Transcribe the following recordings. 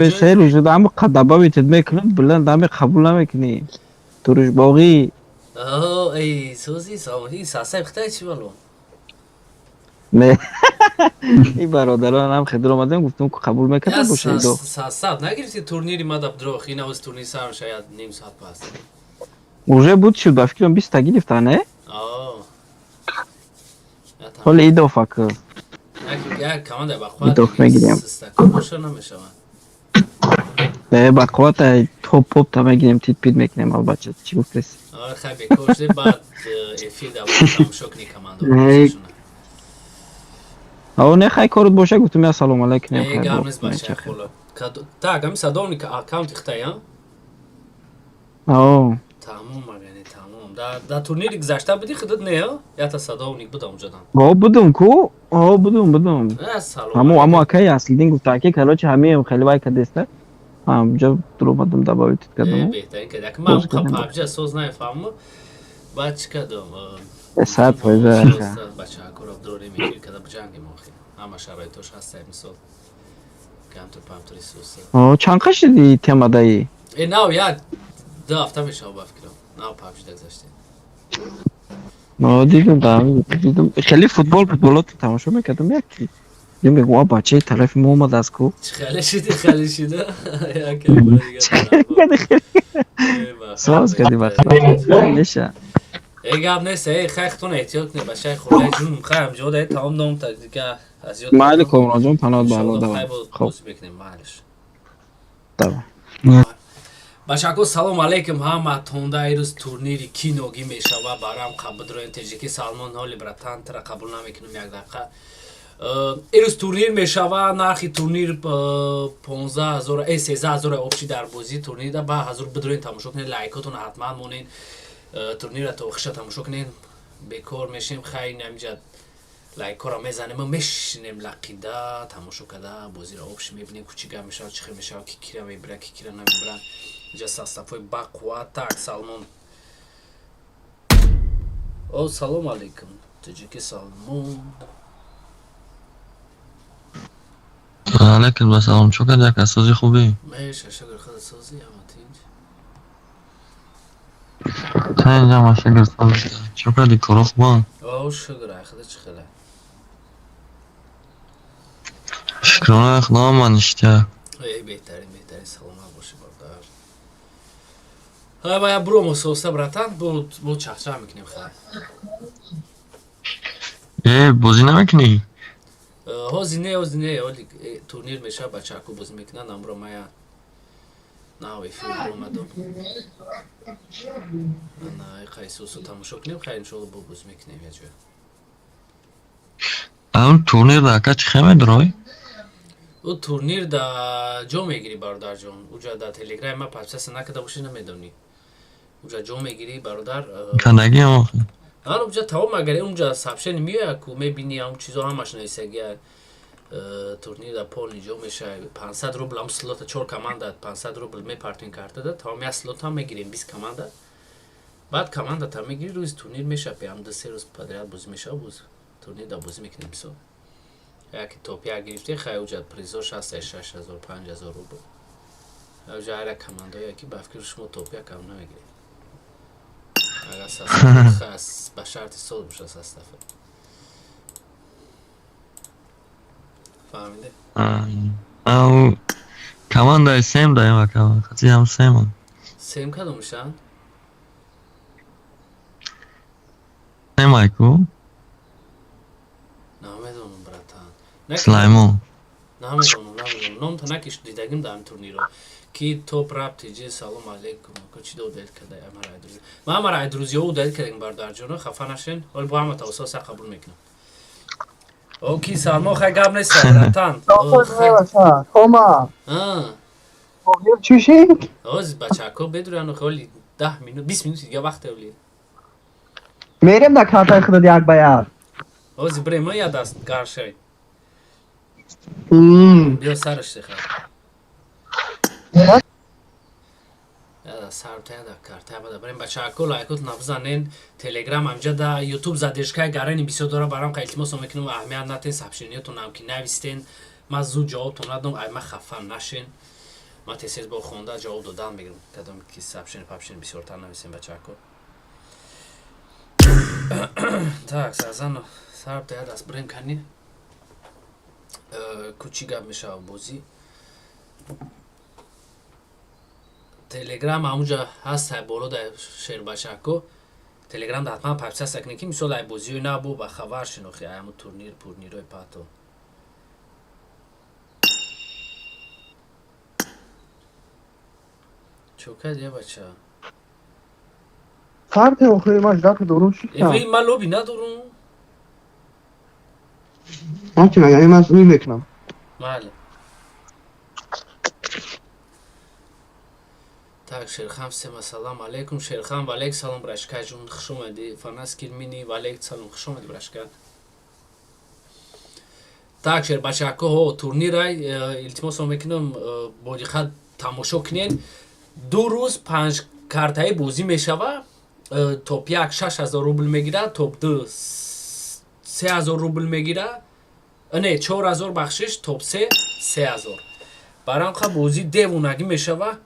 Се рӯз шуда, ҳама добавить мекунам, блин, ҳами қабул намекунӣ. Турушбоғӣ. О, эй, сози, саломатӣ, сасай хитай чӣ бало? Не. И бародарон ҳам хидр омадем, гуфтам, қабул мекарда бошед. Сасаб нагирифти турнири мада дрох, ин авз турнир сар шояд ним соат пас. Уже буд шуд, ба фикрам 20 та гирифта, не? О. Ҳоли идофа ку. Як команда ба қувват. Идоф мегирем. Систако боша намешавад. Не, ба қувват топ поп та мегирем, тит пит мекунем, албатта, чӣ гуфтес? Ой, хай бекор шуд, баъд эфир да тамошо кунӣ командо. О, не, хай корот боша, гуфтам, я салом алейкум. Э, гап нест, бача, хола. Так, ами садовник аккаунти хитай, а? О. Тамом, магани тамом. Да турнири гузашта будӣ худат, не, а? Ята садовник будам ҷадан. О, будум ку? О, будум, будум. Э, салом. Ҳамо акай Аслидин гуфта, ки короче ҳамиам хеле вай кадеста. Ҳамҷо дуромадам, добавить кардам. Э, беҳтарин кардӣ. Ака ман PUBG соз нафаҳмам. Баъд чӣ кардам? 100%. Ака. Бачаҳакоро дорем эфир карда биҷангем охир. Ҳама шароитош ҳаста мисол. Камтур памтури суса. О, чанд қа шуди темадаи? Э, нав як ду ҳафта мешава ба фикрам. Нав PUBG дагзаштем. О, дидам, да, дидам. Хеле футбол, футболото тамошо мекардам як. Дидам, мегӯям, о, бачаи тарафи мо омадааст ку. Чӣ хеле шиди, хеле шида. Як бора дигар. Соз кардӣ ба меша. Э, гап нест, э, хай худтон эҳтиёт кунед, бачаи хурдаи ҷун, хай ҳамҷо даед, тамом ном та дига аз ёд. Майли, Комронҷон, паноҳ ба Алло, давай. Давай. Хоб. Бозӣ мекунем, майлиш. Давай. Бачако, салом алейкум ҳаматонда. Ирӯз турнири киногӣ мешава, барам қабудроен теҷики Салмон. Ҳоли, братан, тара қабул намекунам, як дақиқа. Ирӯз турнир мешава, нархи турнир 15 000, э, 13 000 общий дар бозӣ турнирда. Ба ҳазур бидроен, тамошо кунед, лайкотон ҳатман монед, турнира то охиша тамошо кунед. Бекор мешем, хай намиҷа лайкҳоро мезанем ва мешинем лақида тамошо карда, бозиро общий мебинем, кучига мешавад, чӣ хел мешавад, ки кира мебира, ки кира намебира. Инҷа составҳои бақувват. Так, Салмон, о, салом алейкум, тоҷики Салмон. Алейкум ассалом, чо кард, яка, сози, хубӣ? Меша, шукр, худа созӣ, ама тинҷ. Та инҷа шукр, сози. Чо кардӣ, коро хубанд? О, шукр, ай худа чӣ хеле? Шукрона Худо, ман ништяк. Э, беҳтарин, беҳтарин, саломат бошӣ, бародар. Ҳай, бая буромо соса, братан, бо чахчах мекунем, хай. Э, бозӣ намекунӣ? Ҳози не, ҳози не, ҳоли турнир мешавад, бачаҳако бозӣ мекунанд, амро мая нав эфир омадам. Ана қайсусу тамошо кунем, хай, иншоалло, бо бозӣ мекунем як ҷоя. Ам турнир да, ака, чӣ хел медурой? Ӯ турнир да ҷо мегирӣ, бародарҷон, уҷа да Телеграми ма подписаться накарда бошӣ, намедонӣ. Уҷа ҷо мегирӣ, бародар. Кандагиам охи. Ан уҷа тамом, агар унҷа сообщение меояд ку, мебинӣ, ҳам чизо ҳамаш нависагия. Турнир да полный ҷо мешавад, 500 рубл ҳам слота, чор команда 500 рубл мепартоин картада, тамом, як слот ҳам мегирем, 20 команда. Баъд командата мегирӣ, рӯзи турнир мешавад, ҳам 2-3 рӯз подряд бозӣ мешавад, боз турнир да бозӣ мекунем. Мисол, яке топ як гирифтӣ, хай, уҷа призош ҳаст, 6000, 5000 рубл. Уҷа ҳар як командое ки ба фикри шумо топ як ҳам намегиред, агар ба шарти сол боша состава, фаҳмиде? Ау командаи сем даем, ака, хати ҳам семам. Сем кадомшанд? Семай ку? Намедонам, братан. Сулаймон. Намедонам, намедонам, номта накиш, дидагим дар ҳамин турниро, ки топ рап тиҷи. Салом алейкум, ко, чӣ удалить карда амара айдрӯзи ман, амара айдрӯзиҳо удалить кардем, бародарҷоно, хафа нашен, ҳоли бо ҳама тавсоса қабул мекунам. Оки, Салмон, хай, гап нест, братан. Кома. Чӣ шид? Ҳози бачаҳако бедуряну, ҳоли 10 минут, 20 минути дига вақте оли. Мерем да картаи худат як ба як. Ҳози бирем, я даст гаршай. Биё сараш деха. Сартаяда картая бада барем. Бачаҳако, лайкот набзанен, Телеграм амҷа да Ютуб задержкаи гарани бисёр дора, барам ка илтимосо мекунам, аҳамият натен, сообщениётон ки навистен, ман зуд ҷавобтон надом, ай ма хафа нашен. Ман тез бо хонда ҷавоб додан мегирам. Кадом ки сообщение папшин бисёртар нависем, бачако. Так, сазано сар даяд аст брем кани. Кучи гап мешава бозӣ. Телеграм ҳамунҷа ҳаст, боло да шербачако. Телеграм да ҳатман подписаться кунед, ки мисол ай бозиҳои набу ба хабар шинохи, ай ҳамун турнир пурнирҳои пато. Чо кардия, бача? Фарқи охири ман ждать дорум шикам. Эвей, ман лоби надорум. Ман ки мегам, ман зуй мекунам. Майли. Так, Шерхан, всем ассалам алейкум. Шерхан, валейк салом, брашка ҷун, хуш омадӣ. Фанас Кирмини, валейк салом, хуш омадӣ, брашка. Так, шербачако, ҳо, турнирай, илтимосо мекунам, бо диққат тамошо кунед. 2 рӯз 5 картаи бозӣ мешава. Топ 1 6000 рубл мегирад, топ 2 3000 рубл мегирад. Не, 4000, бахшиш, топ 3 3000. Барамқа бозӣ девонагӣ мешава.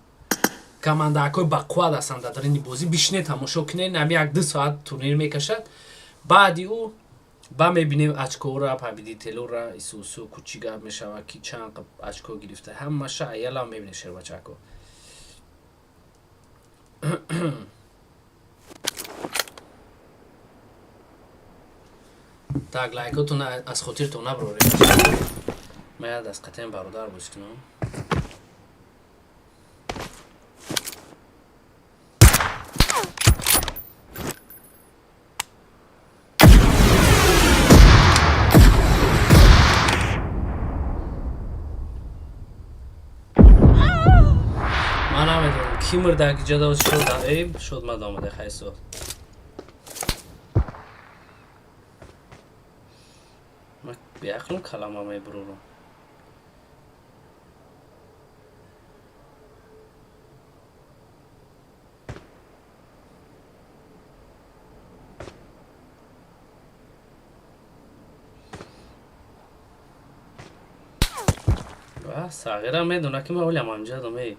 Командаакҳои бақувват ҳастанд дар дарини бозӣ. Бишинед, тамошо кунед, ҳами 1-2 соат турнир мекашад. Баъди ӯ ба мебинем очкора, победителора, исусу кучи гап мешава, ки чанд очко гирифта. Ҳамаша аяла мебинем, шербачако. Так, лайкотон аз хотиртон набароред. Ман як даст қатъиян бародар бозӣ кунам. Ман намедонам ки мурдаки ҷадо шуд, эй шуд, мад омада хайсо. Ман беақлм калама мебурурам. Ва сағирам медона ки ман ҳолиам ҳамҷадам, эй.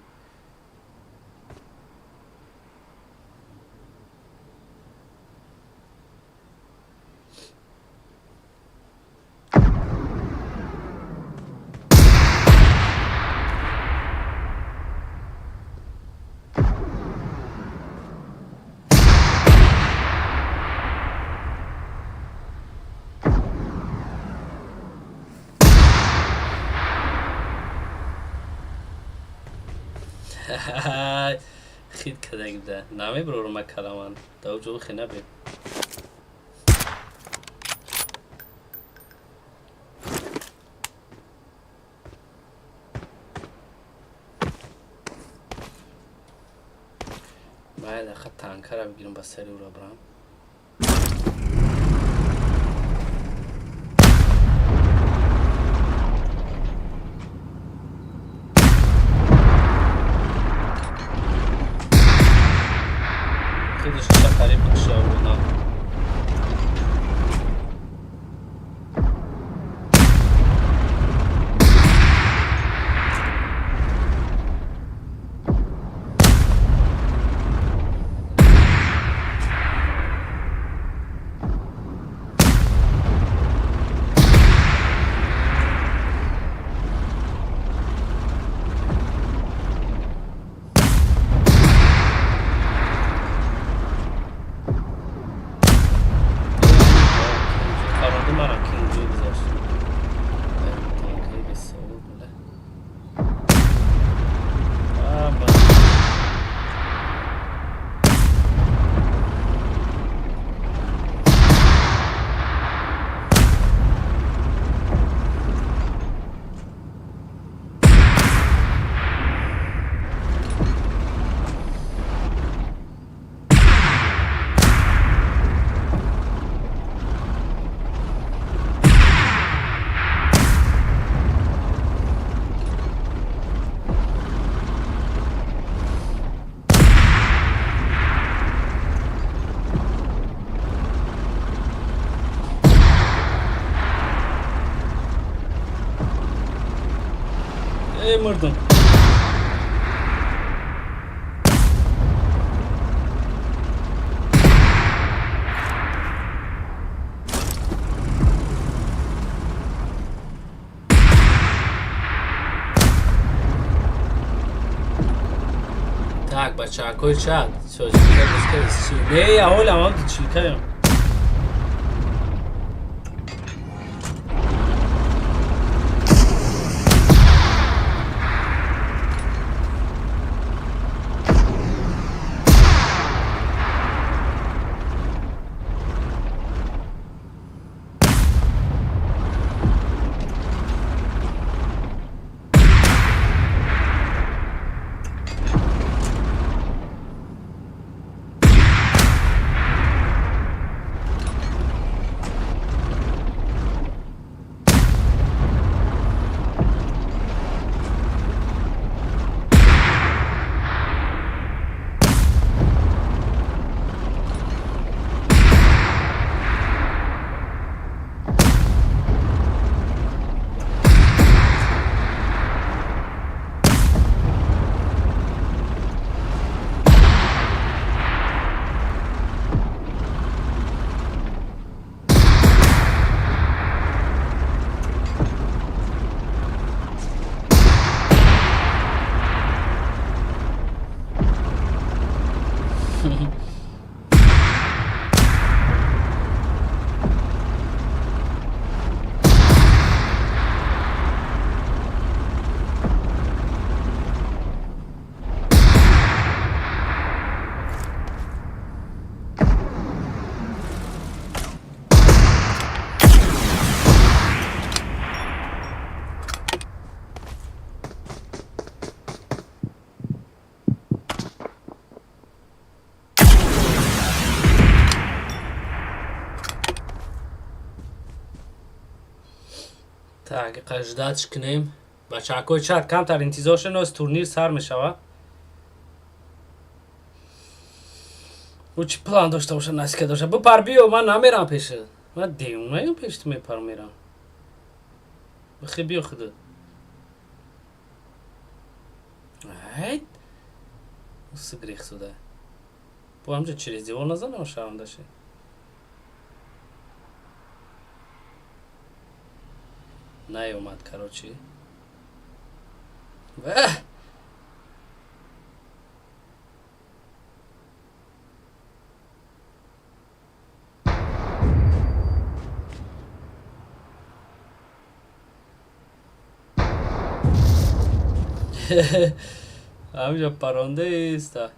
Хит кардагӣ буда. Намебурорам ман каламан. Дар ҷо хе набе. Ман як дақиқа танкара бигирам, ба сари ӯро бирам. Худаш ша қариб бикушавона. Так, бачаҳакои чат. Не, аввал ам чилкаем. Так, ждать кунем. Бачаҳакои чат, камтар интизор шед, турнир сар мешавад. Ӯ чӣ план дошта боша, насика дошта. Бипар, биё, ман намерам пешат. Ман девонаем, пеши ту мепарам, мерам. Бихе, биё худат. Айт. Сигрех сюда. Бо ҳамҷа через девор назанам, шармандаши. Наёмад, короче. Бах! Ҳамҷа паронда иста.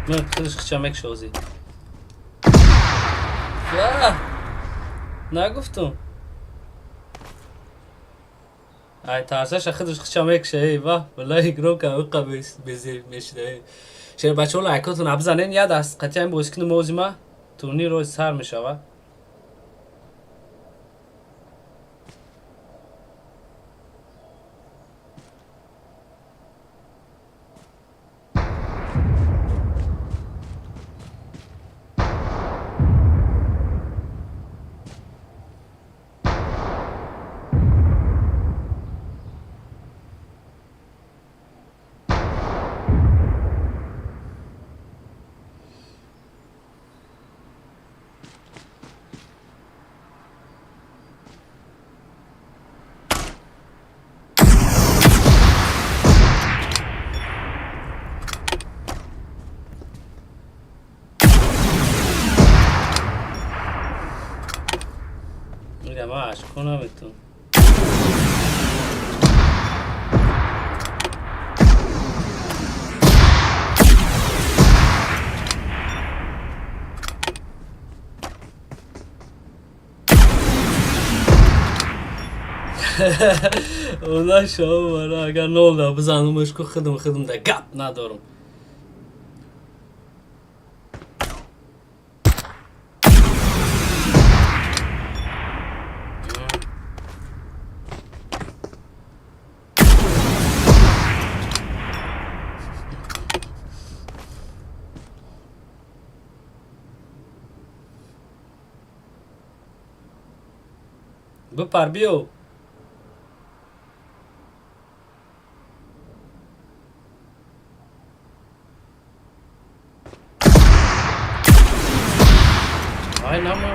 Худаш хича мекшозӣ. Нагуфтум. Ай, тарсаша худаш хича мекша, эй, ва, валлаҳи, громко уқа безеб мешида. Шер, бачаҳо, лайкотон абзанен, я даст қатъиян бозӣ кунем озима. Турнир роз сар мешава. Мира, ашко наметун. Она шо, агар нол да бизанумаш ку, худм худм да гап надорум. Бипар, биё. Ай, нама.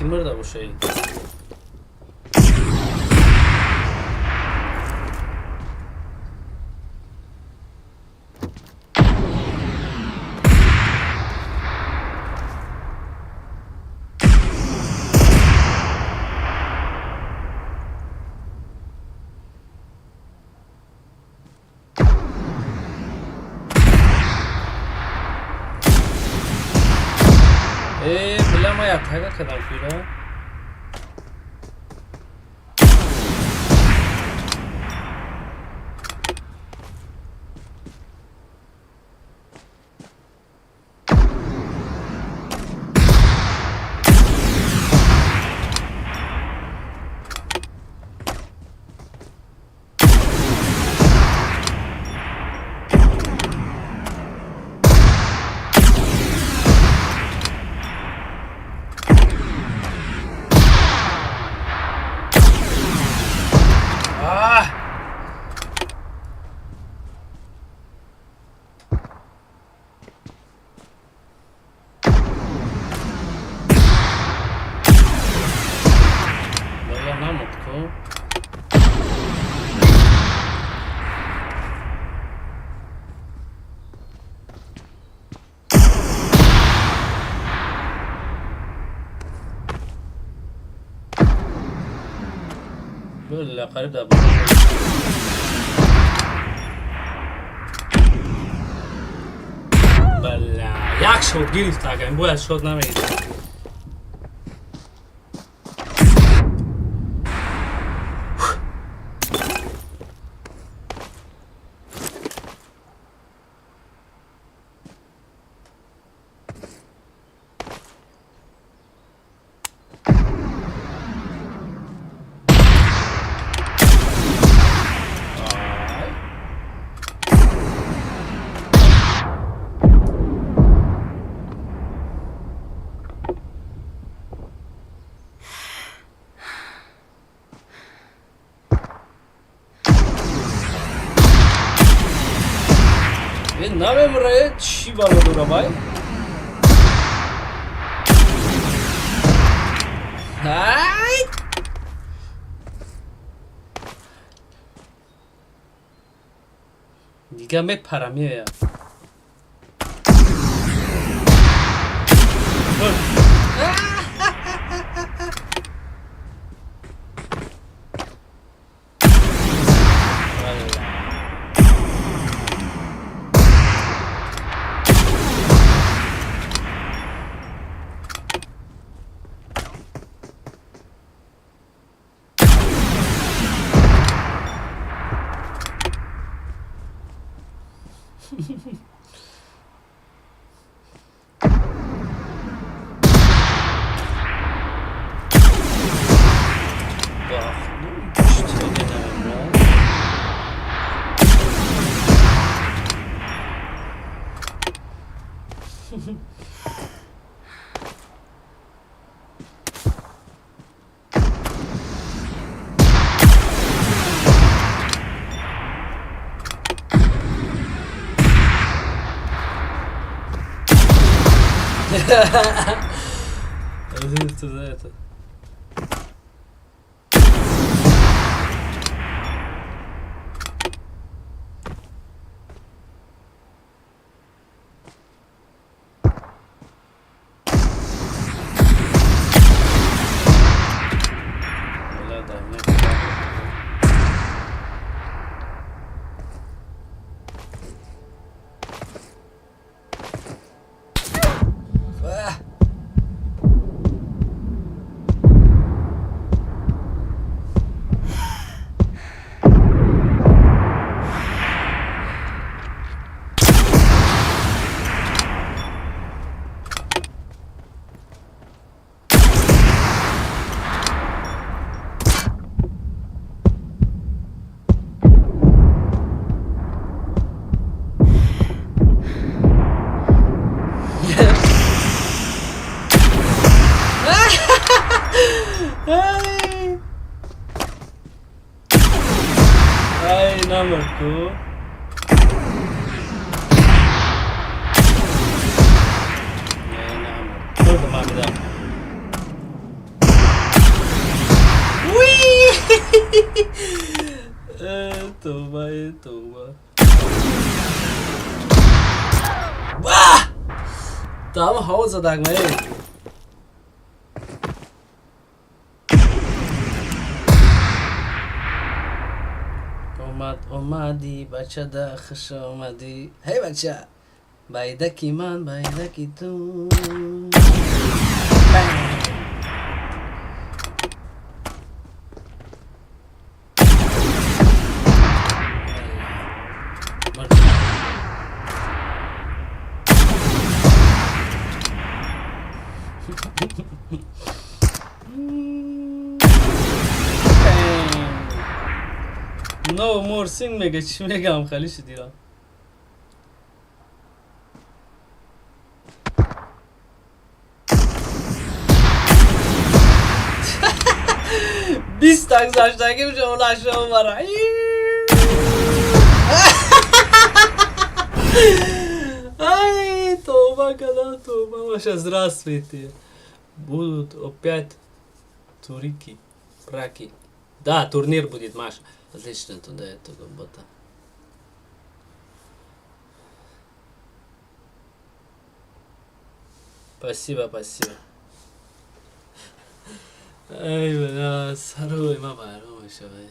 Ки мурда бошай? Э, бля, ма ятага кадам фира. Аҳ! Бля, намуд ку. Бля, қариб дар Бля, як шот гирифт, агар бояд шот намегирифт. Ай. Э, намемура, э, чӣ бало дора бай? Ай! Дига мепара меояд. Бах, ну, чӣ намемурад? Это за это. Бля, да, мне Ах! Ай! Ай, намурд ку. Не, намурд. Мурдам, ман медам. Тоба, э тоба. Ба! Там ҳаво задак ма э. Омад, омадӣ, бачада, хуш омадӣ. Ҳей, бача! Байдаки ман, байдаки ту. Бам! No more sing мега, чӣ мегам, хали шудира. Биста гузаштагӣ мешавад бара. Ай, тоба када, тоба. Маша, здравствуйте. Будут опять турики, праки. Да, турнир будет, Маша. Отлично, туда этого бота. Спасибо, спасибо. Ай, бля, саруй, ма байром мешавай.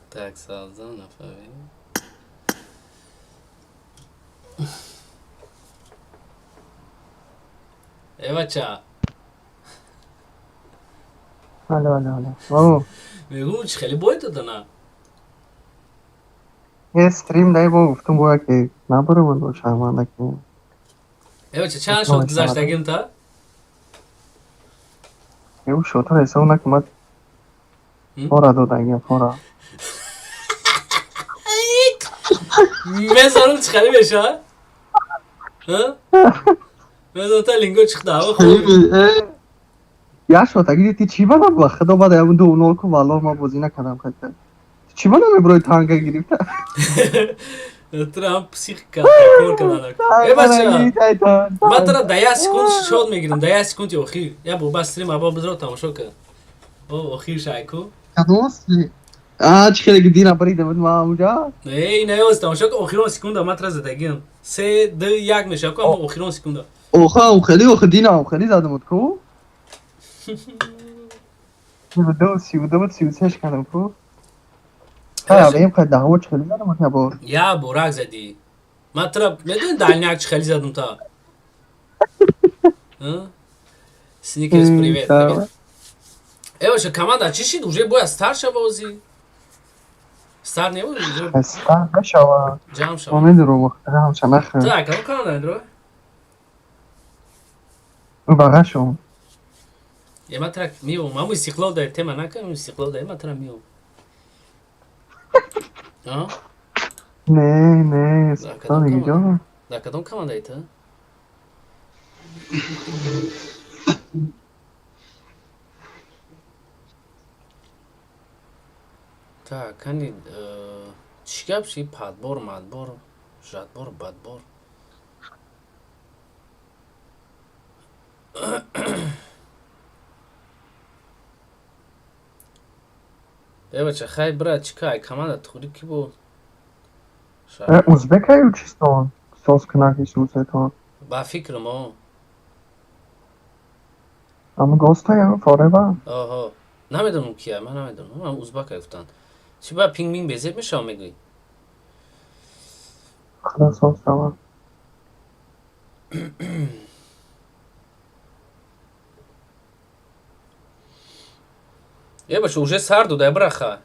Так, саздан нафаҳмидем. Э, бача. Алло, алло, алло. О, Мегум, чӣ хеле бой додана? Е стрим дай бо гуфтум бояд ки набарам бо шарманда ки. Э, бача, чанд шот гузаштагим та? Е, шотро ҳисоб накун, ман фора додагим, фора. Мезанам, чӣ хеле мешавад? Мезанам та линго чихда, ҳаво хуб. Як шот аги ти чӣ бадам ба худо бад ям 2-0 ку, валлоҳ ман бозӣ накардам хатта. Чӣ бадам меброи танга гирифта? Трамп психика кор кардана. Э, бача, ман тара да як секунд шот мегирам, да як секунди охир. Я бо бас стрим аба бизро тамошо кар. О, охир шайку. Кадом стрим? А, чӣ хеле дина барида буд ман онҷа? Не, не, оз тамошо кар, охирон секунда ман тара задагиам. Се, ду, як мешава ку, аммо охирон секунда. Оха, хеле охи дина хеле задам буд ку. 32, 32, 36 кардам ку. Ха, бем қад даҳво чӣ хеле задам буд бор. Я борак задӣ. Ман тара медонӣ дальняк чӣ хеле задам та? Сникерс, привет, привет. Э, баша, команда чӣ шид? Уже бояд стар шава озӣ. Стар не буд? Уже Стар нашава. Ҷамъ шава. Умедро рамша нахӯр. Так, кадом команда дро? Бағашон. Е, ман тара миём. Ман Истиқлол дар тема накардам, Истиқлол дар ман тара миём. А? Не, не, Истиқлол дига. Дар кадом командаи ту? Так, кани чӣ гап ши, подбор, мадбор, жатбор, бадбор. Э, бача, хай, брат, чӣ кай команда тури ки бо? Узбекаю чисто соз кунаки сусетон. Ба фикрам, о. Ама гостая форева. Оҳо. Намедонам кия, ман намедонам. Ман узбака гуфтанд. Чӣ ба пинг-минг безеб мешава мегӯӣ? Худо соз шава. Е, бача, уже сар дода, браха.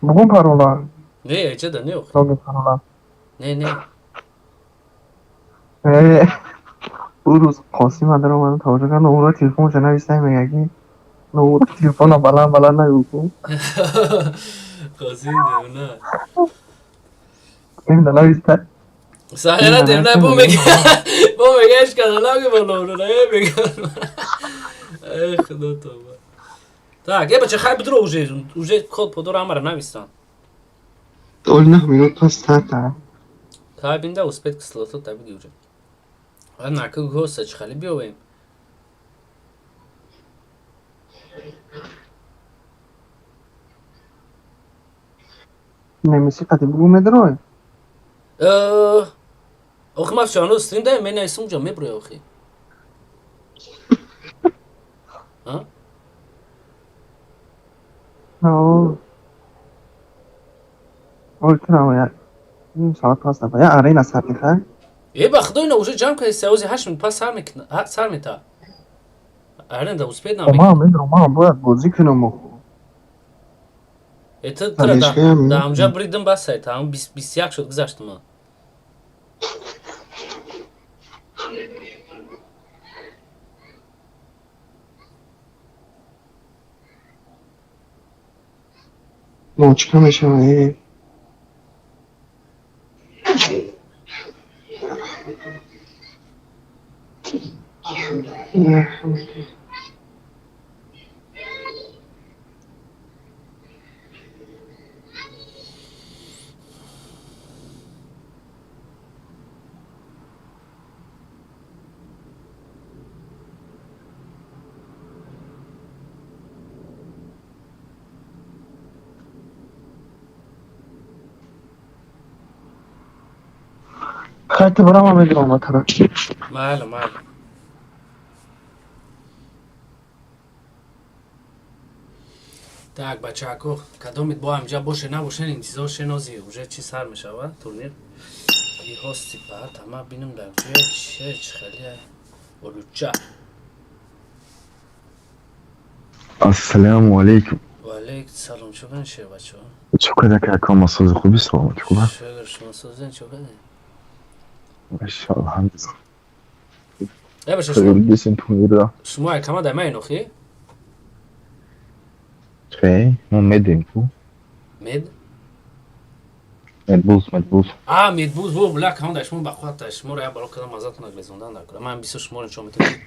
Бугун парола. Не, чеда, не ох. Логи парола. Не, не. Э, ӯ рӯз Қосим дар омада тамошо кард, ӯро телефонша нависта мега ки ӯро телефона баланд баланд нагӯ ку. Қосим девона. Намедонам нависта. Сахара девона бо мега. Бо мега иш када нагӯ бо нору, не мега. Эй, худо тоба. Так, е, бача, хай бидро уже, уже код подор амара навистан. 9 минут пас та. Хай бинда успеть кислота та биги уже. А на ка госа чӣ хали биёвем? Немеси қати бугу медрой. Охи ма всё равно стрим даем, менависам уҷа меброи охи. А? О. Ой, трам я. Ним соат пас нафа. Я арена сар мехай. Э, ба худо ина уже ҷамъ кардӣ, сеози 8 минут пас сар мекна, сар мета. Аренда успеть Ма намекна. медром, ма бояд бозӣ кунам охо. Э, тра да Алишкаям. да амҷа бридим бас сайт, ам 21 шуд гузаштим ма. Ночка мешава, э. Хайта барама медром атара. Майли, майли. Так, бачако, кадомит бо амҷа боше набоше интизор шенози, уже чи сар мешава турнир. И хости баъд ама бинам дар ҷоя че чи хеле олуча. السلام علیکم. Ва алейкум салом, чо кардин шер бачаҳо? چه که کام ساز خوبی سلامتی خوبه. Шукр, шумо созен чо кардин? ماشاءالله الحمد Э, бача, шумо لله دیسیم تو میره. шумо якама дар ман охи? چه ما مدیم کو Мед? مدبوز مدبوز. А, медбуз, во, бля, кам дар шумо бақват, шуморо як бало кардам азатон агрезондан дар кунам. Ман бисёр шуморо нишон метавонам.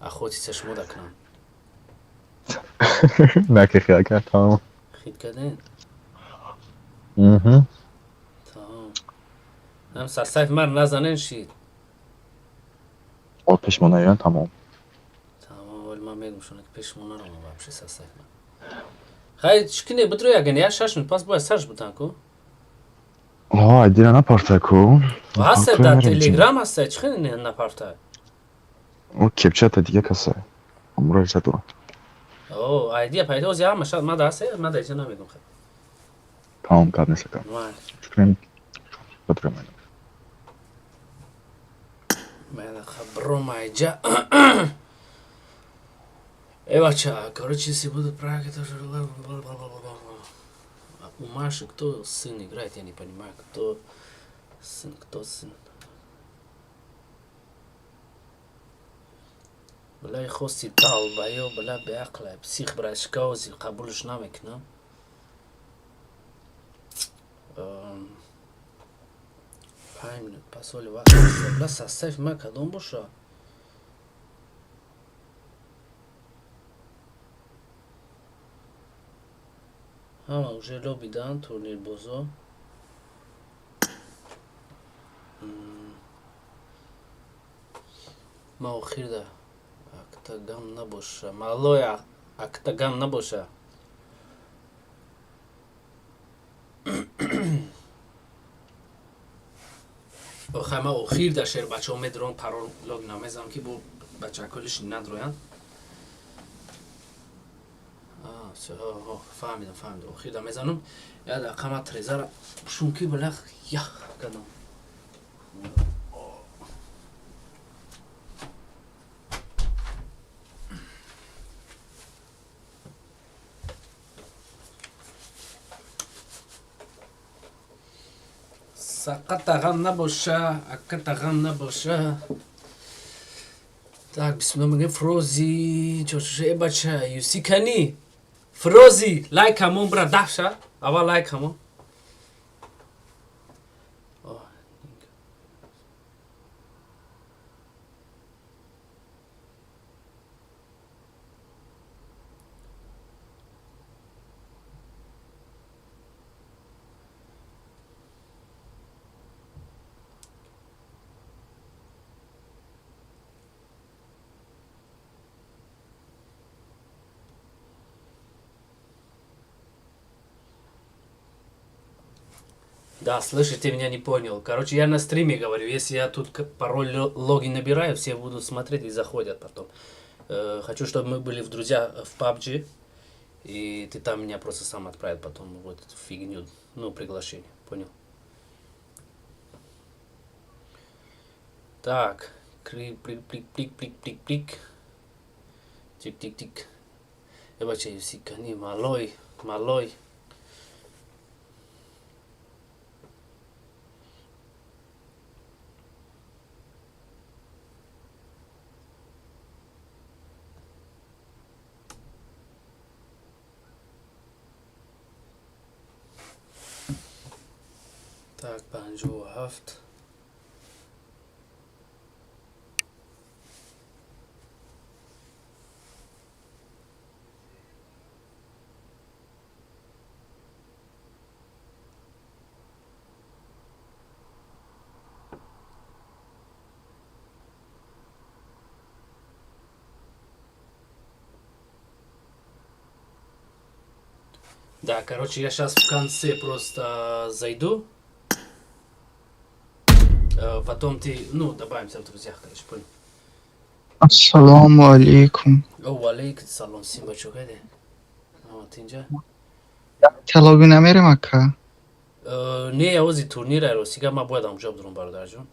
Охотица шумо да кунам. نه که خیال کرد تمام. Хит кардин? مهم. Тамом. Ҳам сарсайф мар назанен шид. آه پشمان تمام. Тамом, вале ман мегум шуна ки пешмон наромам вообще сарсайф ман. Хай, чӣ кине бидро яган я 6 минут пас бояд сарш бутан ку? آه دیره نپارتا کو. Ҳаста дар Телеграм ҳаста, чӣ хеле напарта? او کپچه تا دیگه کسه. امرو زدو. О, айдия пайдо ози ҳама шад мада ҳаста, мада иҷа намегум хай. تمام قبل نیست کم. Майли. چون بدرم. Майли, хабром айҷа. Э, бача, короче, если буду править, то у Маши кто сын играет, я не понимаю, кто сын, кто сын. Бля, хости долбоёб, бля, беақлай, псих брашкаузи, қабулш намекунам. 5 минут пас оли вақт аст. Бля, состав ма кадом боша? Ҳама уже лобидан турнирбозо. Ма охирда октагам набоша. Малоя октагам набоша. Охай ма охирда шер бачаҳо медурон парол лог намезанам ки бо бачаколиш надроянд. Фаҳмидам, фаҳмидам. Охирда мезанам. Як дақиқа ма трезара пушум ки балах ях кардам. Сақатағам набоша, акатағам набоша. Так, бисмилла мегӯем Фрози, чошуша, э бача, юси кани. Фрози, лайк ҳамон бра даҳша. Аввал лайк ҳамон. Да, слышишь, ты меня не понял. Короче, я на стриме говорю, если я тут пароль, логин набираю, все будут смотреть и заходят потом. Хочу, чтобы мы были в друзья в PUBG, и ты там меня просто сам отправил потом вот эту фигню, ну, приглашение, понял? Так, кри, при, при, плик, плик, плик, плик. Тик, тик, тик. Ебача, кани, малой, малой. Так, 57. Да, короче, я сейчас в конце просто зайду. Потом ты, ну, добавимся в друзьях, короче, понял. Ассалому алейкум. О, алейкум салом, Симба, чё каде? А, тинҷа? Талоби намерем, ака? Не, ози турнир ростига ма бояд ҳамҷо бидурам, бародарҷон.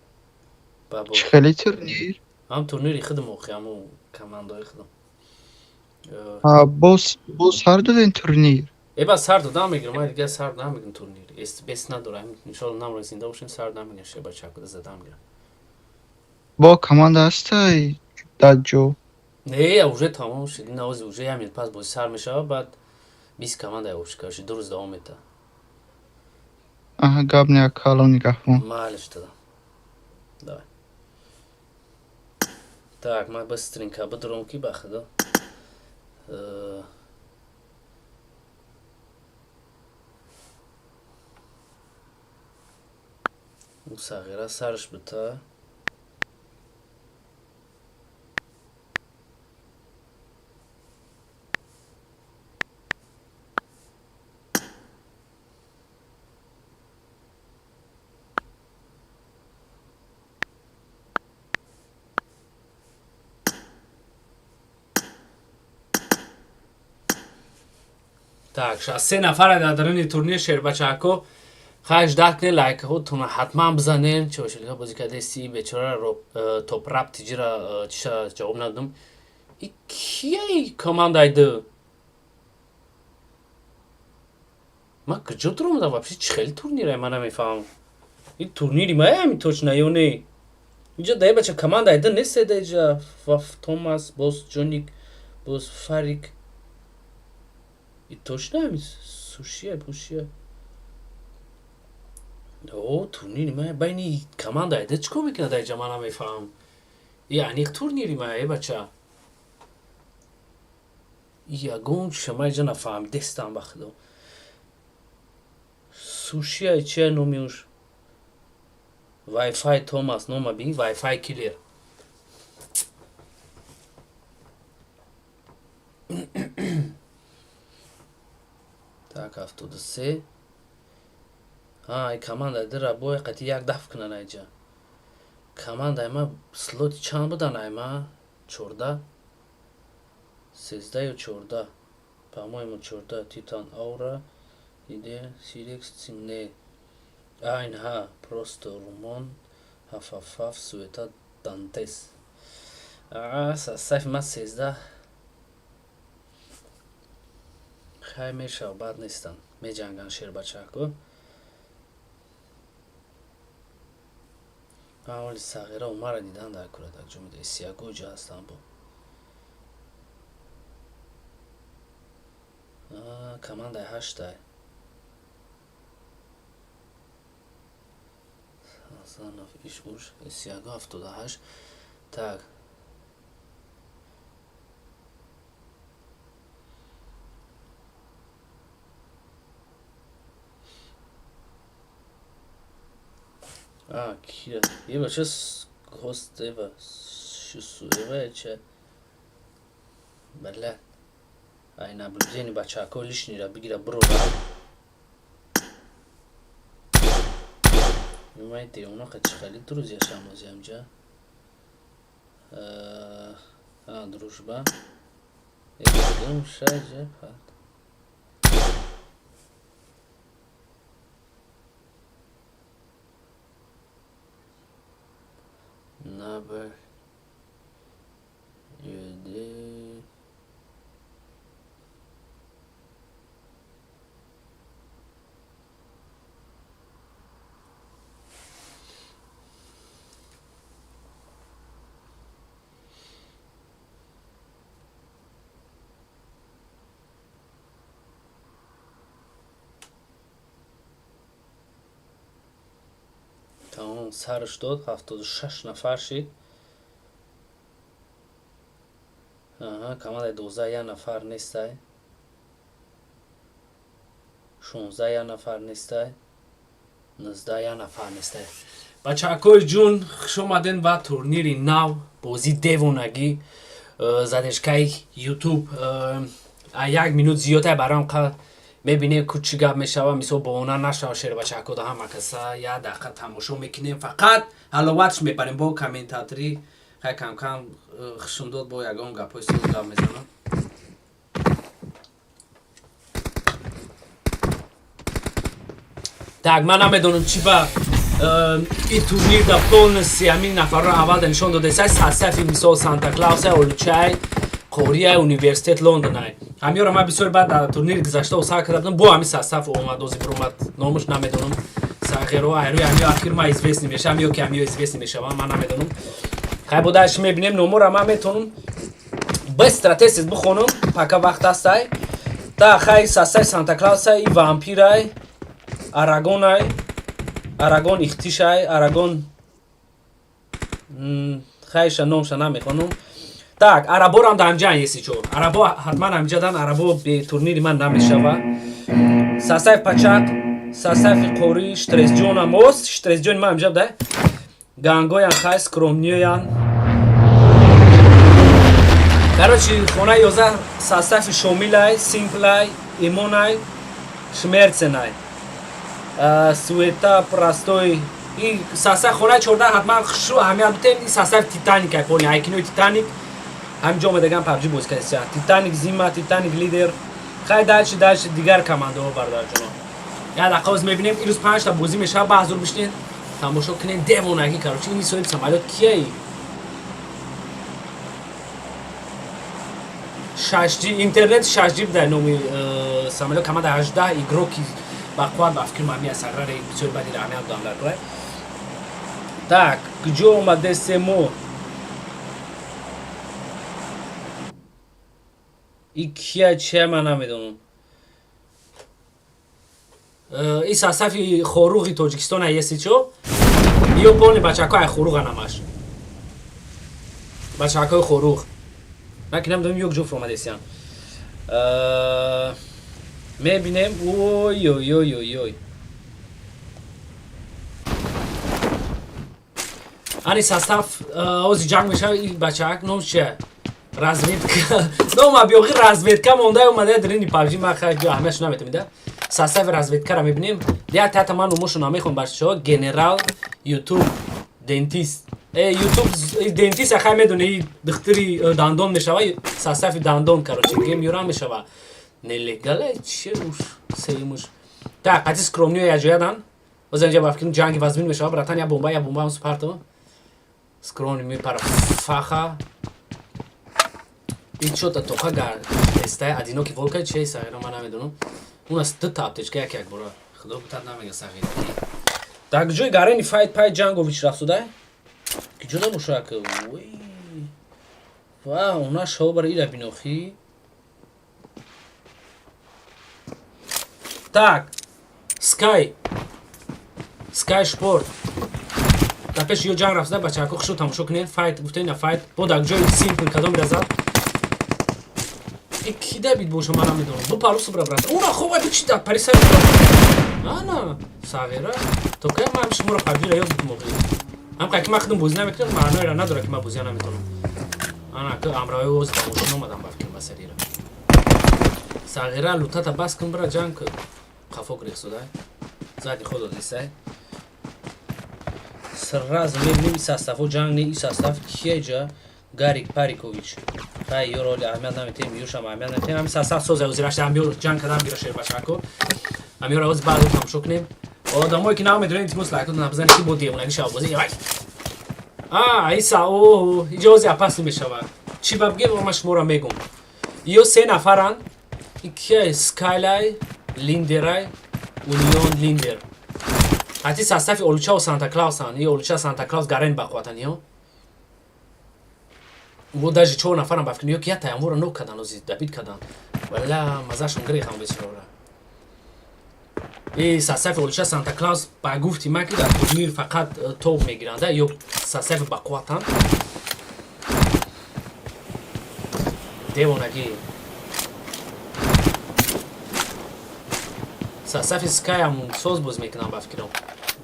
Чӣ хеле турнир? Ҳам турнири худам, охи, ҳаму командаи худам. Боз сар доден турнир? Эба, сар додам мегирам, ман дига сар намегирам турнир. Бес надорам, иншолло намро зинда бошем, сар намегирам, шеба чакуда задам гирам. Бо команда ҳастай дар ҷо? Не, уже тамом шуд. Ин ози уже як минут пас бози сар мешавад, баъд 20 команда общ, короче, 2 рӯз давом метавад. Аҳа, гап не, ака, Алло нигаҳбон. Малиш тогда. Давай. Так, ман быстренько бидурам ки, ба худо. Ӯ сағира сарш бита. Так, 63 нафара дар даруни турнир, шербачако. Хайш дакне, лайкҳотона ҳатман бизанен. Чошилига бозӣ кардеси, бечора топ-рап тиҷира чиша ҷавоб надодам. И кияи командаи ду? Ман куҷо дуромадам вообще? Чӣ хели турнирае, ман намефаҳмам. Ин турнири мая ҳамин точно ё не? Инҷа даи бача командаи ду нест да иҷа. Ваф Томас, боз Ҷоник, боз Фарик. И точно ҳамин сушия, пушия. О, турнири мая байни командаи ду чӣ кор мекунад дар иҷа, ман намефаҳмам. И аниқ турнири мая, э бача. Ягон чиша ман иҷа нафаҳмидестам, ба худо. Сушия чия номи уш? Wi-Fi Томас нома би, Wi-Fi Killer. Так, 73. А, и команда дира бой қати як даф кунан айҷа. Командаи ма слоти чанд будан ай ма? 14? 13 ё 14? По-моему, 14. Титан Аура, Иде, Сирекс, Цимне. Айн ҳа, просто Румон, Ҳафафаф, Суета, Дантес. А, сайфи ма 13. Хай, мешав, бад нестанд. Меҷанганд шербачако. Оли сағира умара дидан дар кура дар ҷо меда сияго ҷа ҳастанд бо. Командаи ҳаштай. Ҳасанов иш уш сияго 78. Так. А, Кира. Еба, сейчас Хостева. Шусуева, че. Бля. Ай, наблюдение бачако лишний ра бигира бро. Май девона чӣ хеле друзья шамози ҳамҷа. Дружба. Шаҷа. Набер. Юди. Тамом, сарш дод, 76 нафар шид. Командаи 12 як нафар нестай, 16 як нафар нестай, 19 як нафар нестай. Бачакои ҷун, хуш омаден ба турнири нав, бозӣ девонагӣ, задержкаи ютуб як минут зиёдтай барам мебинем, ку чӣ гап мешава. Мисол, боона нашава, шербачако да ҳама каса як дақиқа тамошо мекунем, фақат ҳаловатш мебарем бо комментаторӣ. Хай, камкам хушум дод, бо ягон гапҳои соз гап мезанам. Так, ман намедонам, чӣ ба ин турнир да полностью ҳамин нафарро аввал да нишон додесай. Сасафи, мисол, Санта Клаусай, Олучай, Қорияй, Университет Лондонай. Ҳамёро ман бисёр баъд дар турнири гузашта осар карда будам, бо ҳамин састаф омад, ози биромад, номаш намедонам. Сағеро айрӯи ҳамё ахир ман известный мешавам ё ки ҳамё известный мешавам, ман намедонам. Хай, бодаш мебинем. Номора ман метавонам быстро, тез бихонам, пока вақт ҳастай. Та хай, састай Санта Клаусай, вампирай, Арагонай, Арагон ихтишай, Арагон хайша, номша намехонам. Так, араборам дар ҳамҷа еси чо. Арабо ҳатман ҳамҷадан, арабо бе турнири ман намешава. Сасаф пачак, сасафи қори, штресҷонам ост, штресҷони ман ҳамҷа буда. Гангоян, хай, скромниёян. Короче, хонаи 11 сасафи Шомилай, Симплай, Имонай, Шмерценай. Суета простой. И сасаф хонаи 14 ҳатман хушу аҳамият бутем, и сасаф Титаник ай, пони ай кинои Титаник ҳамин ҷо омадаган пабҷи боз кардеса. Титаник зима, Титаник лидер. Хай, дальше, дальше дигар командаҳо, бародарҷоно. Як дақиқа, оз мебинем, ирӯз панҷта бозӣ мешавад, ба ҳазур бишинед, тамошо кунед, девонагӣ. Короче, ини соҳиби самолёт кияи? 6G интернет, 6G буда номи самолёт. Команда 18 игроки ба қувват, ба фикри ман мия саграре бисёр бади аҳамият додам дар кора. Так, куҷо омадесемо? И кия, чия, ман намедонам. И сасафи Хоруғи Тоҷикистон еси чо, ё полни бачако ай Хоруға намаш, бачакои Хоруғ. Ман ки намедонам, ё куҷо фуромадесиям. Мебинем. Ой, ой, ой, ой, ой, ани состав ози ҷанг мешава. И бачак номш чия? Разведка нома биёғи, разведка монда омада дрини пабжи. Ман хай аҳамиятшо наметавонам да. Состави разведкара мебинем. Дия тата ман номошо намехонам, бачаҳо. Генерал, Ютуб, Дентист, Ютуб, Дентист, ахай медони, и духтури дандон мешава, состави дандон. Короче, гем юра мешава, нелегала че уш сеюмуш. Так, қати скромниё яҷоядан. Оз инҷа ба фикрам ҷанги вазмин мешава, братан. Я бомба, я бомба супарто. Скромни мепара фаха. И чота тоқа гар эстай одинокий волка че сағира, ман намедонам. У нас дута аптечка, як як бора. Худо бутад намега, сағир. Дар ҷои гарени файт пай ҷангович рафтудай? Киҷо набоша ак? Ой. Ва, она шобар ира бинохи. Так, Sky. Sky Sport. Дар пеши ё ҷанг рафтуда, бачаҳако, хушу тамошо кунед. Файт гуфтем на файт. Бо дар ҷои симпл кадом разад? И ки дабид боша, ман намедонам. Бу парусу бра, брат. Ура, хоб, ай чи дар пари сар. Ана, сағира. То кай ман шуморо пабҷира ёд бутум охи? Ҳам ки ман худам бозӣ намекунам, маъноеро надорад, ки ман бозия наметавонам. Ана, ки амраҳои оз ба мошин омадам, ба фикр ба сарира. Сағира, лутата бас кун, бра, ҷанг кун. Қафо гирифтудай. Зади худ додисай. Сразу мебинем, и составҳо ҷанг не, и состав кия ҷа? Гарик Парикович. Хай, ёро оли аҳамият наметем, ёшам аҳамият наметем. Ҳами состав соза озирашта, ҳамёр ҷанг кардам гира шербачако. Ҳамёро оз баъд тамошо кунем. Одамое ки нав медонед, илтимос, лайкотон набизанед, ки бо девонагӣ шава бозӣ. Ай! А, иса, о, иҷо ози опасный мешавад. Чӣ ба бигем, ман шуморо мегум. Ё се нафаранд. Икия Скайлай, Линдерай, Унион Линдер. Ҳати состави Олуча Санта Клаусан. Ё Олуча Санта Клаус гарен бақувватан ё. Во даже чор нафарам ба фикр, ё ки ята ямвора нок кадан, ози добить кадан. Вала мазашон гирехам бечора. И состави Олуча Санта Клаус ба гуфти ман, ки дар турнир фақат топ мегиранд, ё состави бақувватан. Девонагӣ. Состави Скайам соз боз мекунам ба фикрам.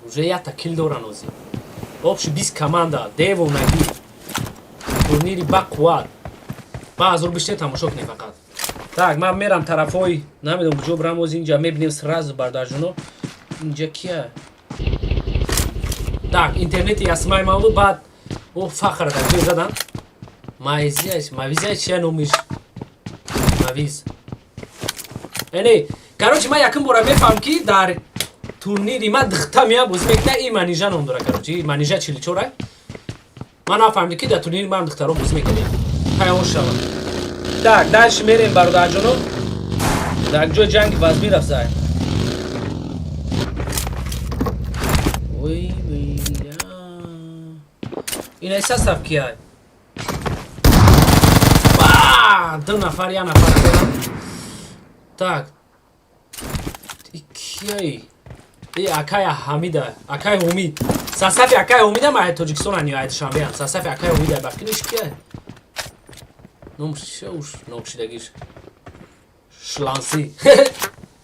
Уже якта кил доран ози. Общий 20 команда, девонагӣ. Турнири бақувват. Ба азур бишне тамошо кунем фақат. Так, ман мерам тарафҳои, намедонам куҷо бирам ози, инҷа мебинем сразу бародарҷоно. Инҷа кия? Так, интернети ясмай мавлу баъд о фахр дар ҷой задан. Майзияш, Мавизия чия номиш? Мавиз. Эне, короче, ман якум бора мефаҳмам, ки дар турнири ма духта мея бозӣ мекунад, и Манижа ном дора, короче, и Манижа 44. Ман нафаҳмидам, ки дар турнири ман духтаро бозӣ мекунем. Ҳайвон шавад. Так, дальше мерем, бародарҷоно. Дар ҷои ҷанги вазмин рафзай. Ой, бля. Ина состав кияй? Ба, ду нафар, як нафар дорам. Так. Кияй? И акай Ҳамида, акай Ҳумид. Состави акай Ҳумида ма Тоҷикистон ани ай Душанбеам. Состави акай Ҳумида ба фикр кияй? Номш уш номшидагиш. Шланси.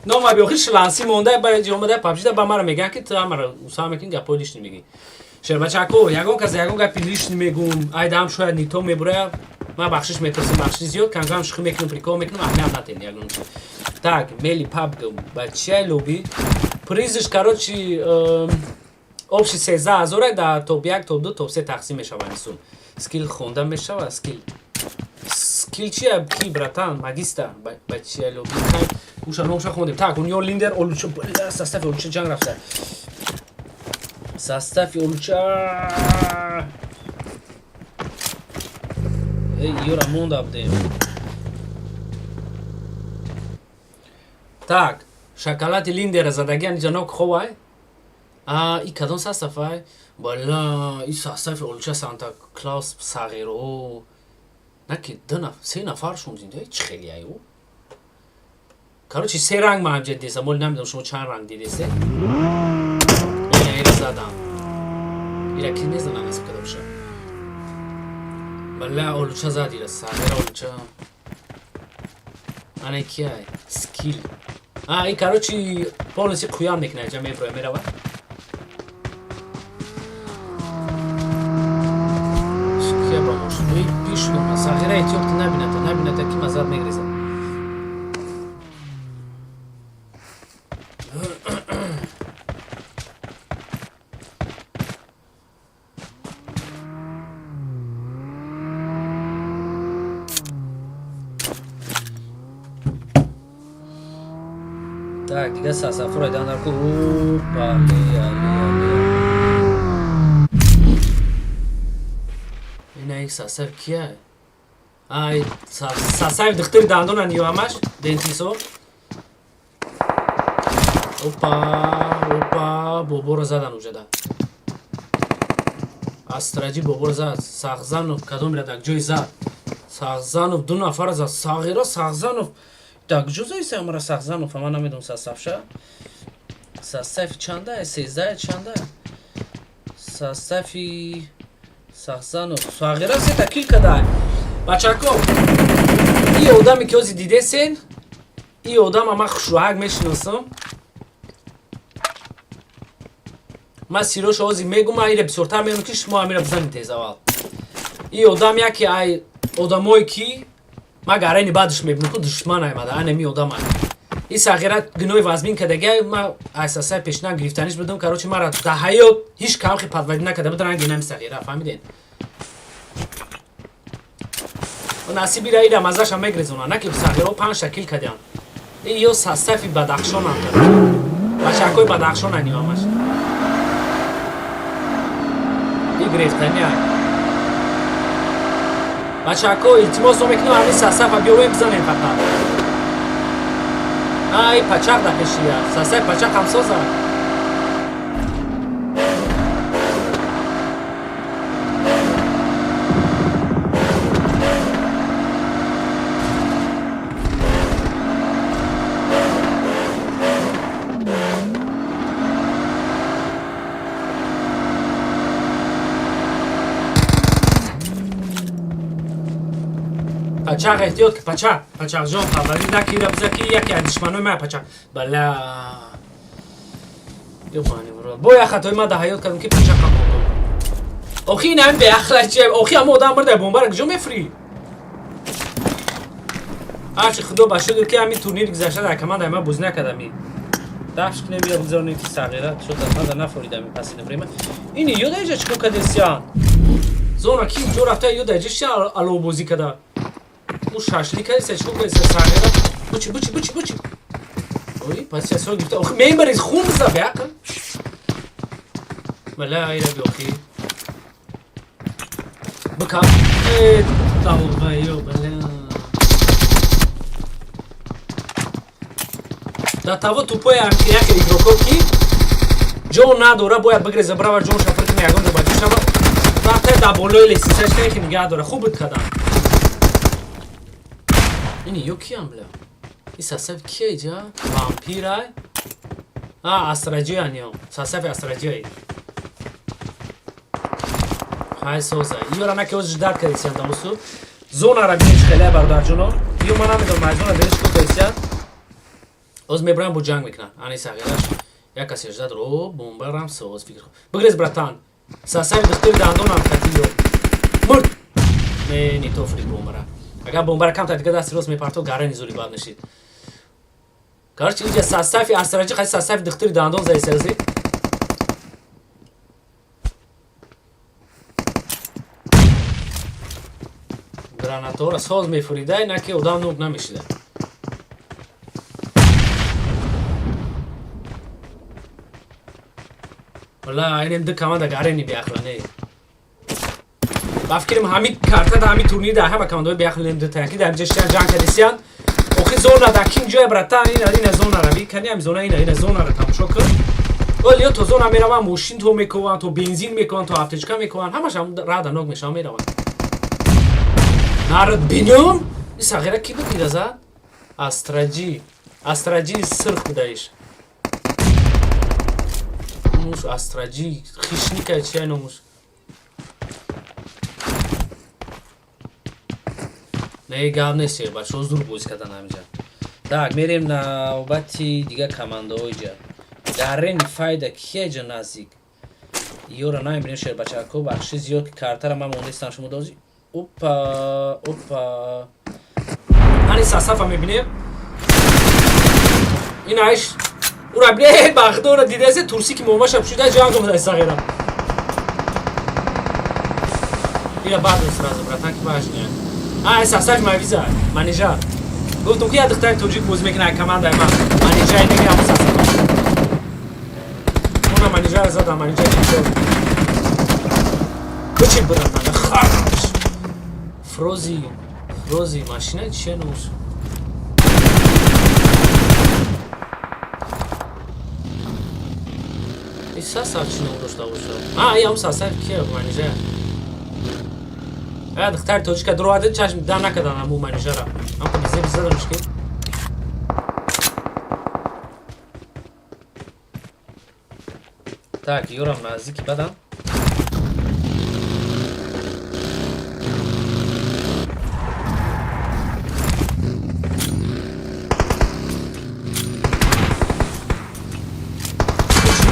Нома биохи шланси монда ба омада пабжида ба мара мегӯянд, ки ту амара уса мекунӣ, гапҳои лишний мегӣ. Шербачако, ягон кас ягон гапи лишний мегум, айдаам шояд нито мебурая, ман бахшиш мепурсам, бахшиш зиёд, камкам шӯхӣ мекунам, прикол мекунам, аҳамият натен ягон чи. Так, мели пабг бачай лоби. Призиш, короче, общий 13 000 дар топ як, топ ду, топ се тақсим мешаванд сум. Скилл хонда мешава, скилл. Скилл чия ки, братан, магистр, бачай лоби. Уша номша хондем. Так, Унион Линдер, Олуча, бля, состави Олуча ҷанг рафта. Состави Олуча. Эй, ёра монда будем. Так, шоколади Линдера задагиан иҷа нок ховай. А, и кадом составай? Бала, и состави Олуча Санта Клаус сағиро. Наки ду нафар, се нафаршон зинда, чӣ хеле ай ӯ? Короче, се ранг ман ҳамҷа дидесам, моли намедонам шумо чанд ранг дидесе. Ина ира задам. Ира ки мезанам аз кадомша. Бала, Олуча зад ира, сағира Олуча. Ана кияй? Скилл. А, и короче, полностью қуян мекунад, ҷа меброя мерава. Кия ба мошин? Ой, бишудам, сағира эҳтиёт ки набината, набината ки мазад мегрезад. Так, дига сасафура данарку. Опа, али, али, али. Ина ик сасаф кия? Ай, сасаф духтари дандона ниёамаш, дентисо. Опа, опа, боборо задан уҷада. Астраҷи боборо зад. Сағзанов кадомира дар ҷой зад? Сағзанов ду нафара зад. Сағира Сағзанов дар куҷо заиса амара Сағзанов? Ман намедонам составша. Состави чанда? 13 чанда? Состави Сағзанов. Сағира сета кил када. Бачако, и одаме ки ҳозир дидесен, и одама ман хушроҳак мешиносам. Ман сироша ҳозир мегум, ман ира бисёртар мегум, ки шумо амира бизанед тез аввал. И одам яке ай одамое ки ман гарани бадаш мебинам, ку душман аймада, анами одам ай. И сағира гуноҳи вазмин кардага, ма асасай пешина гирифтаниш будам. Короче, мара да ҳаёт ҳеҷ камхи подводӣ накарда буд, ранги нами сағира, фаҳмиден? Насиби ра ира мазаша мегрезона, на ки сағиро панҷта кил кардиан. И ё састафи Бадахшонам, короче. Бачакои Бадахшонан ё ҳамаш. И гирифтания. Бачако, илтимос мекунам, ҳамин састафа биёвем, бизанем фақат. Ай, пачақ да пешия. Сасай пачақ ҳам соза. Пачақ эҳтиёт ки, пачақ, пачақҷон, хабари накира биза ки яке аз душманои ман пачақ. Бала. Ёбани мурод. Бо як хатои ман дар ҳаёт кардам ки пачақам мондам. Охи ин ҳамин беақла чи? Охи ҳама одам мурда, бомбара куҷо мефурӣ? Ҳарчи худо ба шукр ки ҳамин турнири гузашта дар командаи ман бозӣ накардам. Дафш кунем ё бигзаронем ки сағира шуд, ман нафорида ми пасини время. Ини ёда иҷа чикор кардесиян? Зона ки ҷо рафта, ёда иҷа чи аловбозӣ када? Ӯ шашлик кардеса, чикор кардеса сағира? Бучи, бучи, бучи, бучи. Ой, пас часо гирифта. Охи мембари хун биза беақл. Бала айра биохи. Бика. Э, долбоёб, бала. Да того тупой яке игроков ки ҷо надора, бояд бигреза, брава, ҷон шафр куна, ягон ҷо бача шава. Вақте да болои лестницаш ки нигаҳ дора, хуб буд кадан. Ини ё киям, бля? И сасаф кия иҷа? Вампирай? А, астраҷиян ё. Сасафи астраҷияй. Хай соза. Ёра на ки оз ждать кардисиан дамусу. Зонара бинем чӣ хеле, бародарҷоно. Ё ман намедонам, аз зона бериш ку кардисиан. Оз мебарам, бо ҷанг мекунам. Ани сағираш. Як касе ждать ро, бомбарам соз фикр. Бигрез, братан. Сасафи духтури дандонам кати ё. Мурд. Не, не то фри бомбара. Агар бомбара камтар дига дасти рост мепартов, гарани зури бад мешид. Короче, инҷа састафи астраҷи қаси састафи духтури дандон заи серзи. Гранатора соз мефуридай, на ки одам нук намешида. Валла, инем ду команда гарени беақла не. Ба фикрам, ҳамин карта да ҳамин турнир да ҳама командаҳои беақл нем дута ки дар инҷа шиан ҷанг кардисиян. Охи зона да ким ҷоя, братан, ина зонара би кани, ҳами зона, ина зонара тамошо кун. Вале ё то зона мераванд, мошин то мекуванд, то бензин мекуванд, то аптечка мекуванд, ҳамаш ҳам рада нок мешаванд, мераванд. Нарад бинум, ин сағира ки буд ира зад? Астраҷи. Астраҷи сирх будаиш. Номуш Астраҷи, хишника чия номуш. Не, гап нест, бачаҳо зур бозӣ кардан ҳаминҷа. Так, мерем навбати дига командаҳо иҷа. Гарен файда кия иҷа наздик? Ёра намебинем, шербачако, бахши зиёд ки картара ман мондестам шумо дози. Опа, опа. Ани сасафа мебинем. Ин айш ура бе бахдора дидасе турси ки момаша пушида ҷанг омада сағира. Ира баъд сразу, братан, ки баш не. А, сасаф мавиза, манижа. Гуфтум ки як духтари тоҷик бозӣ мекунад командаи ман. Манижа неги ҳамон сасаф. Она манижара задам, манижа чемпион. Бучи, братан, хорош. Фрози, Фрози, машина чия номуш? И сасаф чӣ ном дошта бошад? А, и ҳамон сасаф кия, манижа. А, духтари тоҷика дуроварда, чашм да накардан ҳамун манижара. Ҳам бизе бизадамш ки. Так, ёрам наздики бадам.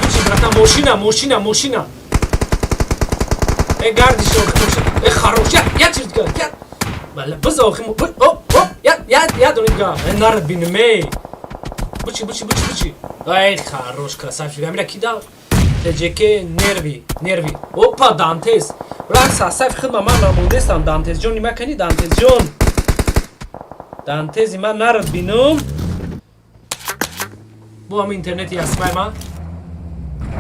Бучи, братан, мошина, мошина, мошина. Э, гардиш, охи, мошина. Э, хорош, я, я чиз дига, я. Бале, биза, охи, оп, оп, я, я, я дони дига. Э, нарад бинем, эй. Бучи, бучи, бучи, бучи. Ай, хорош, красавчик. Амира кидал. ТЖК нерви, нерви. Опа, Дантес. Брат, сасаф хидма ман намондестам. Дантес ҷон нима кани, Дантес ҷон. Дантези ман нарад бинум. Бо ҳам интернети ясмай ман.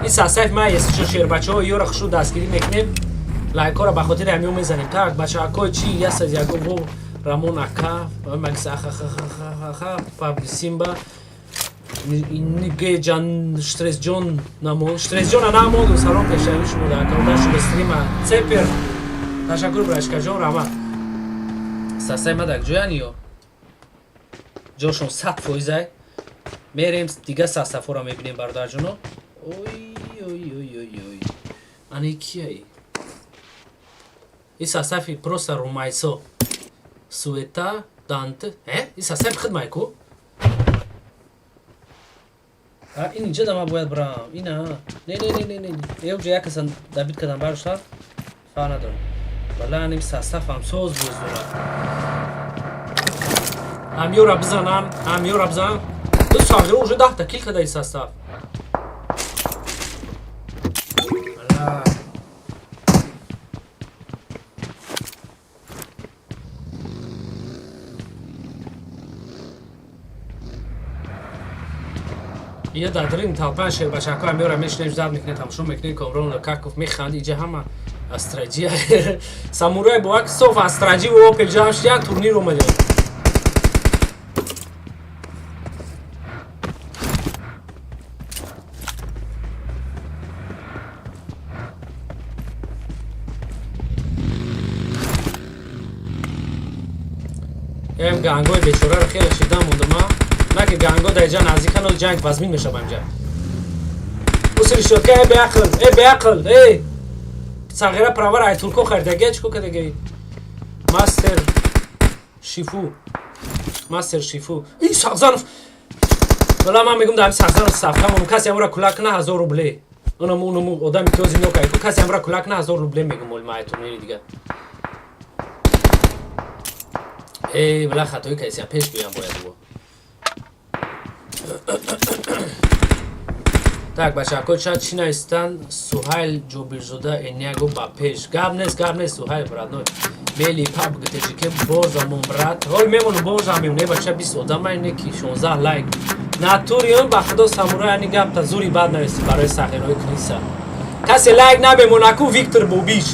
Ин сасаф ман есчо шербачаҳо ёра хушу дастгирӣ мекунем. Лайкҳоро ба хотири ҳамиё мезанем. Так, бачаҳакои чи ясаз ягон бо Рамон ака, Макс ахахахахаха, Пабли Симба. Ниге ҷан Штресҷон намо Штресҷона намонду. Салом пешави шумо дар аккаунта шумо стрима цепер. Ташаккур, брашкаҷон, раҳмат. Сасай ма дар ҷоян ё ҷошон 100%-ай. Мерем дига сасафоро мебинем, бародарҷоно. Ой, ой, ой, ой, ой, ани кияй и сасафи просто румайсо суета дант и сасафи хидмай ку. Ин инҷа да ман бояд бирам. Ина, не, не, не, не, не, еуҷа як каса дабит кардам, барошта фарқ надорам. Валла аним сасафам соз боз дорад. Ҳамёра бизанам, ҳамёра бизанам. Ду сағиро уже 10-та кил када и састав. Валла я дар дарин талпан шербачако ҳамёра мешинем, зад мекунем, тамошо мекунем. Комрон Лукаков механд. Иҷа ҳама астраҷи самурай бо як соф астраҷи ва опел ҷамъ шуд, як турнир омадем. Эм гангои бечораро хеле шида мондама, на ки ганго дар ҷа наздикано ҷанг вазмин мешава инҷа. Усри шотка, э беақл, э беақл, э сағира правара ай турко харидаги, чико кадаги? Мастер шифу, мастер шифу и Сағзанов. Вала ман мегум, дар Сағзанов сафка монум, касе амра кулак на 1000 рубле. Унаму, унаму одами ки ози нокай ку, касе амра кулак на 1000 рубле мегум. Ол ма турнири дига. Эй, била, хатои кайсиям, пеш биям бояд бо. Так, бачаҳако, ча чӣ навистан? Суҳайл Ҷобирзода Эняго ба пеш. Гап нест, гап нест, Суҳайл родной. Мели паб ГТЖК бозамон, брат. Ҳол мемону, бозам мемону. Э бача, 20 одамай не ки 16 лайк. Натуриён, ба худо, самурай ани гапта зури бад нависти барои сағираҳои книса. Касе лайк набемонаку Виктор Бобич.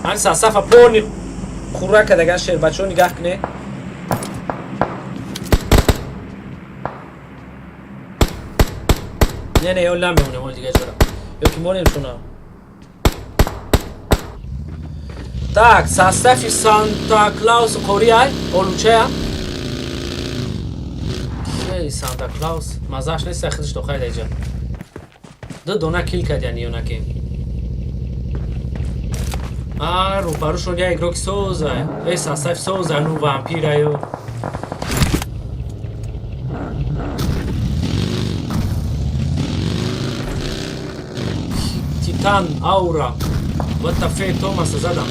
Ҳамин сасафа пони хура кадаган шербачаҳо нигаҳ кунед. Не, не, ё намемонем ол дига ҷора. Ё ки монем шуна. Так, састафи Санта Клаус қориай, олучая. Кияи Санта Клаус? Мазааш нест, худаш то хайда иҷа. Ду дона кил кардян ё наки. А, рӯбарӯшон як игрок соза. Э, састаф соза, ну вампира ё. Титан Аура. What the fuck, Томаса задам.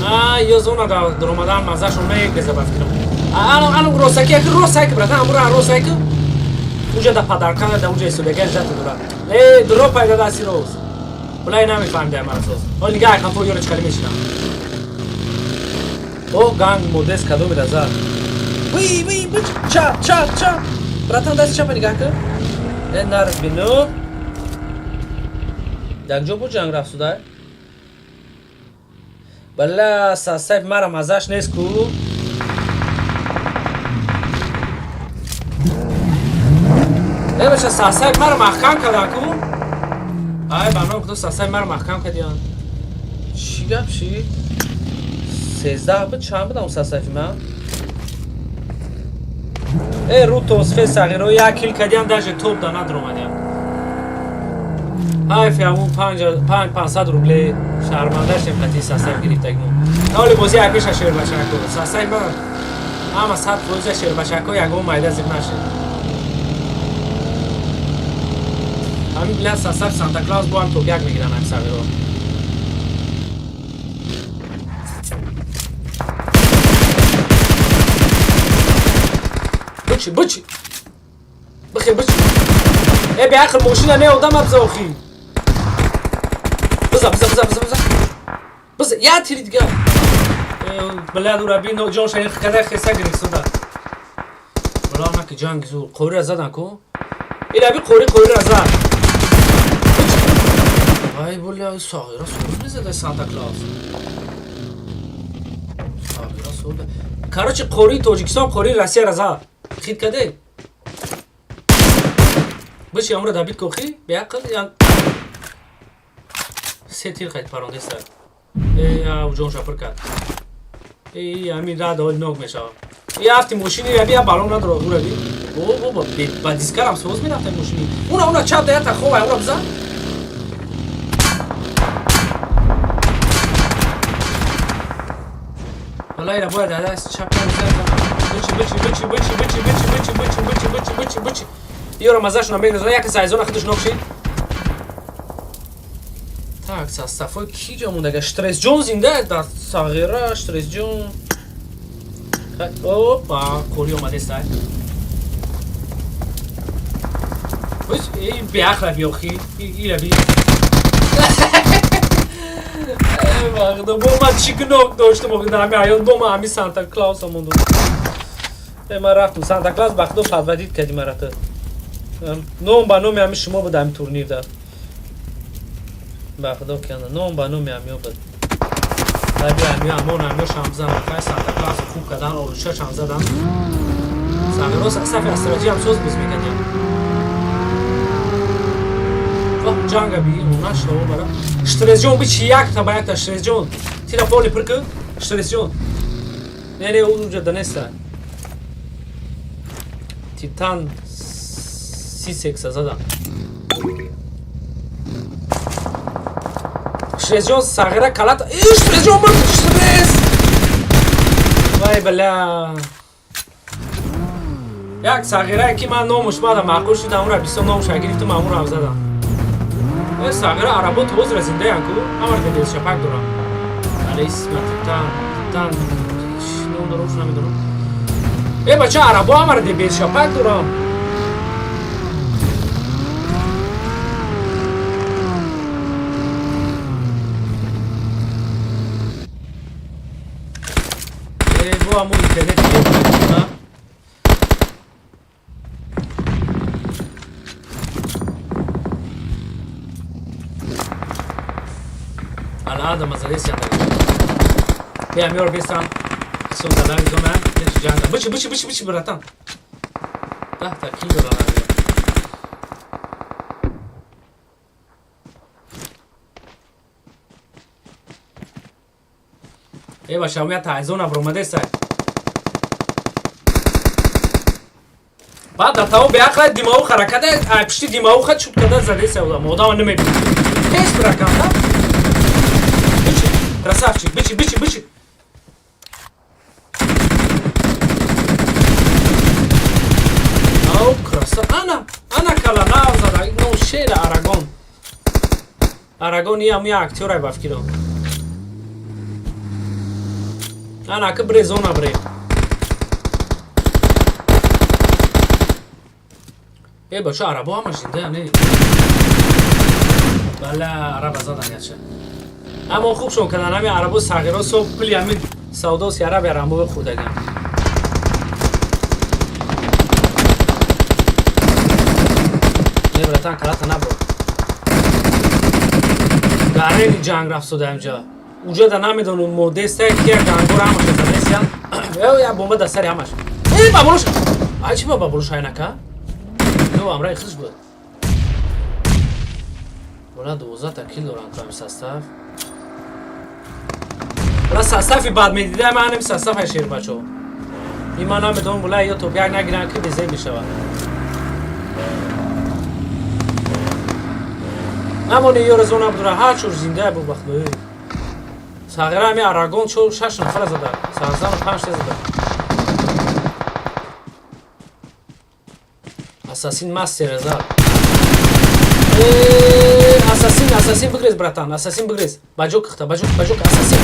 А, ё зона да даромадан мазашон мегеза ба фикрам. Ано, ано росаки, як росаки, братан, амура росаки. Уҷа да падарка да уҷа истодага жата дора. Э, дро пайда даси роз. Булай намефаҳмида мара соз. Ҳол нигаҳ кан, то ёра чикали мешинам. О, ганг модес кадоми да зад. Ви, ви, бич, ча, ча, ча. Братан, даси чапа нигаҳ кун. Э, нар бину. Дар ҷо буд ҷанг рафт суда? Бала, сасайф мара мазаш нест ку. Э, баша, сасайф мара маҳкам кардан ку. Ай, ба номи худо, сасайф мара маҳкам кардиян. Чӣ гап шид? 13 буд, чанд будам сасайфи ман? Э, рутос фе сағиро як кил кардиян, даже топ да надромадиян. Ҳайф, ҳамун 500 рубле шарманда шем қати сасайф гирифтагимо. Ҳоли бозӣ як пеша шербачако. Сасайф ман ҳама 100% шербачако, ягон майда зиқ нашед. Ҳамин билад сасайф Санта Клаус бо ҳам топ як мегиранд ҳамин сағиро. Бучи, бучи. Бихе, бучи. Э, беақл, мошина не, одам абза охи. Биза, биза, биза, биза, биза. Биза, я тири дига. Бля, дура, би ҷон шаин када хеса гирифтуда. Бля, наки ҷанг зур. Қорира задан ку? Ира би қори, қорира зад. Ай, бля, сағира соз мезада Санта Клаус. Сағира соз. Короче, қори Тоҷикистон, қори Россияра зад. Хит каде? Биши, амра дабит кохи, беақл, ян се тир қайд парондеста. Э, ҷон шапир кард. Э, ҳамин рад ҳоли нок мешавад. Э, афти мошини раби, я балон надорад, ура би. О, о, ба дискарам соз мерафта мошини. Ура, ура, чап да ята хова, ура бизан. Валлаҳи, ра бояд даст чап бизан. Бичи, бичи, бичи, бичи, бичи, бичи, бичи, бичи, бичи, бичи, бичи, бичи. Ёра мазашона мегрезона, яке сайзона худаш нок шид. Так, составҳои ки ҷо мондага? Штресҷон зинда дар сағира, Штресҷон. Опа, қори омадеста. Беақла биёхи, ира би. Вақто бо ман чӣ гуноҳ доштам охи дар ҳами ҳаёт, бо ман ҳами Санта Клауса мондум. Ман рафтам, Санта Клаус, ба худо подводить кардӣ мара ту. Ном ба номи ҳами шумо буд ҳами турнирда. Ба худо кана, ном ба номи ҳамиё буд. Таби ҳамиё амон ҳамиё шамзан, хай Санта Клаус хуб кардан, оруча шамзадан. Сағиро сафи астраҷи ҳам соз буз мекардям. Вах, ҷанга би, она шаво бара. Штресҷон, бичи якта ба якта, Штресҷон. Тира поли пир ку, Штресҷон. Не, не, уҷа да неста. Титан Сисекса задам. Штресҷон сағира калат. Э, Штресҷон мурд, Штрес! Вай, бля. Як сағирае ки ман номуш баъда маъқул шудам, ура бисёр номуша гирифтам, амуро задам. Э, сағира арабо тозра зиндаян ку, ҳамар дедешапак дорам. Але исма Титан, Титан, ном дорам, намедонам. Э, бача, арабо ҳамар дебешапак дорам. Э, бо ҳамун интернет на? Алада мазадеси анда. Бия, миёр бестан. Сон дадан зона, ҷанга. Бичи, бичи, бичи, бичи, братан. 10 та кил дорам. Э, бача, я тайзона бромадеса. Баъд дар таво беақла димау ҳараката, пишти димау хат шуд када задеса одам. Одама намебини. Тез биракам, да? Бичи, красавчик, бичи, бичи, бичи. Ау, краса. Ана, ана кала нав зада. Но шера Арагон. Арагон иам я актёрай ба фикром. Ана ки бре зона бре. Э, бача, арабо ҳамаш зинда не. Бала, араба задан яча. Аммо хуб шон кардан, ҳами арабо сағиро со пули ҳамин савдоси араби арамбо хӯрдагиам. Не, братан, калата набро. Гарени ҷанг рафт сода инҷа. Уҷа да намедонам модеста ки як гангор ҳамаша задесиян. Э, я бомба дар сари ҳамаш. Э, баболуш. Ай, чи ба баболуш айнака? Ё, амраи худш буд. Бола 12 та кил дорам ку ҳами состав. Бола состави бад медида, ман ҳами состав ай шер бачо. И ман намедонам, бола ё топ як нагиран ки безеб мешавад. Намони ёра зона будура, ҳар чор зинда бу бахтои. Сағира ҳами Арагон чор шаш нафара зада. Сарзану панҷ та зада. Ассасин мастер зад. Э, Ассасин, Ассасин бигрез, братан, Ассасин бигрез. Баҷо кихта, баҷо, баҷо, Ассасин.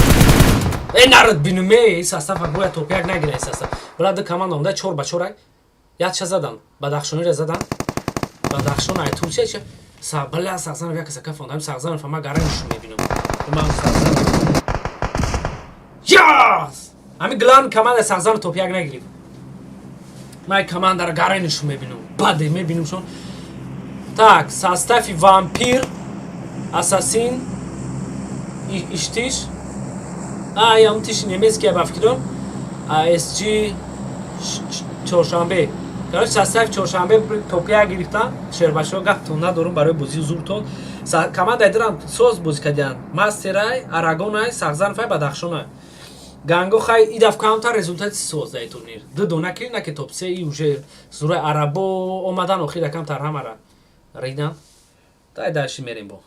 Э, нарад бинуме, ин состав бояд топ як нагира ин состав. Била ду команда омда 4 ба 4 ай. Якша задан, Бадахшонира задан. Бадахшон ай Турсия ча бля, Сағзанов як каса кафондам. Сағзанов ама гараншу мебинам. Ман Сағзанов. Яс! Ами главный команда Сағзанов топ як нагирифт. Ман командаро гараншу мебинам. Баде мебинам шон. Так, состави вампир, ассасин, иштиш. А, ям тиш немецкий ба фикрам. ASG чоршанбе. Короче, состав чоршанбе топ як гирифтан. Шербашо гаптон надорум барои бозии зуртон. Командаи дирам соз бозӣ кардиянд. Мастерай, Арагонай, Сағзановай, Бадахшонай. Ганго хай идаф камтар результати соз дар турнир. Ду дона ки на ки топ 3 и уже зураи арабо омадан охира камтар ҳамара ридан. Дай дальше мерем бо.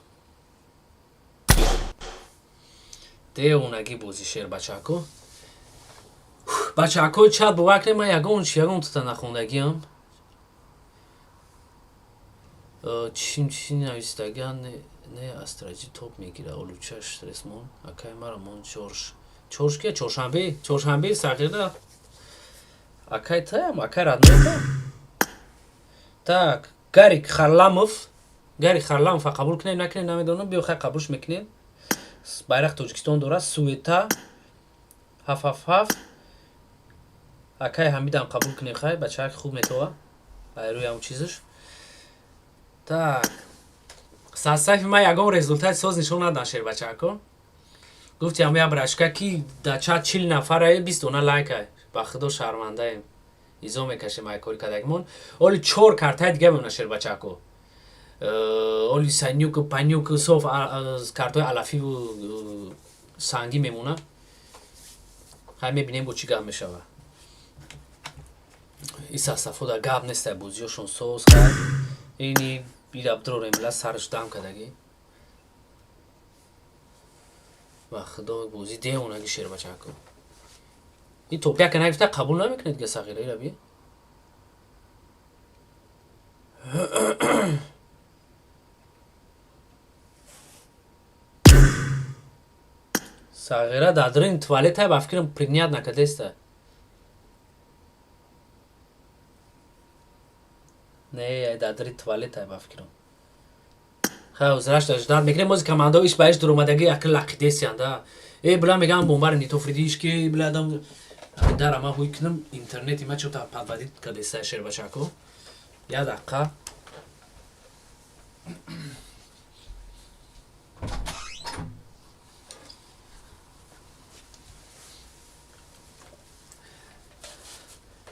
Деонаги бози шербачако. Бачако чат бовар кунед, ман ягон чи ягон тута нахондагиам. Чим чи навистагиам, не астраҷи топ мегира, олуча штресмон, акай мара мон чорш. Чорш ки чоршанбе, чоршанбе сағира. Акай таям, акай родной. Так, Гарик Харламов, Гарик Харламов қабул кунед, накунед намедонам, биё хай қабулш мекунед. Байрақ Тоҷикистон дорад, Суета 777. Акай Ҳамидам қабул кунед хай, бачаак хуб метова. Байрӯи ҳам чизаш. Так. Состави ман ягон результат соз нишон надан шербачако. Гуфти ҳам як брашка ки да чат 40 нафарае, 20 дона лайка. Ба худо шармандаем. Изо мекашем ай кори кардагимон. Оли 4 картаи дига мемона шербачако. Оли санюк, панюк, соф картои алафиву сангӣ мемона. Хай мебинем бо чӣ гап мешава. И састафо да гап нестай, бозиёшон соз хай. Ини ира бдрорем ла сараш дам кардагӣ. Ба худо бозӣ девонаги шербачако. Ин топ яка нагирифта қабул намекунед га сағира ира би. Сағира дар даруни туалета ба фикрам принят накардеста. Не, дар даруни туалета ба фикрам. Хай, озраш ждат мекунем, мози командао иш ба иш дуромадагӣ як лақидесиян да. Э, била мегам бомбари нитофридиш ки била адам дара ма ҳуй кунам интернети ма чота подводит кардеста шербачако. Я дақиқа.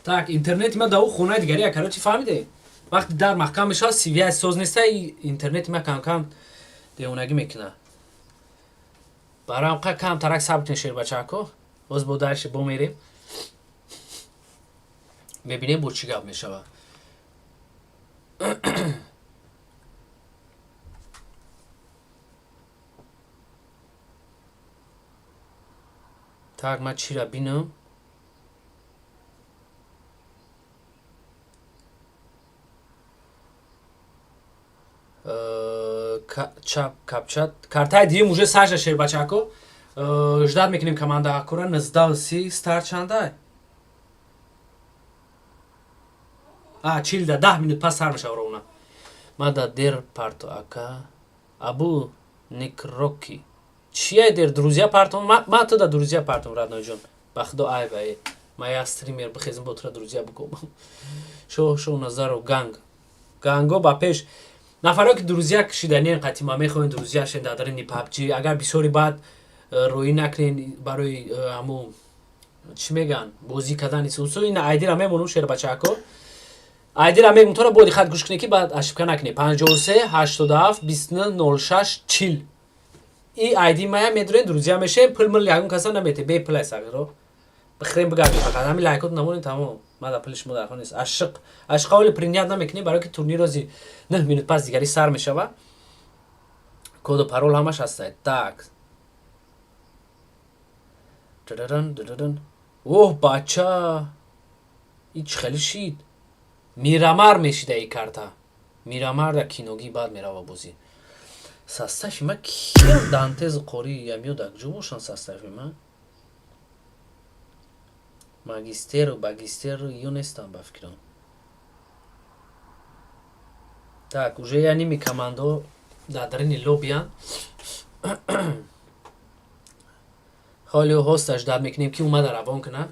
Так, интернети ма да ӯ хонаи дигари, короче, фаҳмиде? Вақти дар маҳкам мешавад, связь соз неста, интернети ма кам-кам девонагӣ мекунад. Барои ҳам кам тарак сабр кунед шербачако. Боз бо дальше бо мерем. Мебинем бо чӣ гап мешавад. Так, ман чиро бинам? Чап капчат картаи дуюм уже сажа шербачако. Ждать мекунем команда акура 19:30 старт чандай? А, 40 да 10 минут пас сар мешава ровно. Ма да дер парто ака. Абу Никроки. Чия дер друзья партом? Ма ту да друзья партом, родной ҷон. Ба худо айба э. Ма я стример бихезм бо тура друзья биком. Шо шо Назаров ганг. Ганго ба пеш. Нафаро ки друзья кшиданien қати ма мехоҳем друзья шен дар дарини PUBG. Агар бисёри баъд роӣ накунен барои ҳаму чӣ мегӯянд бозӣ кардани сусу ин айдира мемонум шербачако. Айдира мегум тора бо диққат гӯш кунед ки баъд ошибка накунед. 53 87 29 06 40. И айди мая медурен друзья мешем, пул мул ягон каса намете, бе пул ай сағиро. Бихрем бигардем фақат ҳамин лайкот намонем тамом. Ма да пули шумо дар хона нест. Ашиқ, ашиқа оли принят намекунем барои ки турнир рози 9 минут пас дигари сар мешава. Коду парол ҳамаш ҳастай. Так. Дададан, дададан. Оҳ, бача. Ин чӣ хеле шид? Мирамар мешида и карта. Мирамар да киногӣ баъд мерава бозӣ. Состави ма киям Дантез қори ямиё дар куҷо бошанд состави ма? Магистеру, багистеру ё нестам ба фикрам. Так, уже я ними командо дар дарини лоббиян. Ҳоли ҳосташ дар мекунем, ки омада равон кунад.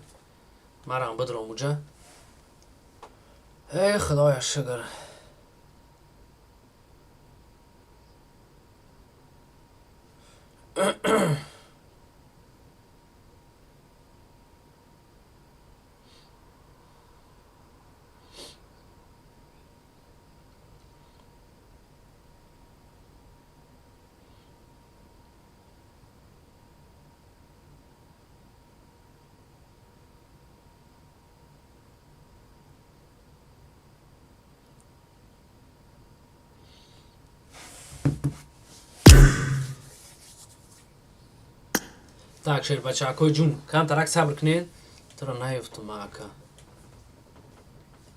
Марам бидром уҷа. Эй, худоя шукр. Так, шербачакҳои ҷун, камтарак сабр кунед. Туро наёфтум, ака.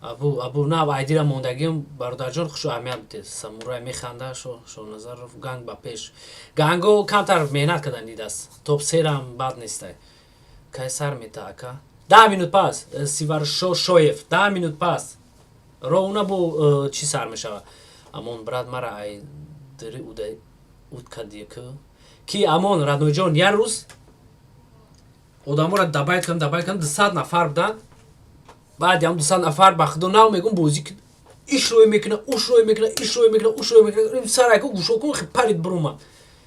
Абу, абу, на, айдира мондагиам, бародарҷон, хушу аҳамият бидед. Самурай механда, Шоназаров, ганг ба пеш. Ганго камтар меҳнат кардан дидаст. Топ серам бад нестай. Кай сар мета, ака? 10 минут пас, Сиваршо Шоев, 10 минут пас. Ровно бо чӣ сар мешава? Амон, брат, мара ай дри уда уд кардӣ ки амон, роднойҷон, як рӯз одаморо добавить кардам, добавить кардам, 200 нафар буданд. Баъди ҳам 200 нафар, ба худо, нав мегум, бозӣ иш рӯй мекуна, уш рӯй мекуна, иш рӯй мекуна, уш рӯй мекуна, сарайку гӯшо кун, парид биромад.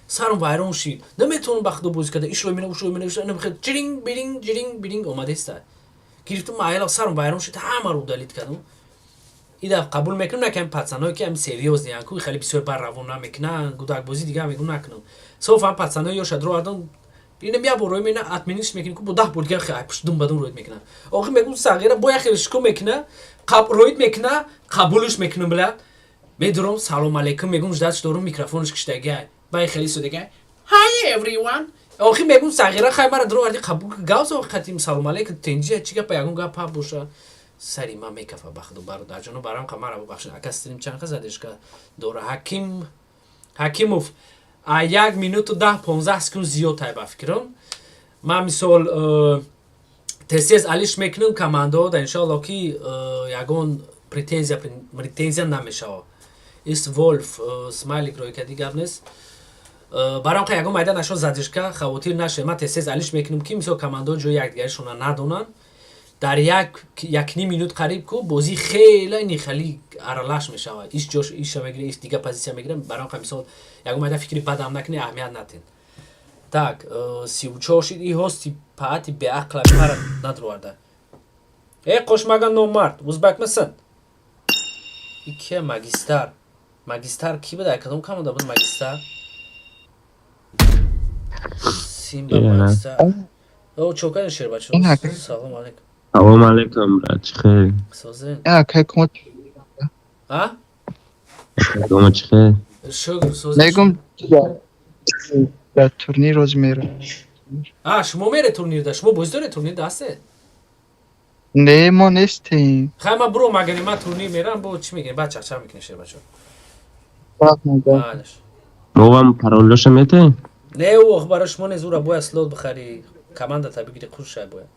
Сарам вайрон шид, наметавонам, ба худо, бозӣ карда. Иш рӯй мекуна, уш рӯй мекуна, ҷиринг биринг, ҷиринг биринг омадеста. Гирифтум, айла, сарам вайрон шид, ҳамаро удалить кардам. И дафъ қабул мекунам, накам пацаное ки ами серьёзный ку, хеле бисёр бар равон намекунанд, гудакбозӣ дига мегум накунам. Соф ҳам пацаное ёша дровардам. Инам як бор рӯй мена, отменить мекунӣ ку, бо 10 бор дига хе пуштдум бадум рӯйд мекуна. Охи мегум, сағира бо як хеле шико мекуна, рӯйд мекуна, қабулш мекунам, била. Медурам, салом алейкум мегум, ждать дорум, микрофонш киштагай. Бай хеле судагай. Hi everyone. Охи мегум, сағира, хай мара дроварди, қабул гавз, охи қатим салом алейкум, тенҷия, чӣ гапа, ягон гап боша. Сари ман мекафа, ба худу, бародарҷону, барам қа мара бубахшед. Ака, стрим чанд қа задержка дора? Ҳаким Ҳакимов, а 1 минуту 10-15 секунд зиёд тай, ба фикрам. Ман мисол тез алиш мекунам командо да, иншоалло, ки ягон претензия намешава. Ис Волф смайлик рӯй кади, гап нест. Барам қа ягон майда нашо задержка, хавотир наше. Ман тез алиш мекунам, ки мисол командо ҷои якдигаришона надонанд. Дар як якним минут қариб ку бозӣ хеле нихали аралаш мешавад, иш ҷош иша мегира, иш дига позитсия мегира. Барам қа мисол ягон майда фикри бадам накунӣ, аҳамият натен. Так, 34 шид. И ҳости паати беақла пара надроварда. Э, қошмаган номард, узбакмисан? И кия? Магистар, магистар ки буда? Кадом команда буд магистар? Симба, магистар. О, чокани шербачо, салом алейкум. Салом алейкум, брат, чӣ хел? Созен. Акай кума. А? Дома чӣ хел? Шукр, созен. Мегум, дар турнир рӯз мерам. А, шумо мере турнирда? Шумо бозӣ доред турнирда ҳастед? Не, мо нестем. Хай, ма буро, магани ма турнир мерам, бо чӣ мегирем? Баъд чақчақ мекунем, шербачо. Маълаш. Мовам паролоша метаем? Не, ох, барои шумо не, зура бояд слот бихарӣ, командата бигири, хушай бояд.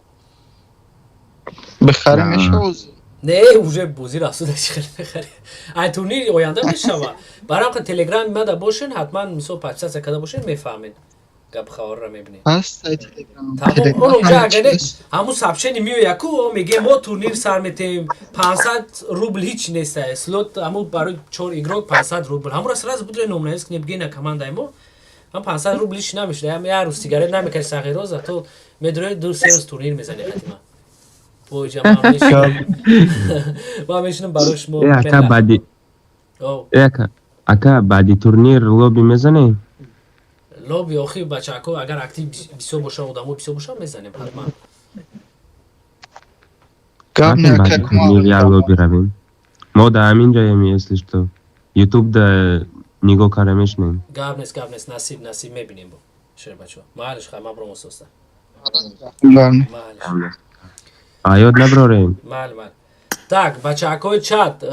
Бихарӣ мешавад? Не, уже бозӣ рафтуда, чӣ хеле мехарӣ? Ай турнири оянда мешава. Барам қа телеграми мада бошен, ҳатман, мисол, подписаться карда бошен, мефаҳмед. Гап хабарро мебинед. Ҳаст ай телеграм. Тамом, он онҷа агаре ҳамун сообщение меояд ку, меге мо турнир сар метем, 500 рубл ҳеч нест, слот ҳамун барои чор игрок 500 рубл. Ҳамура сразу будре номнавис кунед, бигӯед на командаи мо. Ҳам 500 рубл ҳеч намешуда. Ям як рӯз сигарет намекаши, сағиро, зато медрои 2-3 рӯз турнир мезани қатима. Боҷа ман мешинам барои шумо. Э, ака, баъди э, ака, ака, баъди турнир лобби мезанем? Лобби, охи, бачако, агар актив бисёр боша, одамо бисёр боша, мезанем ҳатман. Гап не, ака. Турнир як лобби равем. Мо да ҳамин ҷоем, если что. Ютуб да нигоҳ карда мешунем. Гап нест, гап нест, насиб, насиб, мебинем бо шербачо. Маълиш, хай, ман биром ососта. Маълиш. А ёд наброрем. Майли, майли. Так, бачаакҳои чат,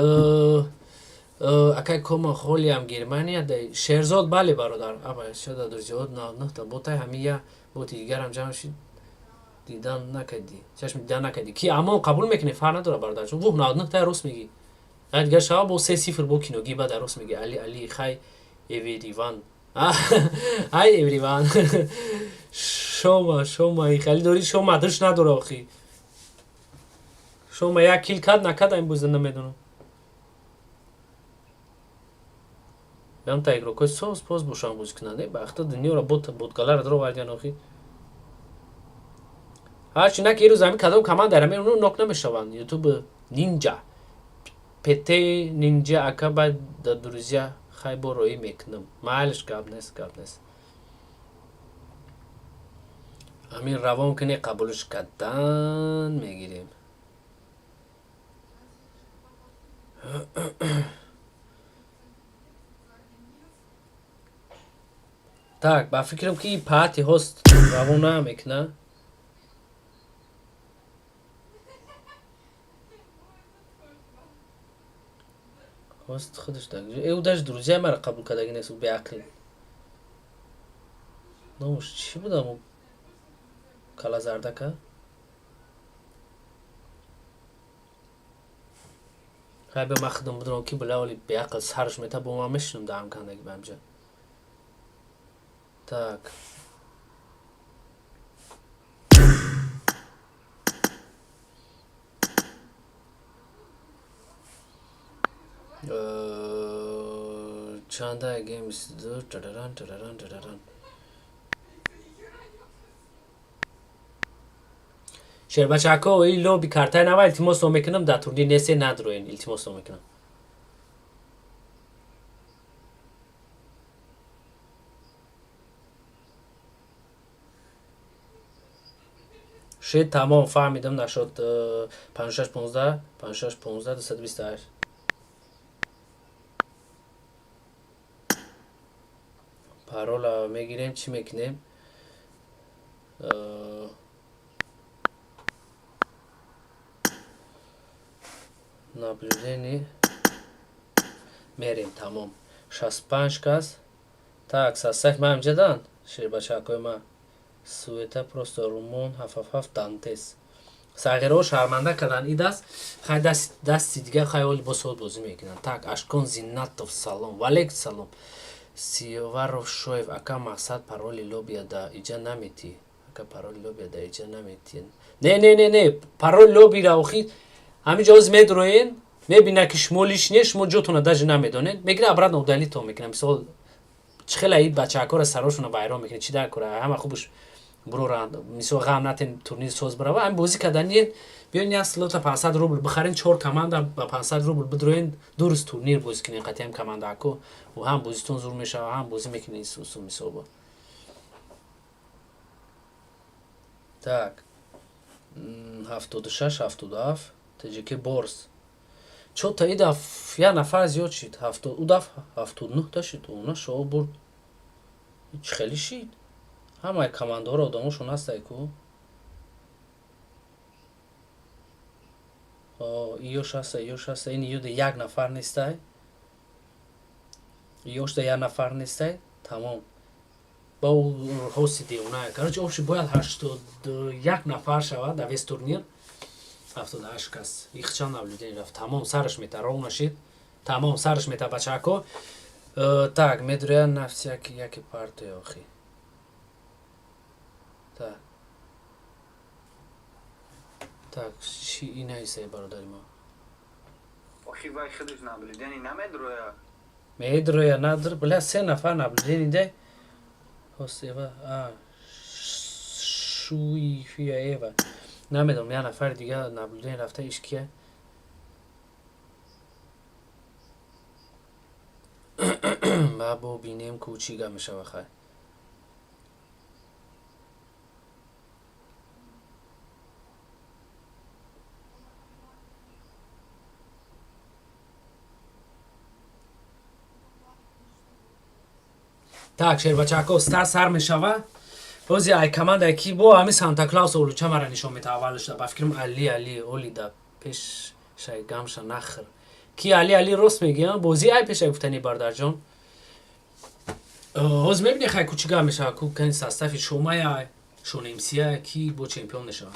акай кома, холиам Германия да Шерзод, бале, бародар. Аба, шада друзья, на ботай ҳами я боти дигарам ҷамъ шид. Дидан накардӣ. Чашм дидан накардӣ. Ки амон қабул мекунӣ, фарқ надора, бародарҷон. Вуҳ, 99 тай рост мегӣ. Ай дигар шава бо 3-0 бо киноги ба дарост меги Али Али хай everyone. Ай everyone. Шома шома хали дори шома дӯш надора охи. Шома як kill кад накад ин боза намедонам. Ям та игрокои соз поз бошан бозӣ кунанд. Бахта дунёро бот ботгалара дровардиан охи. Ҳарчи на ки ирӯз ҳамин кадом команда ра меону нок намешаванд. Ютуб Нинҷа. ПТ Нинҷа ака ба да друзья хай бо роӣ мекунам. Майлиш, гап нест, гап нест. Ҳамин равон кунӣ қабулш кардан мегирем. Так, ба фикрам ки паати ҳост равон намекуна. Ҳост худаш дар ӯ даже друзья маро қабул кардаги нест, ӯ беақл. Номаш чӣ будам ӯ калазардака? Хай бе ман худам бидонам ки била оли беақл сараш мета бо ман мешинам даҳам кандаги ба ҳамҷа. Так. Чанда геймс тараран тараран тараран. Шербачако и лоби картай нава илтимос мекунам дар турнир несе надроен илтимос мекунам. Шед тамом фаҳмидам нашуд 56 15 56 15 228. Парола мегирем, чӣ мекунем? Наблюдение мерем тамом. 65 кас. Так, состав ма ҳамҷадан шербачакои ма. Суета просто румон 777 дантес. Сағираҳо шарманда кардан и даст. Хай дасти дигар хай оли бо соат бозӣ мекунанд. Так, Ашкон Зиннатов салом. Валейк салом. Сиёваров Шоев ака мақсад пароли лобия да иҷа наметӣ. Ака пароли лобия да иҷа наметӣ. Не, не, не, не, пароли лобира охи ҳамин ҷо оз медроен, мебина ки шумо лишне, шумо ҷотона даже намедонед, мегира обратно удалить мекунам. Мисол чӣ хела и бачаакора сарошона вайрон мекунед, чӣ дар кора? Ҳама хубш буроранд. Мисол ғам натен турнир соз барава. Ҳамин бозӣ кардани биён як слота 500 рубл бихарен, чор команда ба 500 рубл бидроен, ду рӯз турнир бозӣ кунед қатъи ҳам командаако. Ҳам бозитон зур мешава, ҳам бозӣ мекунед сусу мисол. Так. 76 77 ТЖК Борс. Чо-то и даф як нафар зиёд шид. 70 у даф 79 та шид. Она шоу бурд. Чӣ хеле шид? Ҳамаи командаҳоро одамошон ҳастай ку. Иёш ҳаста, иёш ҳаста. Ин иёда як нафар нестай. Иёшда як нафар нестай. Тамом. Ба ӯ ҳости девона. Короче, общий бояд 81 нафар шавад дар весь турнир. 78 кас. Их чанд наблюдение рафт. Тамом сараш мета ровно шид. Тамом сараш мета бачако. Так, медроя нафс яки яки партия охи. Так. Так, чӣ инаисай бародари мо? Охи вай худаш наблюдение намедроя. Медроя надр, бля, се нафар наблюдение дай. Хостева, а шуи фия ева. Намедонам, як нафар дига наблюдение рафта иш кия? Ба бо бинем ку чӣ гап мешава хай. Так, шербачако, стар сар мешава. Бози ай команда ки бо ҳамин Санта Клаус олуча мара нишон мета аввалш ба фикрам Али Али оли да пеш шай гамша нахр. Ки Али Али рост мегӣ, бози ай пеш ай гуфтани бардарҷон. Ҳозир мебинӣ хай ку чӣ гап мешава, ку кани состави шомая, шонемсия ки бо чемпион мешава.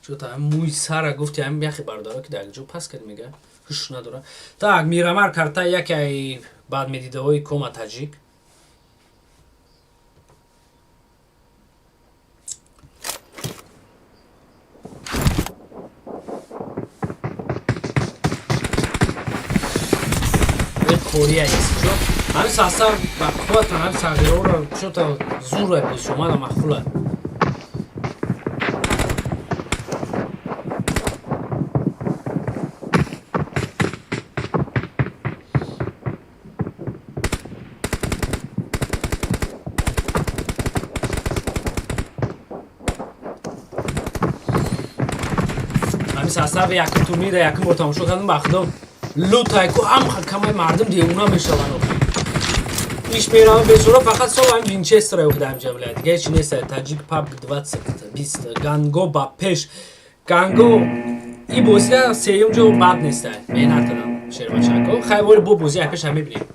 Чӯта мӯи сара гуфти ҳамин яхе бародаро ки дар ҷо пас кард мега ҳуш надора. Так, Мирамар карта яке ай бадмедидаҳои кома таҷик. Қория чо ҳамин састав ба қувватан ҳамин сағирҳоро чота зура бисомада махфула. Ҳамин состави якум турнира якум бор тамошо кардам, ба худо лутайку ҳам камаи мардум девона мешаванд. Иш меравам бечора фақат сол ҳам Винчестер охида ҳамҷа вилоят. Дига ҳеч нест. Таҷик паб 20 20 Ганго ба пеш. Ганго и бозида сеюм ҷо бад нест. Меҳнат кардам шербачако. Хай вори бо бози пеш ҳам мебинем.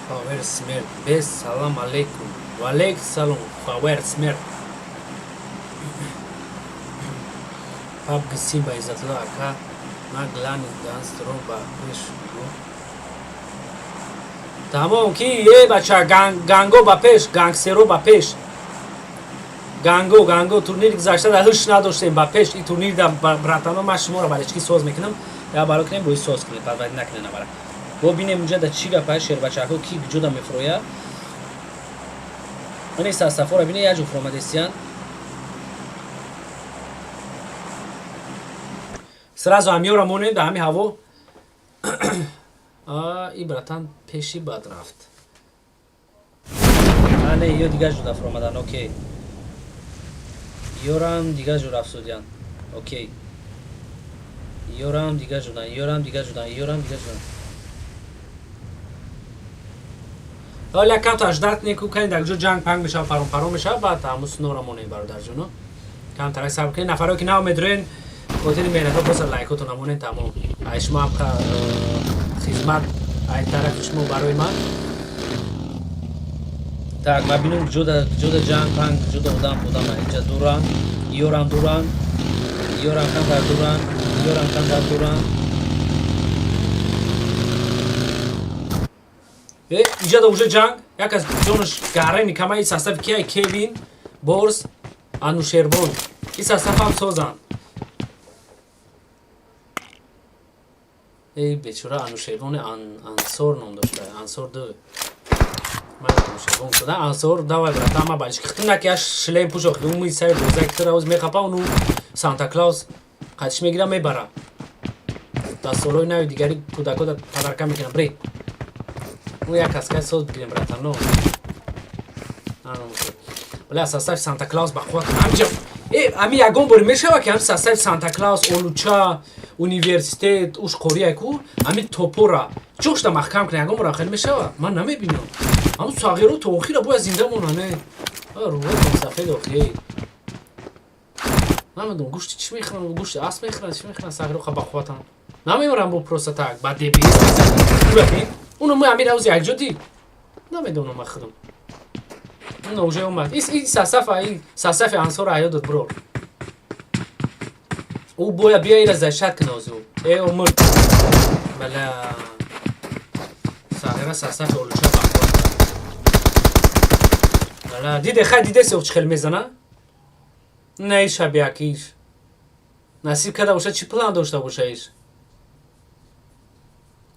Фавер смерт. Без салам алейкум. Валейк салом. Фавер смерт. Пабг Симба Иззатулло ака. Ма глани данстро ба пеш гу. Тамом ки е бача ганго ба пеш, гангстеро ба пеш. Ганго, ганго турнир гузашта да ҳуш надоштем ба пеш. И турнир да братано ма шуморо балечки соз мекунам. Я баро кунем бои соз кунем, бад накунем набара. Бо бинем унҷа да чӣ гапа шербачаҳо ки ҷуда мефуроя. Ани састафора бине як ҷо фуромадестиян. Сразу ҳамёра монем да ҳами ҳаво. И братан пеши бад рафт. А не, ё дигар ҷуда фуромадан, окей. Ёрам дигар ҷо рафтудиян. Окей. Ёрам дигар ҷудан, ёрам дигар ҷудан, ёрам дигар ҷудан. Ҳоли як камтар ждать неку кани дар ҷо ҷанг панг мешава, парон парон мешава, баъд ҳамун сунора монем бародарҷоно. Камтарак сабр кунед. Нафаро ки нав медроен, хотири меҳнатҳо боса лайкотон намонед тамом. Ай шумо ҳам хизмат ай тарафи шумо барои ман. Так, ма бинам ҷода ҷода ҷанг панг, ҷода одам одам инҷа дуран, ёрам дуран, ёрам камтар дуран, ёрам камтар дуран. Иҷа да уже ҷанг, як аз ҷонаш гарени камаи состави кияй Кевин, Борс, Анушервон. И состав ҳам созанд. Эй бечора Анушервон Ансор ном дошта, Ансор 2. Ман Анушервон куда Ансор давай брата, ма балиш хитм наки аш шлем пӯшох, умуи сай бозак тира оз мехапа уну Санта Клаус қадиш мегира мебара. Да солои нави дигари кӯдако да подарка мекунам, бре. Ну як каскай соз бигирем братано. Бля, состав Санта Клаус ба қувват ҳамҷа. Ами ягон бор мешава ки ҳам состав Санта Клаус, Олуча, университет, уш қория ку, ами топора ҷошта маҳкам кунад, ягон бор хеле мешава? Ман намебинам. Ҳамун сағиро то охира бояд зинда монанд, не. Рӯҳотон сафед охи. Намедонам гӯшти чӣ мехӯранд, гӯшти асп мехӯранд, чӣ мехӯранд сағиро ба қувватан. Намеморам бо просто так, ба дебис. Ура бин. Уно мо амир ҳавзи якҷо дид. Намедонам ман худам. Уно уже омад. Ис сасафа, и сасафи ансора аёдат бро. Ӯ боя бия ира зашат кунад ӯ. Э омур. Бала. Сағира сасафи олуча бақват. Бала, диде хай диде се чӣ хел мезана? Не иш шабиякиш. Насиб када боша чӣ план дошта боша иш?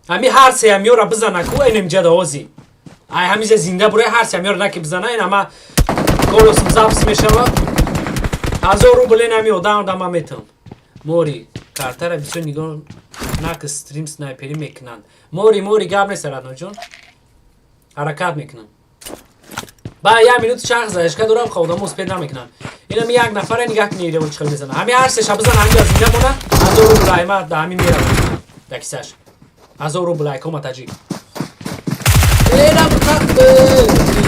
Ами ҳар се амёра бизана ку энем ҷада ози. Ай ҳамиҷа зинда буре ҳар се амёра наки бизана ин ама голосм запис мешава. 1000 рубл ин ами одам дама метам. Мори картара бисёр нигоҳ нак стрим снайпери мекунанд. Мори мори гап нест Радноҷон. Ҳаракат мекунам. Ба як минут чарх задашка дорам ходамо успед намекунанд. Инам як нафаре нигаҳ кунед ире чӣ хел мезана. Ҳами ҳар се ша бизана ҳамиҷа зинда мона 1000 рубл айма да ҳамин меравад. Да кисаш. 1000 рубл айкома таҷик. Эра бутақ.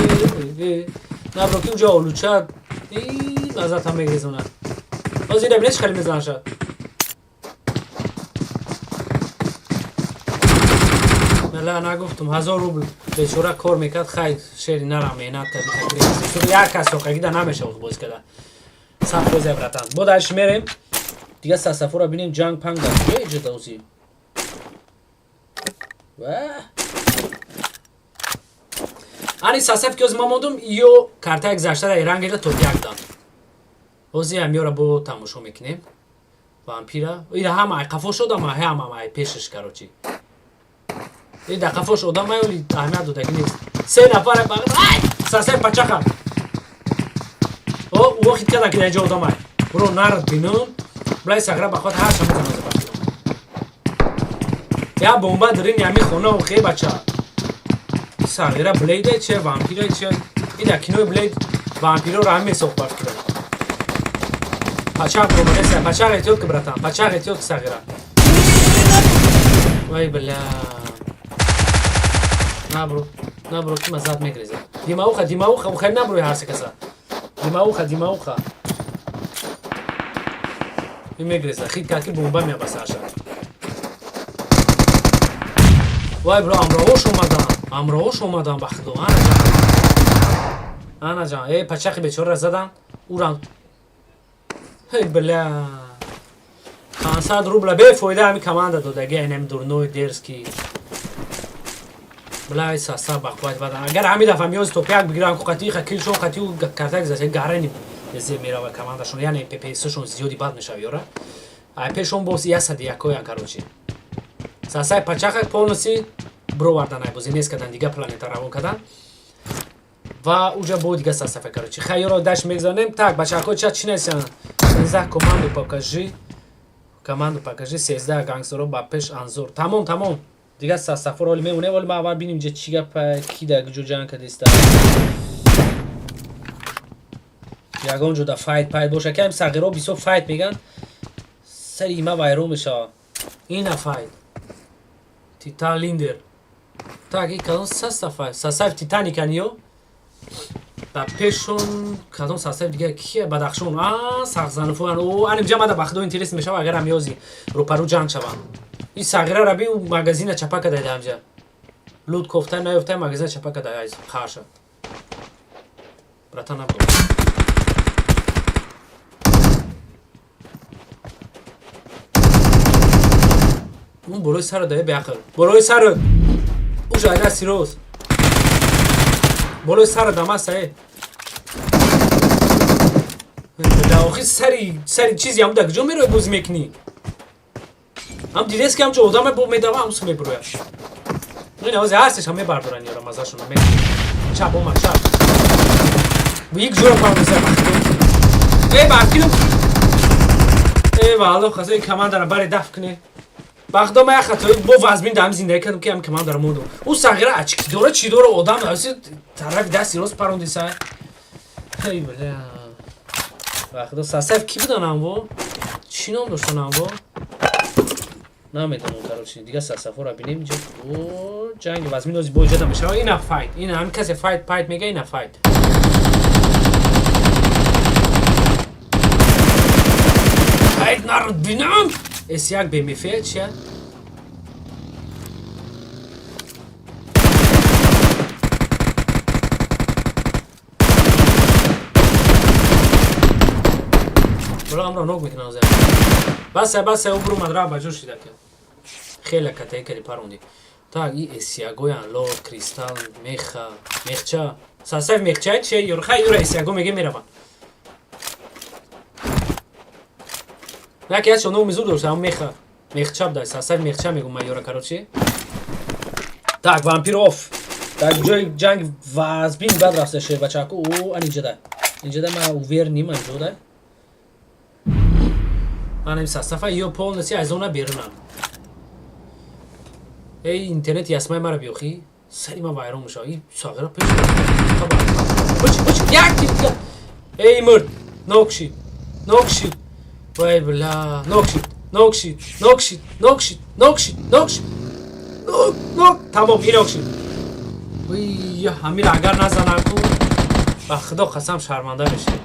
Набро ки уҷа олуча мазата мегрезонад. Ҳозир ира бинед, чӣ хеле мезанаша. Ла, нагуфтум, 1000 рубл бечора кор мекард. Хай, шери нара, меҳнат кард. Як кас соқагида намешавад боз карда. 100%, братан. Бо дальше мерем, дига сасафора бинем. Ҷанг панг дар куҷо иҷода ози? Ва ани сасаф ки ози ма мондум, ё картаи гузашта дар рангеда то як дан. Ҳозир ҳамёра бо тамошо мекунем. Вампира ира ҳама ай қафо шудам, ҳама ай пешаш. Короче, и дар қафош одам ай, аҳамият додагӣ нест. Се нафар ай сасаф пачаха о ӯ хит кардан, ки дар инҷо одам ай. Буро нард бинум, блай сагра ба худ ҳар шама заноза. Я бомба дарин ҳами хона. Охе, бача, сағира блейде че, вампира че? И дар кинои Блейд вампироро ҳам месохт. Бар пачақ ромадеса. Пачақ, эҳтиёт ки, братан, пачақ, эҳтиёт ки, сағира. Вай, бля, набро, набро, ки мазат мегреза. Димауха, димауха, ухай, наброи ҳар се каса. Димауха, димауха, и мегреза. Хит кард, ки бомба меяба сарша. Вай, бро, амроҳош омадан, амроҳош омадан, ба худо. Ана ҷан, ана ҷан. Э, пачақи бечораро задан уран. Эй, бля, 500 рубла бефоида ҳами команда додаги, айнами дурной дерзкий. Блай, саса бақувват бадан. Агар ҳами дафъа миёзи топ як бигирам, ку қатиха килшон қатиу картак заса гарани зе мерава командашон, яъне ППСшон зиёди бад мешава. Ёра ай пешон боз ясади якоян. Короче, сасай пачаха полностью бировардан, ай бози нест кардан, дига планета равон кардан ва уҷа бо дига сасафа. Короче, хайёро даш мегзанем. Так, бачаҳако, ча чи нестан? 16 команду покажи, команду покажи. 13 гангстеро ба пеш анзор. Тамом, тамом, дигар сасафоро оли мемонем. Оли ма аввал бинем, ҷа чӣ гапа, ки дар куҷо ҷанг кардиста. Ягон ҷо да файт пайт боша, ки ҳами сағиро бисёр файт меган, сари има вайрон мешавад. Ина файт Титан Линдер. Так, и кадом састафа? Састаф Титаник аниё ба пешон кадом састаф дига кия? Бадахшон, а сағзануфоян. О, анимҷа мада, ба худо, интерес мешава, агар ҳамёзи рӯпарӯ ҷанг шаванд. И сағира раби магазина чапа када ҳамҷа. Лут кофта наёфта, магазина чапа када айз қарша. Братан, набро. Он болои сара дае, беақл. Болои сара. Уж айда сироз. Болои сара дамаста э. Да охи сари чизи ҳам да куҷо мерои, бозӣ мекунӣ? Ҳам дидест, ки ҳамчо одаме бо медава, ҳам су мебуроя. Ин ҳози ҳарсеш ҳам мебардоран ёра мазашона ме. Чап омад, чап. Бу як ҷура павза. Э, бахтину. Э, валло, хаса командара баре даф куне. Бахдо, ма як хатои бо вазмин дар зиндагӣ кардам, ки ҳам командара мондум. Ӯ сағира ачки дора, чӣ дора, одам аси тарафи дасти рост парондиса. Эй, бля. Бахдо, сасаф ки будан амво? Чӣ ном доштан амво? Намедонам, короче, дига сасафора бинем инҷо. О, ҷанги вазмин ози бо иҷода мешава. Ина файт. Ина ҳам касе файт пайт мега, ина файт. Файт народ бинам. С1 БМФ чия? Бро, амро нок мекунам зай. Басе, басе, ӯ бурумад, ра ба ҷо шида ки. Хеле катаи кади паронди. Так, и С1-гоян, Лорд, Кристалл, Меха, Мехча. Сасаф Мехча чия? Юр, хай юра С1-го меге мераван. Яке аз шоно мизур дошт, ам Меха. Мехча буда, сасаф Мехча мегум ман юра, короче. Так, вампир оф. Так, ҷои ҷанг вазбин бад рафта шер бачаку. О, ан инҷада. Инҷада ман уверен ман ҷода. Манам састафа ё полностью аз зона берунам. Эй, интернет ясмай мара биёхӣ. Сари ман вайрон мешавад. И сағира пеш. Буч, буч, як тика. Эй, мурд. Нок шид. Нок шид. Вай, бля, нок шид. Нок шид. Нок шид. Нок шид. Нок шид. Нок шид. Нок, нок. Тамом, и нок шид. Вай, ҳамир агар назанам ку. Ба худо қасам, шарманда мешед.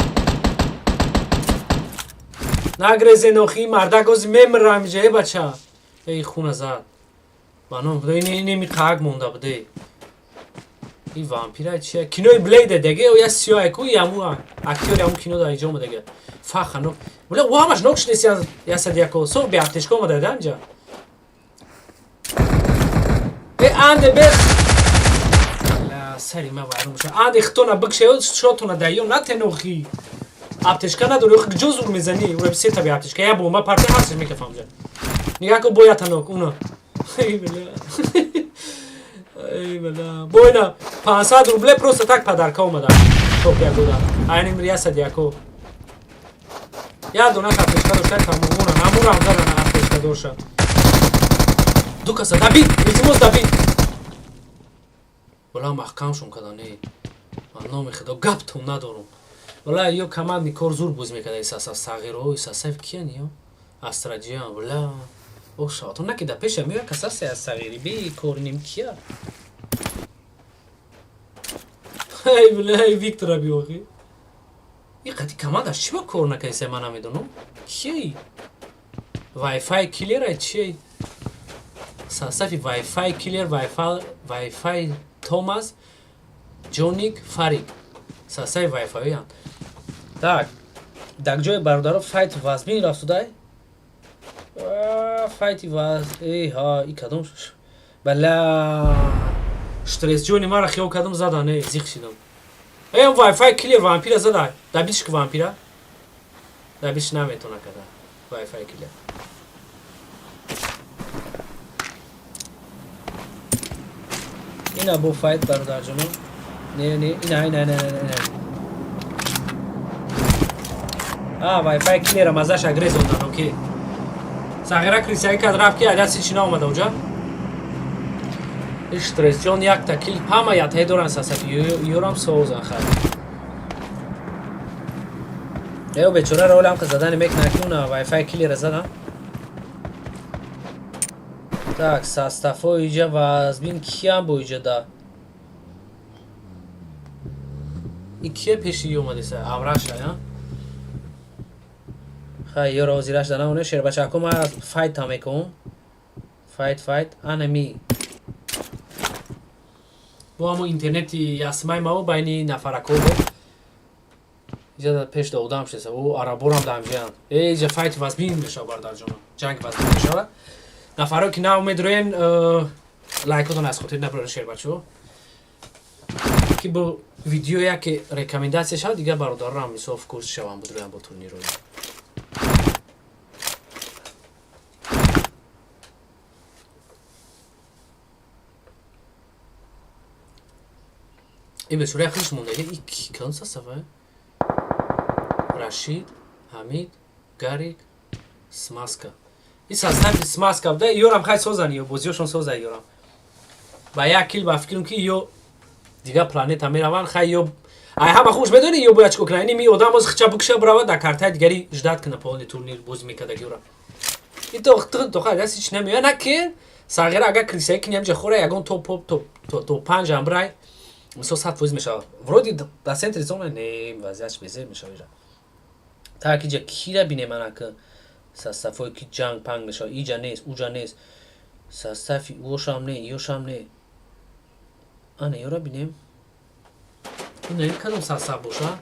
Нагрезен охи, мардак ози мемирам иҷа. Э, бача, эй, хуна зад. Ба ном худо, инеми қаак монда буде. И вампира чия? Кинои Блейде деге, я сиёе ку, яму актёри ҳамун кино дар иҷо омадаге. Фаха но. Бля, ӯ ҳамаш нок шудеси ясад яко. Со бе аптечка омада да инҷа. Э, анде бе. Ла, сари ма вайрон боша. Анде хитона бикше, шотона даё натенохи. Аптечка надори, охи ҷо зур мезани? Ура сета бе аптечка, я бомба парте ҳастш мекафам ҷа. Нигаҳ ку, боя танок, уна. Эй, бля. Эй, бля. Бойна 500 рубле просто так подарка омада. Топ як года. Айним риясад яко. Я дона аптечка дошта, тамомуна. Намурам задан аптечка доша. Ду каса дабид, илтимос, дабид. Вала, маҳкамшон када не. Ба номи худо, гаптон надорум. Вала, ё командни кор зур боз мекарда исаса сағиро, исасаев киян ё? Астраҷиан, вала. О, шаватон наки да пеша меоя касасе аз сағири би корним кия? Эй, бля, эй, Виктора биохи. И қати командаш чӣ ба кор накардиса, ман намедонам. Кияи? Wi-Fi киллер чие? Состав и Wi-Fi киллер, Wi-Fi, Wi-Fi Томас, Ҷоник, Фарик. Состав и Wi-Fi. Так. Дар ҷои бародаро файт вазмин рафтудай? Файти ваз... Эй, ҳа, и кадом? Бала. Стресс ҷони мара хиёл кардам задан, э, зиқ шидам. Э, Wi-Fi киллер вампира зада. Дабиш ки вампира? Дабиш наметона када. Wi-Fi киллер. Ина бо файт, бародарҷоно. Не, не, ина, ина, ина, ина, ина. А, Wi-Fi киллера мазаша грезондан, окей. Сағира крисяги кард, рафт ки адаси чи наомада уҷа. Стресс ҷон якта кил, ҳама ятае доран сасаф, ёрам соозан хай. Эо бечора ролам ка задани мекна ки уна Wi-Fi киллера задан. Так, составҳои иҷа вазбин киям бо иҷа да? И кия пеши омадеса? Авраша, я? Хай, ёро ҳозираш да намоне шербачако, ма файт та мекунам. Файт, файт, анами. Бо ҳамо интернети ясмай мао байни нафарако бо. Иҷа пеш да одам шеса, о араборам да ҳамҷиянд. Э, иҷа файти вазбин мешава, бародарҷоно. Ҷанг вазбин мешава. Нафаро ки нав медроен, лайкотон аз хотир набаред, шербачо. Ки бо видео яке рекомендация шавад, дигар бародарам мисол в курс шаванд, будроян бо турнирҳои. И бечора худш монда. И ки кадом состава? Рашид, Ҳамид, Гарик, Смазка. И состави Смазка буда, ёрам хай созан, ё бозиёшон соза ёрам. Ба як кил ба фикрам ки ё дигар планета мераванд, хай ё ай ҳама хуш медонӣ, ё бояд чикор кунад? Ини ми одам боз хича букша бирава дар картаи дигари ждать куна, полный турнир бозӣ мекардаги ӯра. И то хай даст ҳеч намеояд, на ки сағира агар крисаи кини ҳамҷа хӯра ягон топ поп топ то панҷ ам бирай, мисол 100% мешавад. Вроде дар центри зона не, вазъиятш безер мешавад иҷа. Так, иҷа кира бинем, анака составҳое ки ҷанг панг мешавад, иҷа нест, уҷа нест. Состави ӯшам не, ёшам не. Ана ёра бинем. Ина ин кадом состав боша?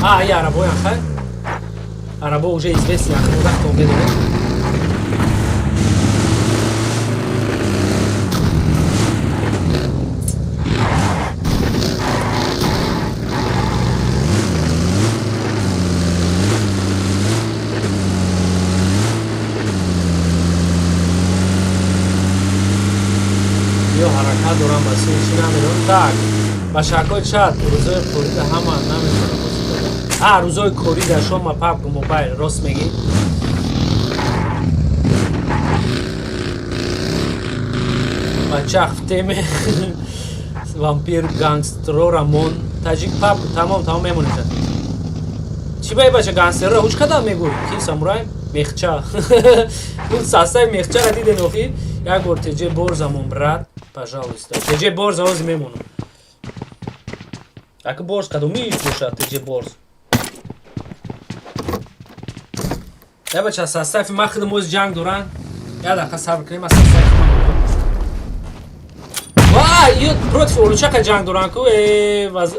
А, и арабоян, хай. Арабо уже известный, ахир вақтон медонем. Ё ҳаракат дорам ба сӯи чӣ намедонам. Так, ба шакҳои чат рӯзои корида ҳама наметавонам бозӣ додам. А, рӯзои корида шома PUBG Mobile, рост мегӣ. Бачах в теме вампир гангстерора мон таҷик паб тамом тамом мемонед. Чӣ ба бача гангстерора ҳуч кадам мегӯй? Ки самурай мехча. Ун састаи мехчара диден охи? Як бор ТЖ борзамон, брат, пожалуйста. ТЖ борза ҳозир мемонам. Ака борс кадомиш бошад, теҷе борс. Я бача, состави ма худам оз ҷанг доран. Я дақиқа сабр кунем, аз состави ма. Ва, ё против Олучака ҷанг доран ку, э, ваз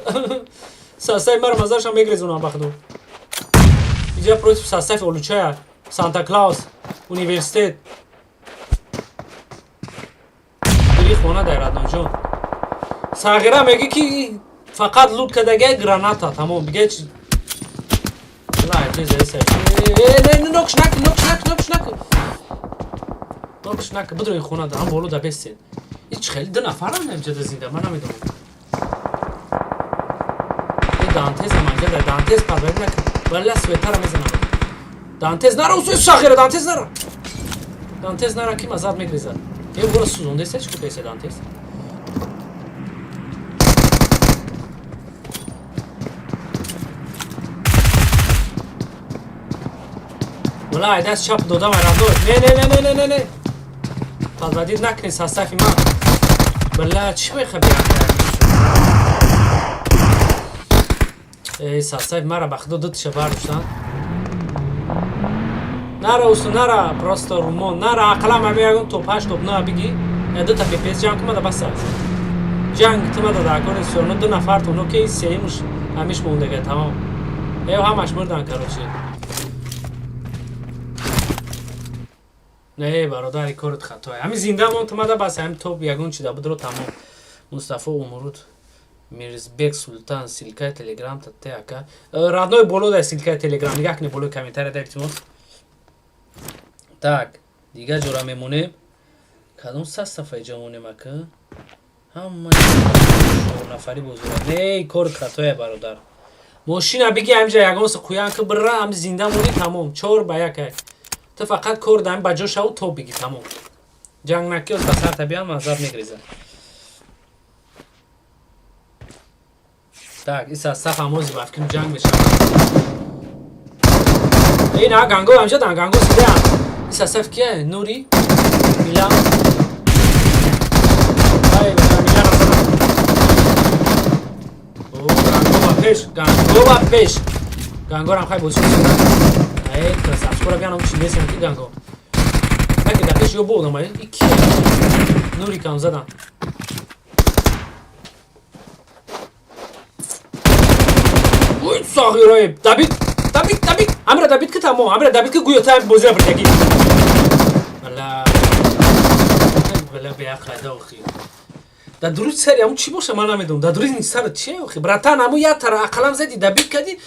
состави маро мазаршам мегрезонам ба худо. Иҷа против состави Олучая, Санта Клаус, университет. Бири хона дар Раднонҷон. Сағира мегӣ ки фақат лут кардагия граната, тамом, дига чи. Ла, чиз эса. Э, не, нокш нак, нокш нак, нокш нак. Нокш нак, бидрои хона да, ҳам боло да бестен. Ҳеч хеле ду нафарам инҷа зинда, ман намедонам. Э, Дантез ам инҷа да, Дантез падварӣ накун. Валла светара мезанам. Дантез нара, усӯи сағира, Дантез нара. Дантез нара ки мазад мегрезад. Е, бора сӯзонда чӣ кутеса Дантез? Валла, ай даст чап додам ай радой. Не, не, не, не, не, не, не. Подводить накунед состави ман. Бля, чӣ мехоҳ Э, состави мара ба худо дутиша бардоштанд. Нара, усу, нара, просто румон, нара, ақаллам ами ягон топ 8, топ 9 биги. Я дута ППС ҷанг кумада баса. Ҷанг тумада дар кори всё ду нафар то ки сеюмш ҳамиш мондага, тамом. Э, ҳамаш мурдан, короче. Не, бародари, корот хатое. Ҳами зинда мон тумада бас, ҳами топ ягон чида будро, тамом. Мустафо Умуруд Мирзбек Султан, ссылкаи Телеграм тате ака. Родной, боло да ссылкаи Телеграм. Нигах кунед болои комментария да, илтимос. Так, дига ҷора мемонем. Кадом састафа иҷо монем ака? Ҳама нафари бозора. Не, корот хатое, бародар. Мошина биги, ҳамҷа ягон қуян ки бира, ҳами зинда монӣ, тамом. 4 ба 1 ай. Ту фақат кор даҳ ба ҷо шаву топ биги, тамом. Ҷанг накиёз ба сар табиам маззат мегрезад. Так, иса саф ҳамози бафким ҷанг мешавад. Эй, на ганго ҳамҷа дан ганго сидаам. Иса саф кия? Нури? Милан? Ай, Милан азана. О, ганго ба пеш, ганго ба пеш. Гангорам хай бозӣ шуда. Эй, красавчикора биянам чи несем ки ганго. Таки да пеш ё бодам, ай, ки? Нури кам задан. Ой, сағираи, добить, добить, добить. Амира добить ки тамом, амира добить ки гӯё та бозира бирдаги. Вала. Вала беақл охи. Да дуруст сари аму чӣ боша, ман намедонам. Да дуруст сар чи охи? Братан, аму як тара ақалам зади, добить кади,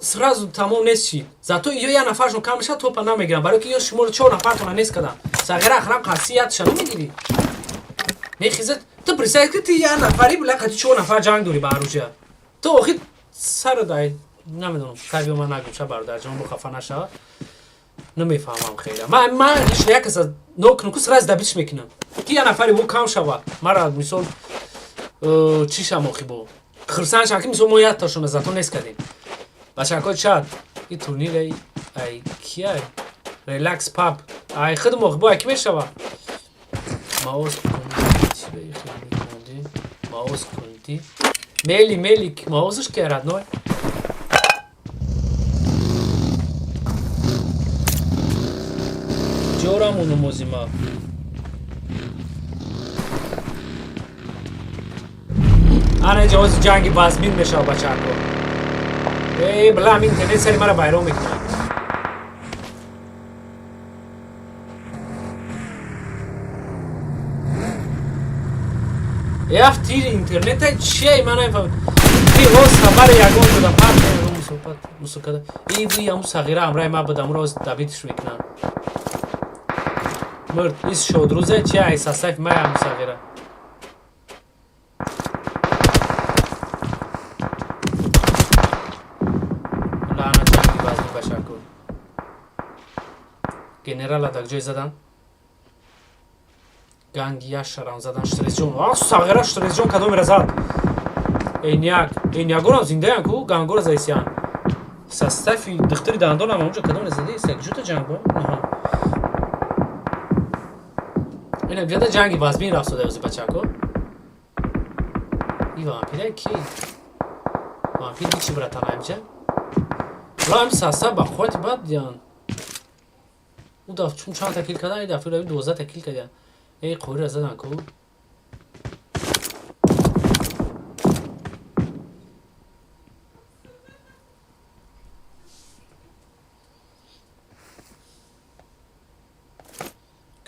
сразу тамом нест чи. Зато ё як нафаршон кам мешавад, топа намегирам. Барои ки ё шуморо чор нафартона нест кардам. Сағира ақалам қасси ятша намегирӣ. Мехизад, ту представь ки ту як нафари била қати чор нафар ҷанг дорӣ ба оружия. Ту охи сар дай намедонам, кайби ман нагум ша, бародарҷон бо хафа нашава. Намефаҳмам хеле. Ман лично як каса нокну ку сразу добить мекунам. Ки як нафари бо кам шава. Мара мисол чӣ шам охи бо. Хурсанд шам ки мисол мо як ташона зато нест кардем. Бачако чат, и турнир ай кия? Релакс паб. Ай худм охи бо ай ки мешава? Маоз кунди, маоз кунди. Мели, мели, маозш ки родной? Ҷорам унумозима. Ана ҷавози ҷанги вазмин мешава, бачако. Эй, бла, ам интернет сари мара вайрон мекунад. Яф тири интернета чие, ман намефаҳмам. Ти роз хабари ягон дода парт мусофат мусокада. И би аму сағира амраи ма будам роз добить мекунам. Мурд, ис шодрузе чи ай сасаф май аму сағира. Лаънат ҷанги вазни башаку. Генерала даг ҷой задан. Ганги яшарам задан Штрезҷон. А, сағира Штрезҷон кадомера зад? Эняк, энягорам зиндаян ку, гангора заисян. Состави духтари дандонам онҷо кадомера задаист? Як ҷута ҷанг бо? Аҳа. Ина бияда ҷанги вазмин рафт сода ози бачако. И вампира ки? Вампир ди чи, братан, аимҷа? Ла ами состав ба қуввати бад диан. Ӯ даф чун чанд та кил кардан, и дафъи рави 12 та кил кардиан. Эй, қорира задан ку.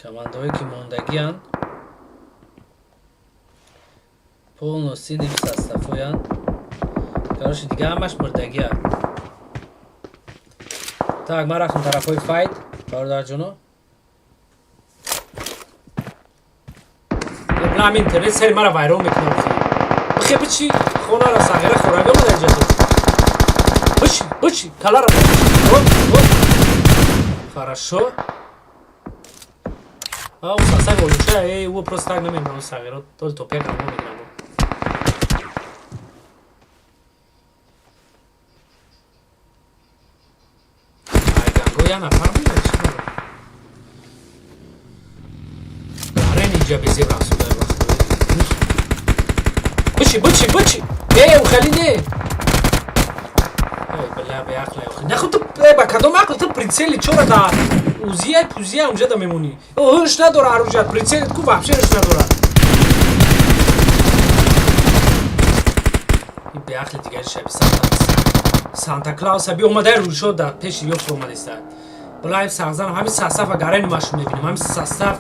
Командаҳое ки мондагианд, полностью ним составҳоянд. Короче, дига ҳамаш мурдагия. Так, ман рафтам тарафҳои файт, бародарҷоно. Ам интернет сари мара вайрон мекунам. Бихе бичи хонара, сағира хораги омада инҷа ту. Бичи, бичи, калара. Хорошо. А, у сасай олуча, эй, ӯ просто так намемонам сағира, тол топия гамон мегирам. Ай, ганго я нафар меяд, чӣ дорам? Гарен инҷа безеб рафсуда вақт. Бичи, бичи, бичи. Эй, хали не. Эй, бля, беақле. Нахуй ту, эй, ба кадом ақл ту прицели чора да узия пузия унҷа да мемонӣ? Ҳуш надора оружият, прицелит ку вообще ҳуш надора. И беақли дигари шаби Санта Клауса би омадаи рӯшо дар пеши ёфт омадиста. Билаем сағзанам, ҳамин состава гарени машун мебинем, ҳамин состав.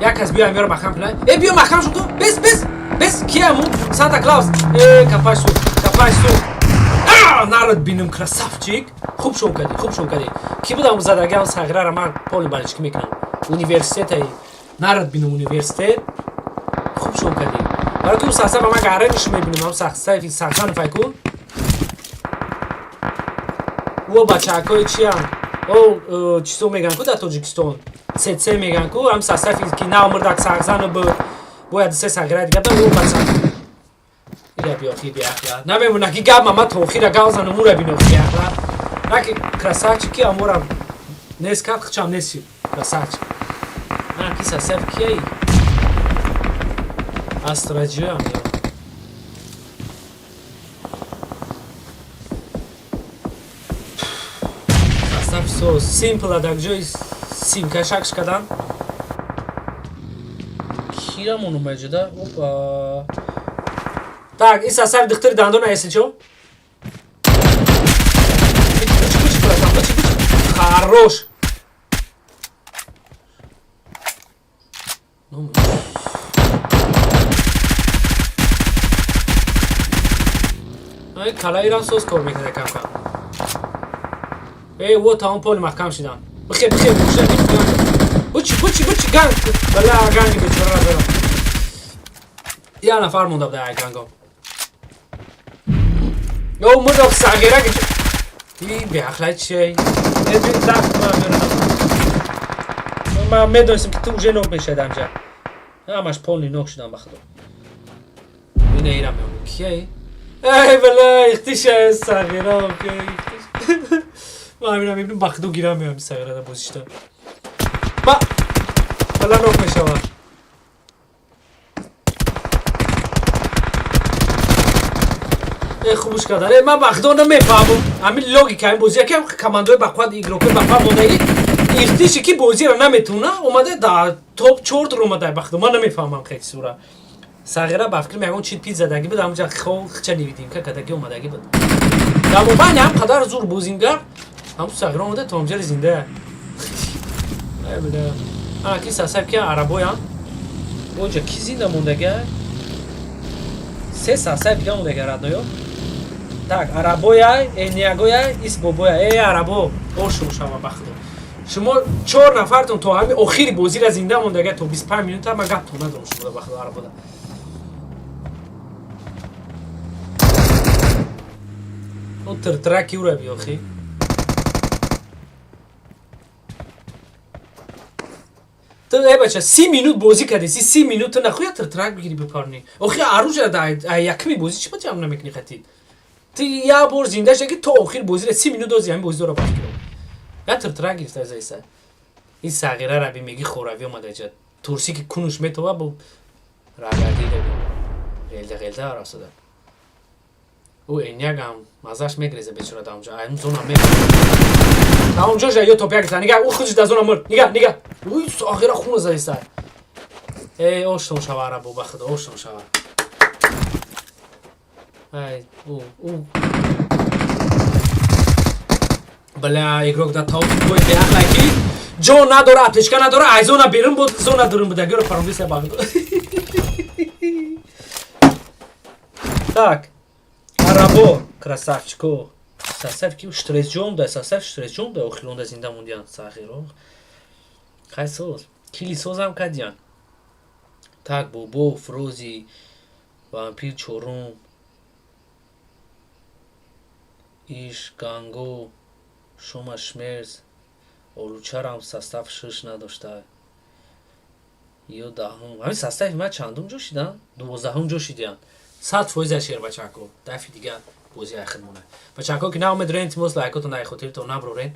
Як кас биё амёра маҳкам кунад. Э, биё маҳкам шуд ту. Бес, бес, бес, кияму? Санта Клаус. Э, капаш су, капаш су. А, народ бинем, красавчик. Хуб шоу кардӣ, хуб шоу кардӣ. Ки будам задаги ам сағирара ман поли балички мекунам. Университет народ бинем университет. Хуб шоу кардӣ. Барои ки состава ман гарениш мебинем, ам сағсайфи сағзан файку. О бачаҳакои чиям? О, чизо меган ку дар Тоҷикистон? ЦЦ меган ку, ам состави ки нав мурдак сағзану бу бояд се сағира дига да ӯ бача. Ира биёхи биахла. Намемона ки гап мама то охира гав зану мура бинохи биахла. Наки красавчик ки амора нест кард, хчам нест красавчик. На ки состав кияй? Астраҷиам ё. Состав со симпл дар ҷои симкашакш кардан. Кирамон омаҷуда? Опа. Так, ин состав духтари дандона если чо? Бич, бич, братан, бич, бич. Хорош. Ну, ай, калаирам соз кор мекунад кам-кам. Эй, во тамом поли маҳкам шидан. Бихе, бихе, буша, бучи, бучи, бучи, ганг. Бала, ганги бечора задам. Я нафар монда буда ай ганго. Ё, мурдок сағира ки. И беақлай чиай? Э, би дафт ман мерам. Ман медонистам ки ту уже нок мешавӣ амҷа. Ҳамаш полный нок шудам ба худо. Ина ирам меомад. Кияй? Эй, бала, ихтиша сағира, окей, ихтиш. Ман ҳамина мебинам, ба худо гирам меоям сағира да бозишта. Ба бала нок мешавад. Э, хубуш кардан. Э, ман ба худо намефаҳмам. Ҳамин логика ин бозия ки командаҳои бақувват, игрокҳои бақувват мондагӣ, ихтише ки бозиро наметавона, омада дар топ 4 дар омада ба худо. Ман намефаҳмам хеле сура. Сағира ба фикрам ягон чит пит задагӣ буд, ҳамонҷа хча невидимка кардагӣ омадагӣ буд. Дар мобайни ҳам қадар зур бозингар, ҳам сағира омада то ҳамҷари зинда. Ай бля. Ана ки сасаб ки арабоян. Оҷа ки зинда мондага? Се сасаб дига мондага родноё. Так, арабоя, э, ниягоя, ис бобоя, э, арабо, ошу шава ба худо. Шумо чор нафартон то ҳами охири бозира зинда мондага то 25 минута ман гаптон надорам шумо ба худо арабода. Он тиртираки ура биёхи. Ту эй бача 30 минут бозӣ кардӣ, 30 минут ту нахуя тиртирак бигирӣ бипарнӣ. Охи оружие да якми бозӣ чӣ ба ҷамъ намекунӣ хати? Ту як бор зинда шавӣ то охир бозира 30 минут дози ҳамин бозӣ дора ба фикрам. Я тиртирак гирифта зайса. Ин сағира раби меги хоравӣ омада ҷа. Турси ки кунуш метова бу рагардида би. Ғелда ғелда рафсада. Ӯ энягам мазаш мегреза бечора дар онҷо. Ай зона ме. Дар онҷо жа ё топ як гирифта. Нига, ӯ худш дар зона мурд. Нига, нига. Уй, охира хуна заиста. Эй, оштон шава арабо, ба худо, оштон шава. Ай, ӯ, ӯ. Бля, игрок да топ бой беақлай ки ҷо надора, аптечка надора, ай зона берун буд, зона дурун буда. Гӯро парондиса ба худо. Так. Арабо, красавчико. Состав ки штресҷон да, состав штресҷон да, охиронда зинда мондиан сахиро. Хай соз. Кили созам кадиан. Так, Бобо, Фрози, Вампир чорум. Иш, Ганго, Шома Шмерз, Олучарам состав шиш надошта. Ё даҳум. Ҳамин состави ман чандум ҷо шидан? 12-ум ҷо шидиан. 100% шер бачако. Дафи дига бозӣ ай хидмона. Бачако ки наомед тимос лайкотон ай хотиртон наброрен.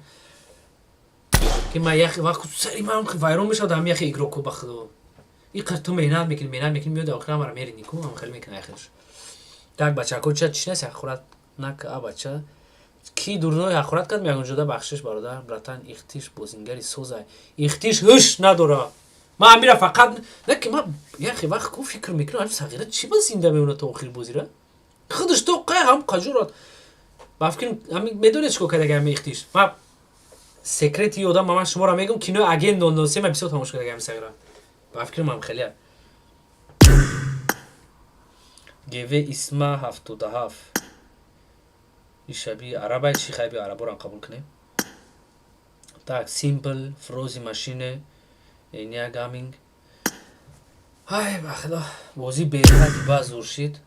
Ки ман яхи вақт сари ман вайрон мешавад ҳам яхи игроко ба худо. И қадр ту меҳнат мекунӣ, меҳнат мекунӣ, меояд охир ҳамаро меринӣ ку, ҳам хеле мекунӣ ай худаш. Так бачако ча чӣ нест ҳақорат нак а бача. Ки дурной ҳақорат кард меягон ҷода бахшиш бародар, братан ихтиш бозингари созай. Ихтиш ҳуш надора. Ман амира фақат не ки ман яхе вақт ку фикр мекунам, ҳамин сағира чӣ ба зинда мемонад то охири бозира? Худаш то қай ҳам қаҷурат. Ба фикрам ҳамин медонед чӣ кор карда ҳамин ихтиш? Ман секрети одам ман шуморо мегӯм, кинои агент 007 ман бисёр тамошо карда ҳамин сағира. Ба фикрам ҳам хеле. ГВ Исма 77. Ишаби арабай чӣ хайби араборам қабул кунем. Так, Simple, Фрози машине, Эня Гаминг. Ай, ба худо, бозӣ беҳади ба зур шид.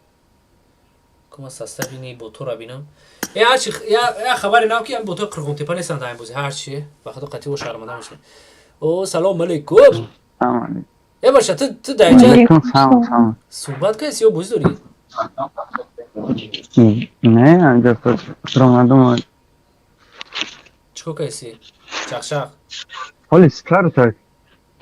Кума состави ни ботора бинам. Э, ҳарчи я хабари нав ки ам ботои Қирғонтепа нестанд дар ин бозӣ, ҳарчи. Ба худо қатъи о шарманда мешавем. О, салом алейкум. Салом алейкум. Э, баша, ту дар инҷа Алейкум салом, салом. суҳбат кардӣ ё бозӣ дорӣ? Не, анҷо ромадум. Чӣ кор кардӣ? Чақчақ. Ҳоли сар так.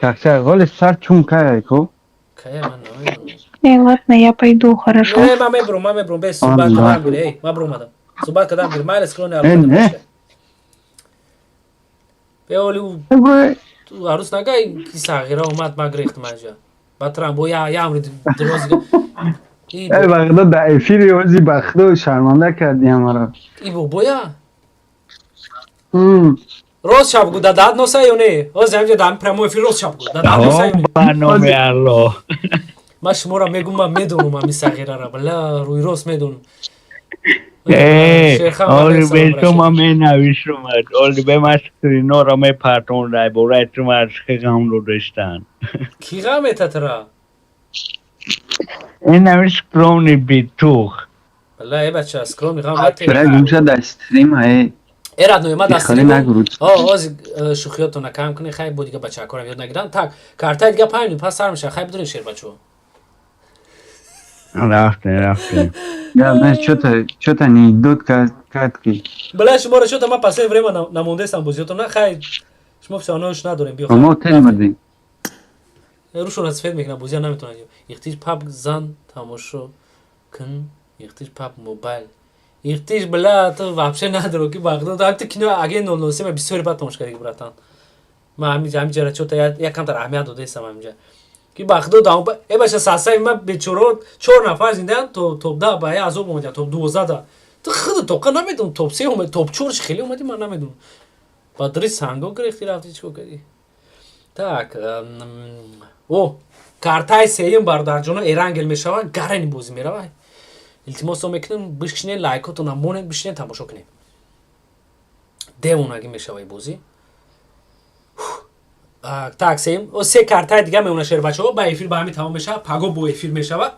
Чақчақ, ҳоли сар чун кай ку? Кая ман намедонам. Эй, ладно, я пойду, хорошо? Не, ман мебурам, ман мебурам, бес суҳбат кардам гир, эй, ман буромадам. Суҳбат кардам гир, майли скрони Э, не. Бе оли ту арӯс нагай ки сағира омад, ман гирехтам анҷа. Батрам бо я я амри дроз. Эй, ба худо дар эфири ози ба худо шарманда кардӣ ҳамаро. И бобоя? Рост шаб гу, дадат носа ё не? Ҳозир ҳамҷа дар прямой эфир рост шаб гу, дадат носа ё не? Ба номи Аллоҳ. Ман шуморо мегӯм, ман медонам ҳамин сағираро, бала рӯи рост медонам. Э, оли бе шумо менависумад, оли бе ман скриноро мепартондай, бораи шумо аз ғамро доштан. Кӣ ғам метатра? Ин ҳами скромни битух. Бала, э бача, скромни ғам нате. Бра гумша дар стрим ай. Э родной, ман дар Хеле стрим. нагурӯд. О, ози шӯхиётона кам кунед, хай бо дига бачакорам ёд нагиранд. Так, картаи дига 5 минут пас сар мешавад, хай бидонед шер бачаҳо. Рафтем, рафтем. Я, знаешь, что-то не идут катки. Бала, шуморо чё-то ман последнее время намондаестам бозиётона, хай шумо всё равно ш надорем, биё. Мо тел мадем. Рӯшона сфед мекунад, бозия наметавонад. Ихтиш паб зан тамошо кун, ихтиш паб мобайл. Ихтиш бля, ту вообще надоро ки Бағдод. Ту кино агент 007 ма бисёри бад тамошо кардӣ, братан. Ман ҳамин ҳамин ҷара чё-то як камтар аҳамият додаестам ҳаминҷа. Ки Бағдод э баша сасаи ма бечоро чор нафар зиндаанд то топ 10 ба я азоб омадиан топ 12 да. Ту худ тоқа намедонам топ 3 омад, топ 4 хеле омадӣ ман намедонам. Ба дри санго гирехтӣ рафтӣ чӣ кор кардӣ? Так, о, картаи сеюм бародарҷоно Эрангел мешавад, гарани бозӣ меравад. Илтимосо мекунем, бишинед, лайкотона монед, бишинед, тамошо кунед. Девонагӣ мешавад бозӣ. Так, сеюм, о се картаи дига мемонад шербачаҳо, ба эфир ба ҳамин тамом мешавад, паго бо эфир мешавад.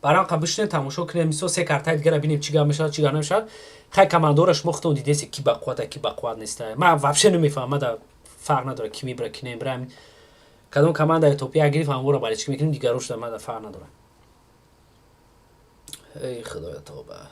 Барам қа бишинед, тамошо кунед, мисол се картаи дигара бинем чӣ гап мешавад, чӣ гап намешавад. Хай командора шумо худтон дидесе ки ба қувват ки ба қувват нест. Ман вообще намефаҳмам, ман да фарқ надорад ки мебара, ки намебара. Кадом команда топ як гирифт, ҳамвора болельщик мекунем, дигаро шуда ман да фарқ надорад. Эй худоя тоба.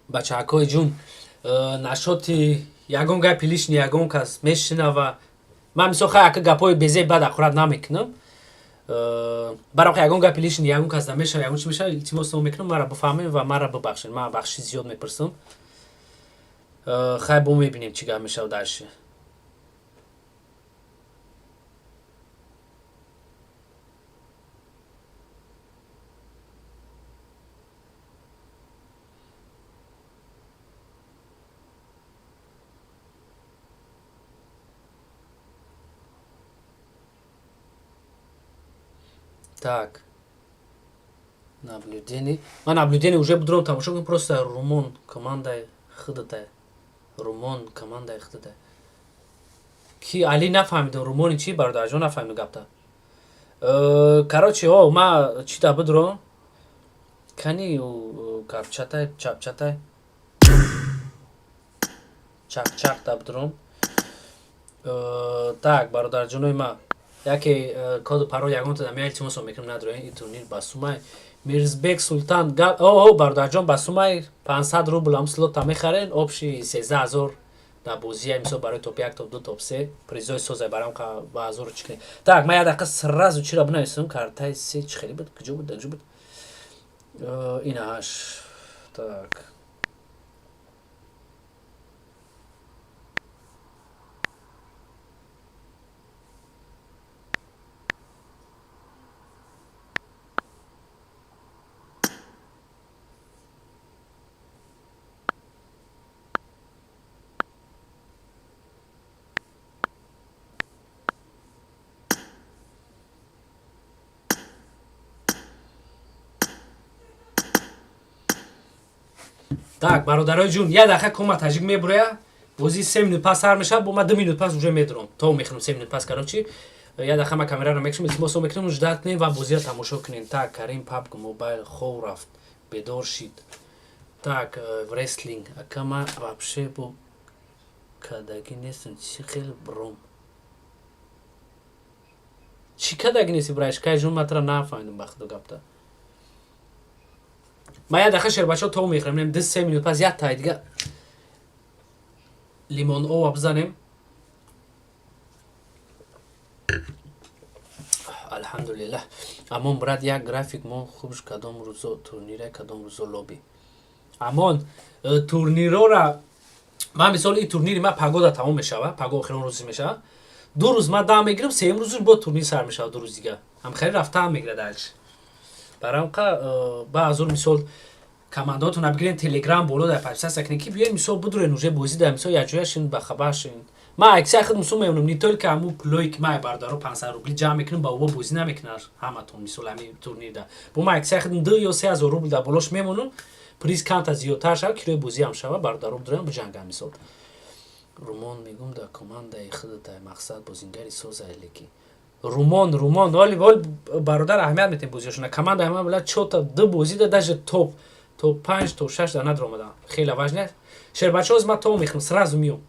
Бачаҳакои ҷун, нашоти ягон гапи лишний ягон кас мешинава. Ман мисол хай ака гапҳои безеб бад аккурат намекунам. Барои ягон гапи лишний ягон кас намешава, ягон чи мешава, илтимос мекунам, маро бифаҳмем ва маро бибахшед. Ман бахшиш зиёд мепурсам. Хай, бо мебинем, чӣ гап мешава дальше. Так, наблюдение, ман наблюдение уже будром тамошо кунем. Просто Румон командаи худата, Румон командаи худата. Ки Али, нафаҳмидам, Румони чи, бародарҷон, нафаҳмидам гапта. Короче, о ма чита будром, кани капчатай, чапчатай, чақчақта будром. Так, бародарҷонои ма, яке коду парол ягонта дам, илтимосо мекунам, надроен. И турнир ба сумай Мирзбек Султан. О, бародарҷон, ба сумай 500 рубл ам слота мехарен, общий 13 000 дар бозия. Мисол, барои топ як, топ ду, топ се призои созай барам ба ҳазору чӣ кунем. Так, ман як дақиқа сразу чиро бинависам. Картаи се чӣ хеле буд, куҷо буд, дар куҷо буд? Инааш. Так, так, бародарои ҷун, як дақиқа кома таҷик мебуроя. Бозӣ 3 минут пас сар мешавад, бо ма 2 минут пас уже медурам, то мехӯрам 3 минут пас. Короче, як дақиқа ма камераро мекушам, илтимосо мекунам, ждать кунем ва бозиро тамошо кунем. Так, Карим, пабг мобайл хов рафт, бедор шид. Так, рестлинг ака, ма вообще бо кадагӣ нестам, чӣ хел бром, чӣ кадагӣ нести, брашкай ҷун, матра нафаҳмидам, ба худо гапта. Ман як дақиқа, шербачаҳо, то мехӯрам, 2-3 минут пас як тай дига лимон ова бизанем. Алҳамдулиллаҳ. Амон, брат, як график мо хубш, кадом рӯзо турнира, кадом рӯзо лоби? Амон, турнирора ман мисол, ин турнири ман пагода тамом мешава, паго охирон рӯзи мешава. 2 рӯз ман дам мегирам, сеюм рӯз бо турнир сар мешава, 2 рӯз дига ҳамхеле рафтаам мегирад дальше. Барамқа баъзур мисол командаотона бигирен, Телеграм боло дар подписаться кунед, ки биёен, мисол, будурен уже бозӣ дар, мисол, якҷояшин, бахабаршин. Ман аксар худ мисол мемонам, не только ҳамун пулое ки ман бародаро 500 рубли ҷамъ мекунам, ба ӯ бозӣ намекунад ҳаматон. Мисол, ҳамин турнирда бо ман аксар худ 2 ё 3 ҳазор рубл дар болош мемонам, приз камта зиёдтар шава, кирои бозиам шава, бародаро будурен, биҷангам. Мисол, Румон мегум, дар командаи худата, мақсад бозингари созай, леки Румон, Румон оли ол бародар, аҳамият метем бозиҳошона. Команда ҳама била чота ду бозӣ да, даже топ панҷ, топ шаш да надромадан, хеле важно. Шербачаҳоз, ман то мехӯрам, сразу миём.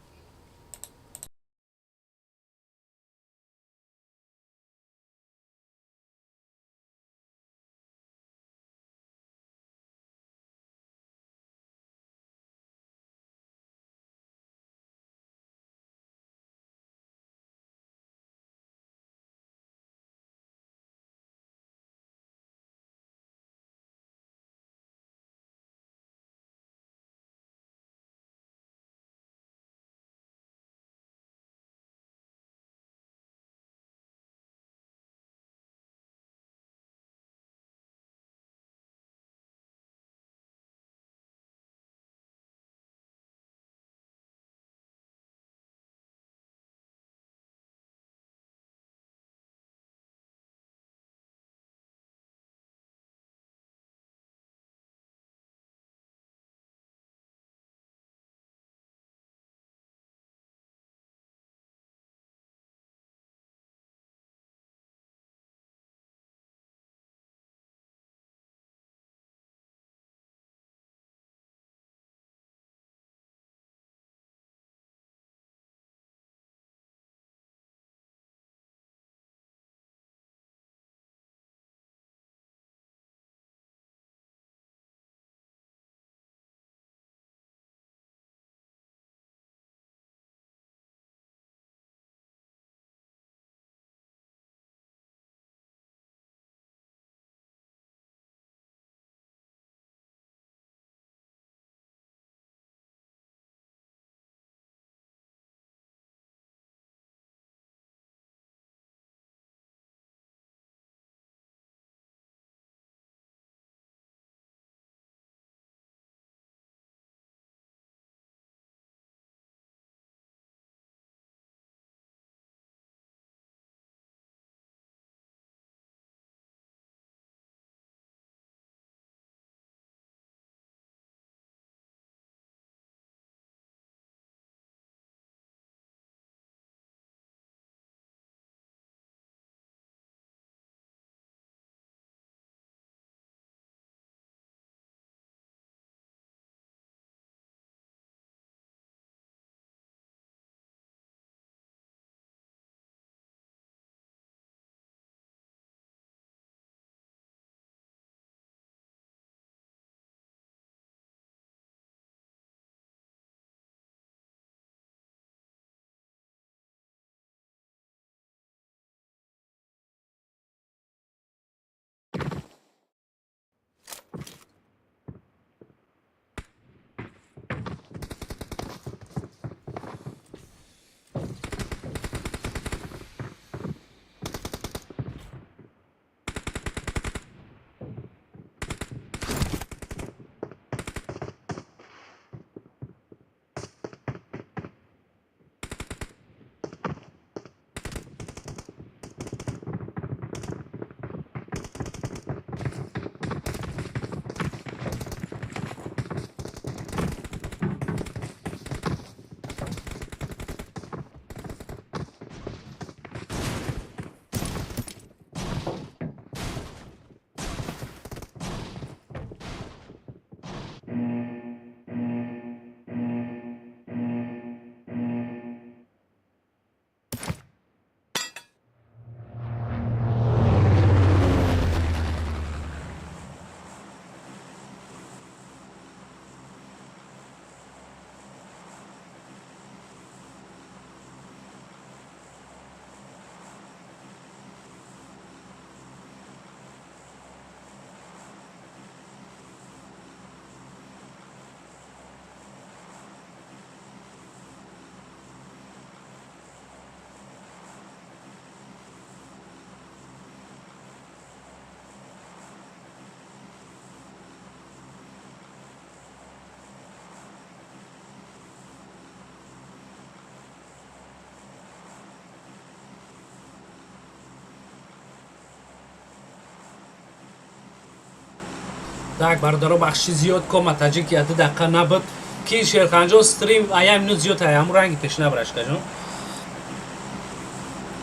Так, бародаро, бахши зиёд, кома таҷик я 2 дақиқа набуд. Ки Шерханҷон стрим ая минут зиёд ая, ҳамун ранги пеш набрашкаҷон.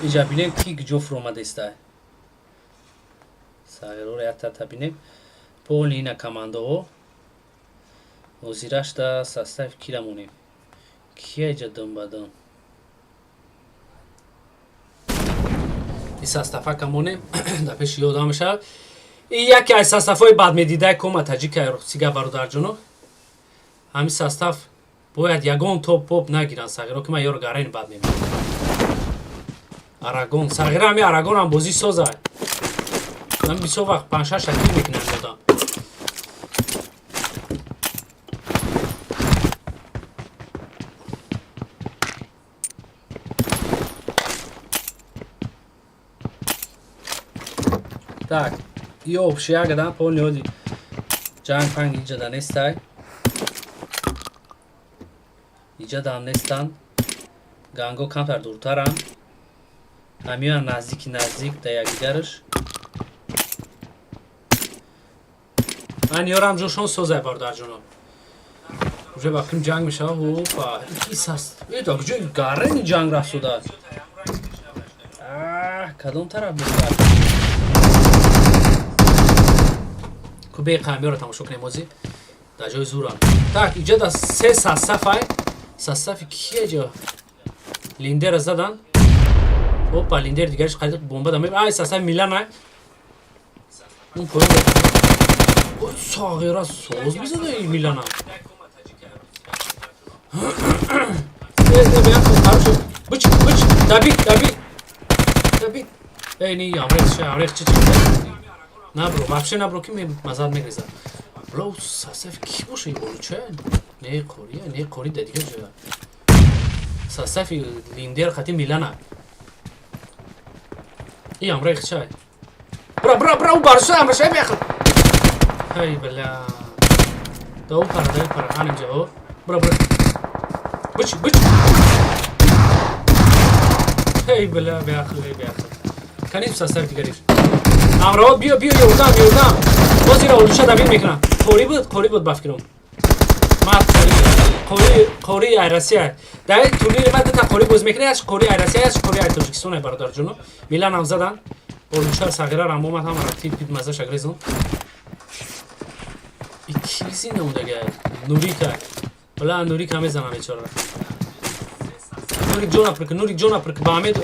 Иҷа бинем, ки куҷо фуромадаиста. Сағироро яктата бинем. Полный ина командаҳо. Ҳозирашда состав кира монем? Кия иҷа дум ба дум? И состава камонем, дар пеши ёдам мешавад. И яке аз составҳои бадмедидаи кома таҷика сига, бародарҷоно. Ҳамин состав бояд ягон топ поп нагиранд, сағиро, ки ман ёро гарани бад мебинам. Арагон, сағира, ҳами Арагонам бозӣ соза. Ҳами бисёр вақт панҷ-шаш такил мекунам одам. Так, и общий ягодан полный оди. Ҷанг панг иҷада нестай. Иҷадаам нестанд. Ганго камтар дуртаранд. Ҳамиён наздики наздик да якдигараш. Ман ёрам ҷошон созай, бародарҷоно. Уже вақти ҷанг мешава, опа, икис аст. Э, да куҷои гарени ҷанг рафтуда? Аҳ, кадом тараф бошад? Кубеи қамиёро тамошо кунем ҳозир. Дар ҷои зурам. Так, иҷа да се састафай. Состави кия ҷо? Линдера задан. Опа, линдер дигариш қайда бомба да. Ай, состави Милан ай. Он поён. Ой, сағира соз бизада и Милана. Э, э, бия, хорошо. Бич, бич, добить, добить. Добить. Эй, не, амрех, ша, амрех, чи чи. Набро, вообще набро, ки мазад мегрезад. Бро, состав ки боша, олуча? Не, қория, не, қори да дигар ҷоя. Состави Линдер хати Милана. И амрех чай. Бра, бра, бра, у барса, амрех бяхл. Ай, бля. Да у пара, да у пара, аним ҷо. Бра, бра. Бич, бич. Эй, бля, бяхл, бяхл. Каним состав дигариш. Амро, биё, биё, ёрдам, ёрдам. Боз ира олуча давид мекунам. Қори буд, қори буд ба фикрам. Ман қори, қори, қори ай Россия. Дар турнири ман дута қори боз мекунад, яш қори ай Россия, яш қори ай Тоҷикистон ай, бародарҷоно. Миланам задан. Олуча сағира рам омад, ҳама рафти пит мазаша грезон. И ки зинда мондага? Нурика. Бла, Нурика мезанам бечора. Нурик ҷона пирк, Нурик ҷона пирк, ба Амед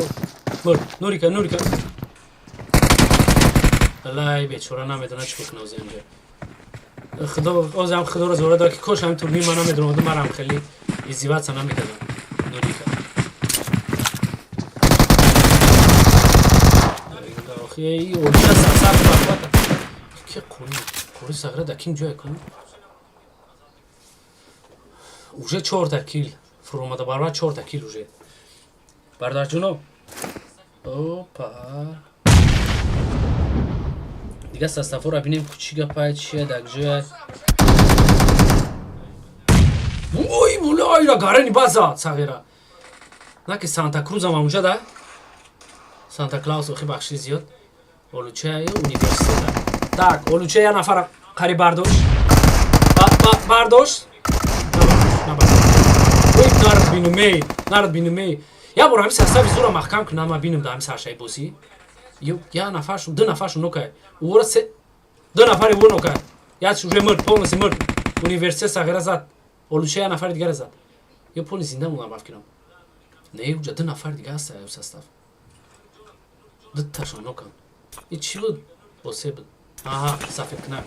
мурд. Нурика, Нурика. Лай, бечора намедонад чӣ кунад ози инҷа. Худо озам худоро зора дор, ки кош ҳамин турнир ман намедонам, марам хеле издеваться намекардам. Нурика. Охи, олуча сасар бахвата. Ки қори, қори сағира да ким ҷое кун? Уже чорта кил фуромада, баробар чорта кил уже. Бародарҷоно. Опа. Дигар составҳоро бинем, чӣ гапай, чия, дар ҷоя. Ой, мулайра гарени база сағира. На ки Санта Крузам амуҷа да. Санта Клаус, охи, бахши зиёд. Олучаи университета. Так, олуча я нафар қариб бардошт. Бардошт. Набардошт. Ой, нарад бинумей, нарад бинумей. Я бор ҳамин состави зура маҳкам кунам, ма бинум дар ҳамин саршаи бозӣ. Ё, я нафаршун, ду нафаршун нокай. Уора се ду нафари уо нокай. Як уже мурд, полностью мурд. Университет сағира зад. Олуча я нафари дигара зад. Ё полный зинда монам ба фикрам. Не, уҷа ду нафари дига ҳаст аю состав. Дуташон нокан. И чӣ буд? Босе буд. Аҳа, сафед кунак.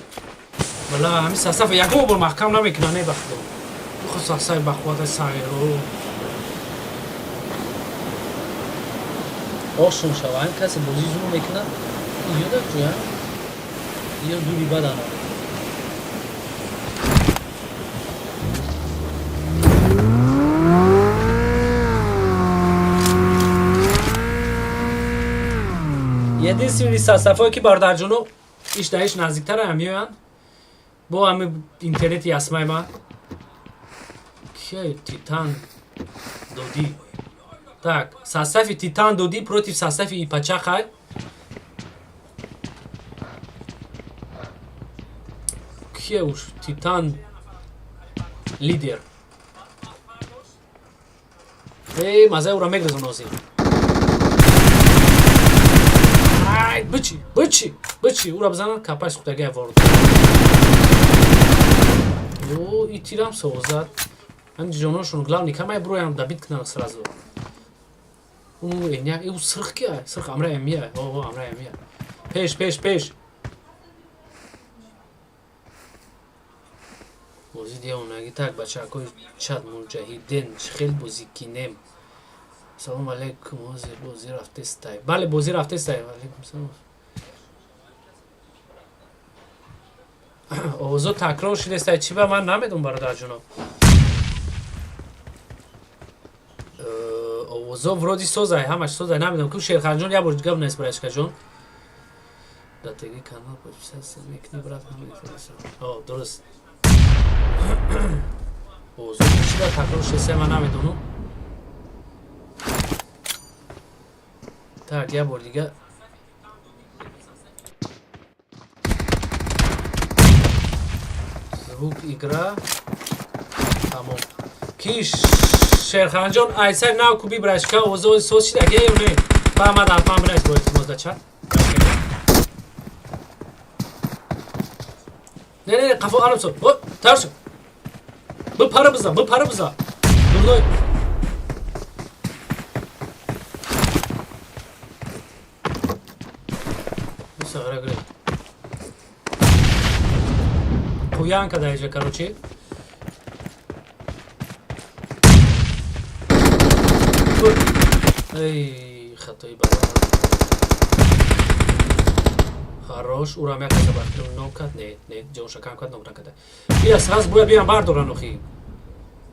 Бала, ҳамин состав ягон бор маҳкам намекунад, не, ба худо. Хо состави бахуввата сағиро. Ошон шава, ҳамин касе бозӣ зур мекунад. Ё дар ҷоя? Ё дури бадана. Единственный составҳое ки, бародарҷоно, иш да иш наздиктар меоянд бо ҳами интернети ясмаи ман. Кия Титан додӣ? Так, состави Титан додӣ против состави Ипачахай. Кия уш Титан лидер. Эй, мазаи ура мегрезон ҳозир. Ай, бичи, бичи, бичи, ура бизанан капай сухтагия ворд. О, и тирам созад. Ҳамин ҷоношон главный камай броям добить кунан сразу. У эня, у сирх кия? Сирх амра эмия. О, амра эмия. Пеш, пеш, пеш. Бозӣ девонаги. Так, бачакои чат, муҷаҳидин, чӣ хел бозӣ кинем? Салом алейкум, ҳозир бозӣ рафтестай? Бале, бозӣ рафтестай. Алейкум салом. Овозо такрор шудестай, чӣ ба ман намедонам, бародарҷоно. Овозо вроде созай, ҳамаш созай, намедонам ку. Шерханҷон, як бор гап нест, брачкаҷон. Датеги канал подписаться мекунӣ, брат? О, дуруст. Овозо чӣ ба такрор шудестай, ман намедонам. Так, як бор дига. Звук, игра. Тамом. Ки Шерханҷон, айсай нав куби, брачка, овозо соз шида ге ё не? Ба мад ҳатман бинавис, бо илтимос, да чат. Не, не, қафо алам со. О, тарсу. Бипара биза, бипара биза. Дурной. Сағира гирифт. Қуян када иҷа, короче. Эй, хатои бада. Хорош, урам як каса бахтиру нок кард. Не, не, ҷонша кам кард, нок накарда. Бия, сразу бояд биям бардоран охи.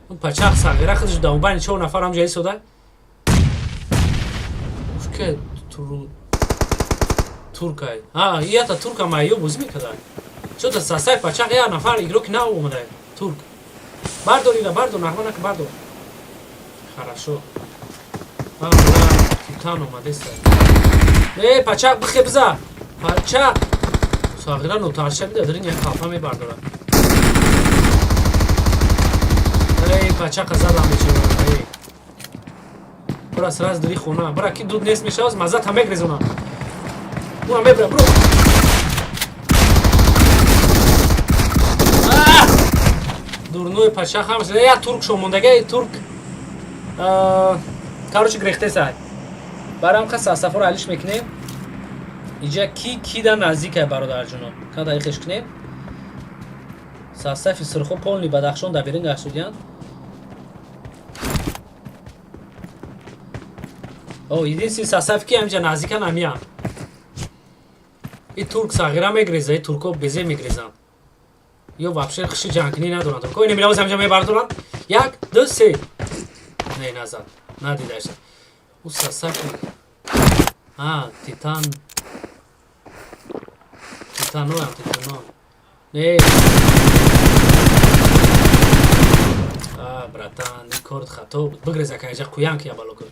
Он пачақ сағира худаш дар байни чор нафар ҳамҷа истода. Ушке туру туркай. А, ията турка майё бозӣ мекарда. Чо-то сасай пачақ як нафар игрок нав омада. Турк. Бардор ира, бардор, нағма нака, бардор. Хорошо. А, Титан омадеста. Э, пачақ бихе биза. Пачақ. Сағира нотарша бида, дрин як қалфа мебардора. Эй, пачақа задам бечора. Эй. Бра сразу дри хона. Бра ки дуд нест мешавад, маза та мегрезона. Ура мебра, бро. Дурной пачақ ҳам я турк шомондага, турк. Короче, грехтесай. Барам қас сафор алиш мекунем. Иҷа ки ки да наздикай, бародарҷоно. Када ихеш кунем. Сасафи сирхо полный Бадахшон да берин гашудиян. О, единственный сосав ки ҳамҷа наздикан ҳамиян. И турк сағира мегреза, и турко безе мегрезанд. Ё вообще хиши ҷангкунӣ надоранд. Турко ина миравоз ҳамҷа мебардоранд. Як, ду, се. Не, назад. Надидаша. У сасафи. А, Титан. Титаноям, Титано. Не. А, братан, ин корт хато буд. Бигреза кайҷа қуян ки ябало кун.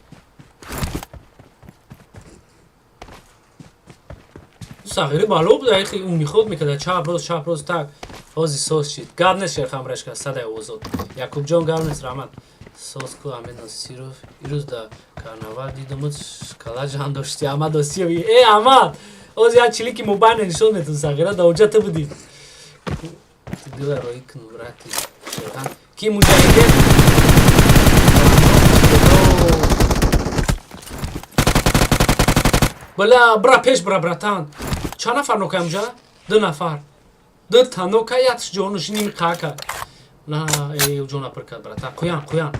Сағири бало буд, айхи умиход мекарда, чап рост, чап рост, так. Ҳози соз шид. Гап нест, Шерхан брашка, садай овозот. Якубҷон, гап нест, раҳмат. Соз ку, Амед Носиров. Ирӯз да карнавал дидумуд, шкала ҷан дошти. Амад Осиёв. Э, Амад! Ҳози як чилики мобайне нишон метун, сағира, да оҷа ту будӣ. Дила роӣ кун, брати. Шерхан. Ки муҷаҳидин? Бала, бра пеш бра, братан. Чанд нафар нока амҷа? Ду нафар. Ду та нока, якш ҷонушини қака. На, э, ҷона пир кард, братан. Қуян, қуян.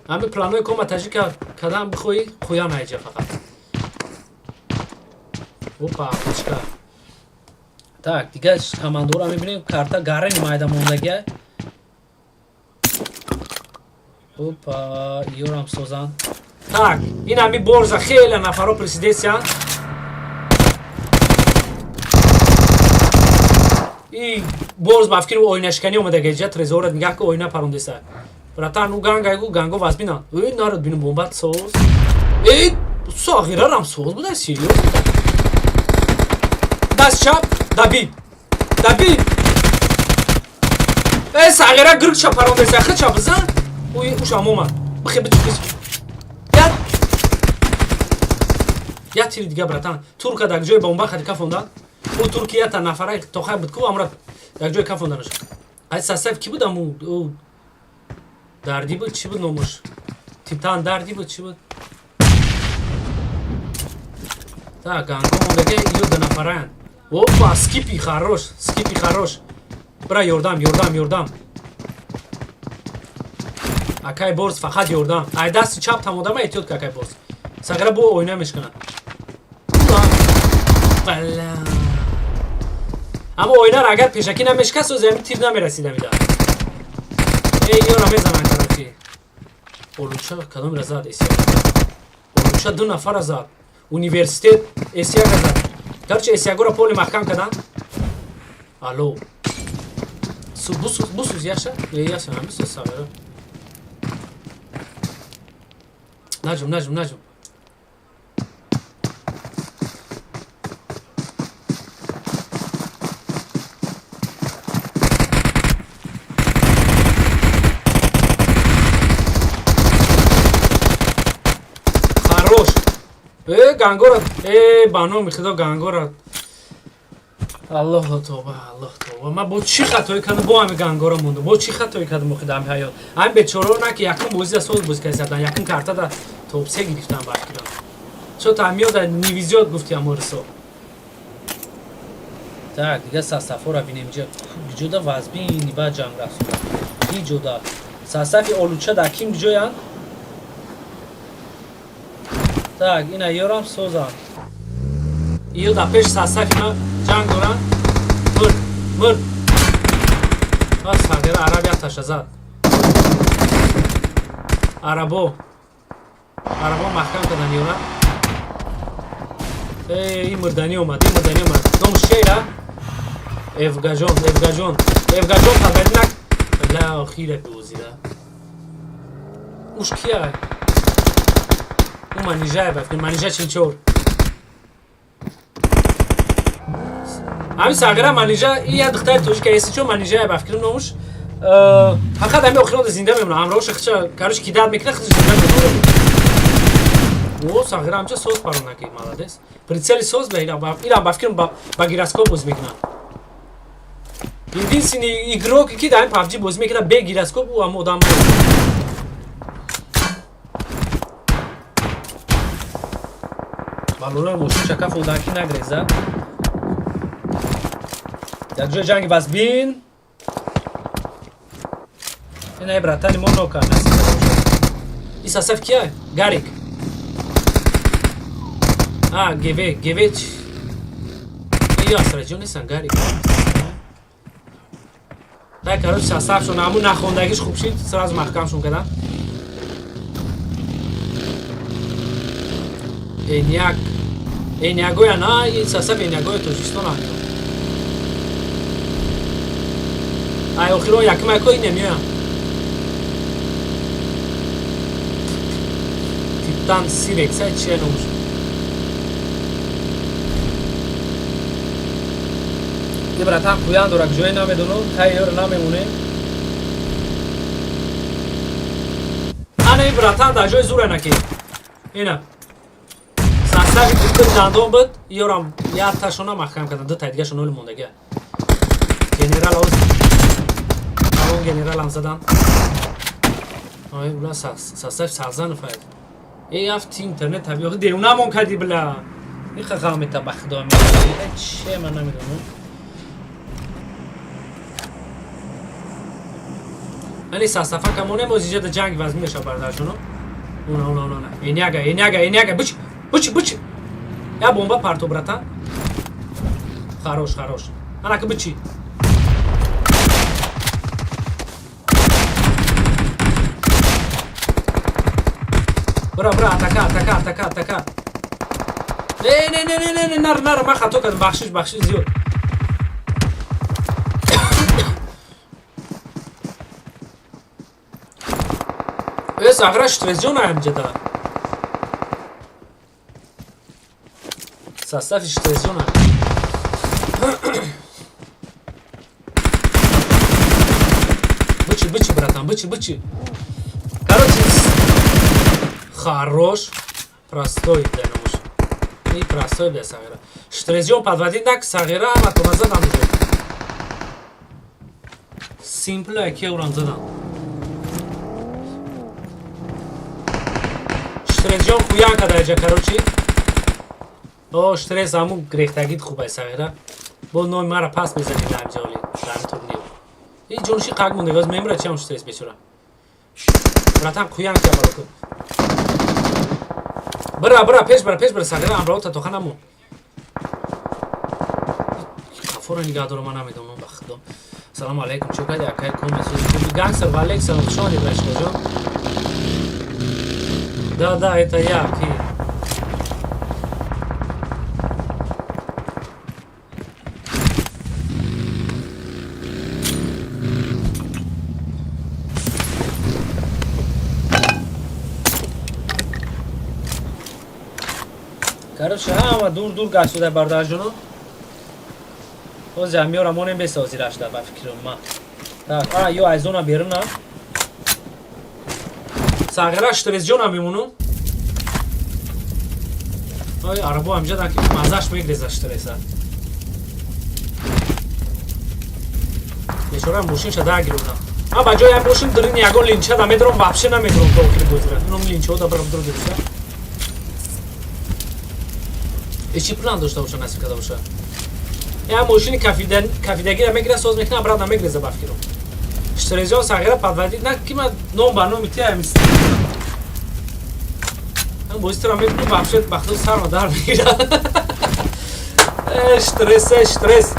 Ҳами планои кома таҷика кадан бихоҳӣ, қуян айҷа фақат. Опа, пичка. Так, дига командора мебинем, карта гарени майда мондагия. Опа, ёрам созанд. Так, ин ҳами борза хеле нафаро присидесиянд. И борз ба фикри оинашиканӣ омада геҷа, трезорат нигаҳ ки оина парондеса. Братан, у ганга гу ганго вазбинанд. Эй, народ бину бомбат соз. Эй, сағирарам соз буда, серьёзно. Даст чап, добить. Добить. Э, сағира гиргча парондеса, хича бизан. Ушам омад. Бихе, бичи, бичи. Я я тири дига, братан. Турка дар ҷои бомба хади кафондан. Ӯ турки ята нафара тохай буд ку, амра дар ҷои кафонданаш. Ай сасав ки буд аму ӯ дарди буд, чӣ буд номаш? Титан дарди буд, чӣ буд? Так, ганго мондаге, ё ду нафараянд. Опа, скипи хорош, скипи хорош. Бра, ёрдам, ёрдам, ёрдам. Акай Борс, фақат ёрдам. Ай дасти чап тамодама эҳтиёт ка, акай Борс. Сағира бо оина мешканад. Бала. Аммо оинаро агар пешакӣ намешкаст, ози ҳамин тир намерасид амида. Эй, ёра мезананд, короче. Олуча кадомера зад? Эсияга. Олуча ду нафара зад. Университет Эсияга зад. Короче, Эсиягоро поли маҳкам карданд. Алло. Бусуз, бусуз, яша? Э, яша, бусуз сағира. Наҷум, наҷум, наҷум. Хорош. Э, гангора, э, ба номи худо, гангора. Аллоҳ тоба, Аллоҳ тоба. Ман бо чӣ хатое кардам, бо ҳами гангора мондам. Бо чӣ хатое кардам охи дар ҳаёт? Ҳамин бечораро на ки якум бозӣ да соз бозӣ кардам, якум карта да топ се гирифтам ба фикрам. Чо та миёда не везёт, гуфти аморисо. Так, дига састафора бинем иҷа. Ҷода вазбини ба ҷанг рафт. Ҷода. Састафи олуча дар ким ҷоянд? Так, ина ёрам созам. Иё дар пеш састафи ма ҷанг доранд. Мурд, мурд. А сағира араб якташа зад. Арабо. Арабо маҳкам кардан ёра. Э, ин мурданӣ омад, ин мурданӣ омад. Номаш чия? Эвгаҷон, Эвгаҷон. Эвгаҷон табари нак. Ла охира бозида. Уш кия? Ӯ манижае ба фикр, манижа 44. Ҳамин сағира манижа, и як духтари тоҷика эси чо манижае ба фикр номуш. Фақат ҳамин охиронда зинда мемонад. Ҳамроҳоша хича, короче, кидать мекунад, худаш зинда мемонад. О, сағира ҳамча соз паронаки, молодец. Прицели соз ба ира ба фикрам ба гироскоп бозӣ мекунад. Единственный игрок, ки дар ин PUBG бозӣ мекунад бе гироскоп, ӯ ҳам одам. Баллонҳои мошин шакаф оданки нагреза. Дар ҷои ҷанги вазбин. Ина братани мо нока насиб бошад. И состав кия? Гарик. А, ГВ, ГВ. Ё асраҷон нестан, Гарик. Так, короче, составшон ҳамун нахондагиш хуб шид, сразу маҳкамшон кардам. Эняк. Энягоя на, ин состав Энягоя Тоҷикистон ҳам. Ай, охиро якум яко ин намеоям. Титан Сирекс, ай чия номаш? Ди братан қуян дорак, ҷое намедонам, тай ёро намемонем. Ана ин братан дар ҷои зура наки. Ина. Состави духтари дандон буд, ёрам якташона маҳкам кардам, ду тай дигашон оли мондагия. Генерал оз. Ҳамон генералам задан. Ай, ула состав Сағзанов ай. Эй, афти интернет табиғи девонамон кардӣ, била. Иха ғамета ба худо мегӯяд. Че ман намедонам. Ани састафа камоне боз иҷа ҷанг вазмин мешава, бародарҷоно. Уна, уна, уна, уна. Эняга, эняга, эняга, бич, бич, бич. Я бомба парто, братан. Хорош, хорош. Анака бичи. Бра, бра, атака, атака, атака, атака. Не, не, не, не, не, не, нар, нар, ман хато кардам, бахшиш, бахшиш зиёд. Э, сағра штресҷон ҳамҷада. Состави штресҷон. Братан, бычи, бычи. Короче, хорош. Простой да намуш. И простой бля сағира. Штрезион подводи нак сағира ама то назад нам уже. Симпл яки урам задан. Штрезион хуян кадаҷа, короче. О, штрез аму грехтагит хуб ай сағира. Бо номи мара пас мезани дар ҷоли, дар турнир. И ҷонши қак монда, газ мемра чам штрез бечора. Братан хуян ка бароку. Бра, бра, пеш бра, пеш бра, сағира амрота тоха намон. Қафора нигаҳ дорам, ман намедонам ба худо. Салому алайкум, чӣ кардӣ, акай ком сузи гангстер ва алейк салом, хуш омадед, бачаҷон. Да, да, это я, ки. Короче, ҳама дур дур гашт шуда бародарҷоно. Ҳозир ҳамёра монем бесози рашда ба фикрам ман. Так, а ё аз зона берунам. Сағира штрезҷонам мемонум. Ой, арабо ҳамҷа дан ки мазаш мегреза штреса. Бечора мошинша дагирудам. Ман ба ҷои ҳам мошин дурин ягон линча да медорам, вообще намедорам то охири бозира. Ином линчаҳо да барам дур гирифта. Ичи план дошта боша, насиб карда боша. Я мошини кафидагиро мегира, соз мекунам, обратно мегреза ба фикром. Штрезион сағира подводит, на ки ман ном ба номи тия мис. Ман бози туро мебинам, вообще ба худ сарма дар мегирад. Э, стресс, э, стресс.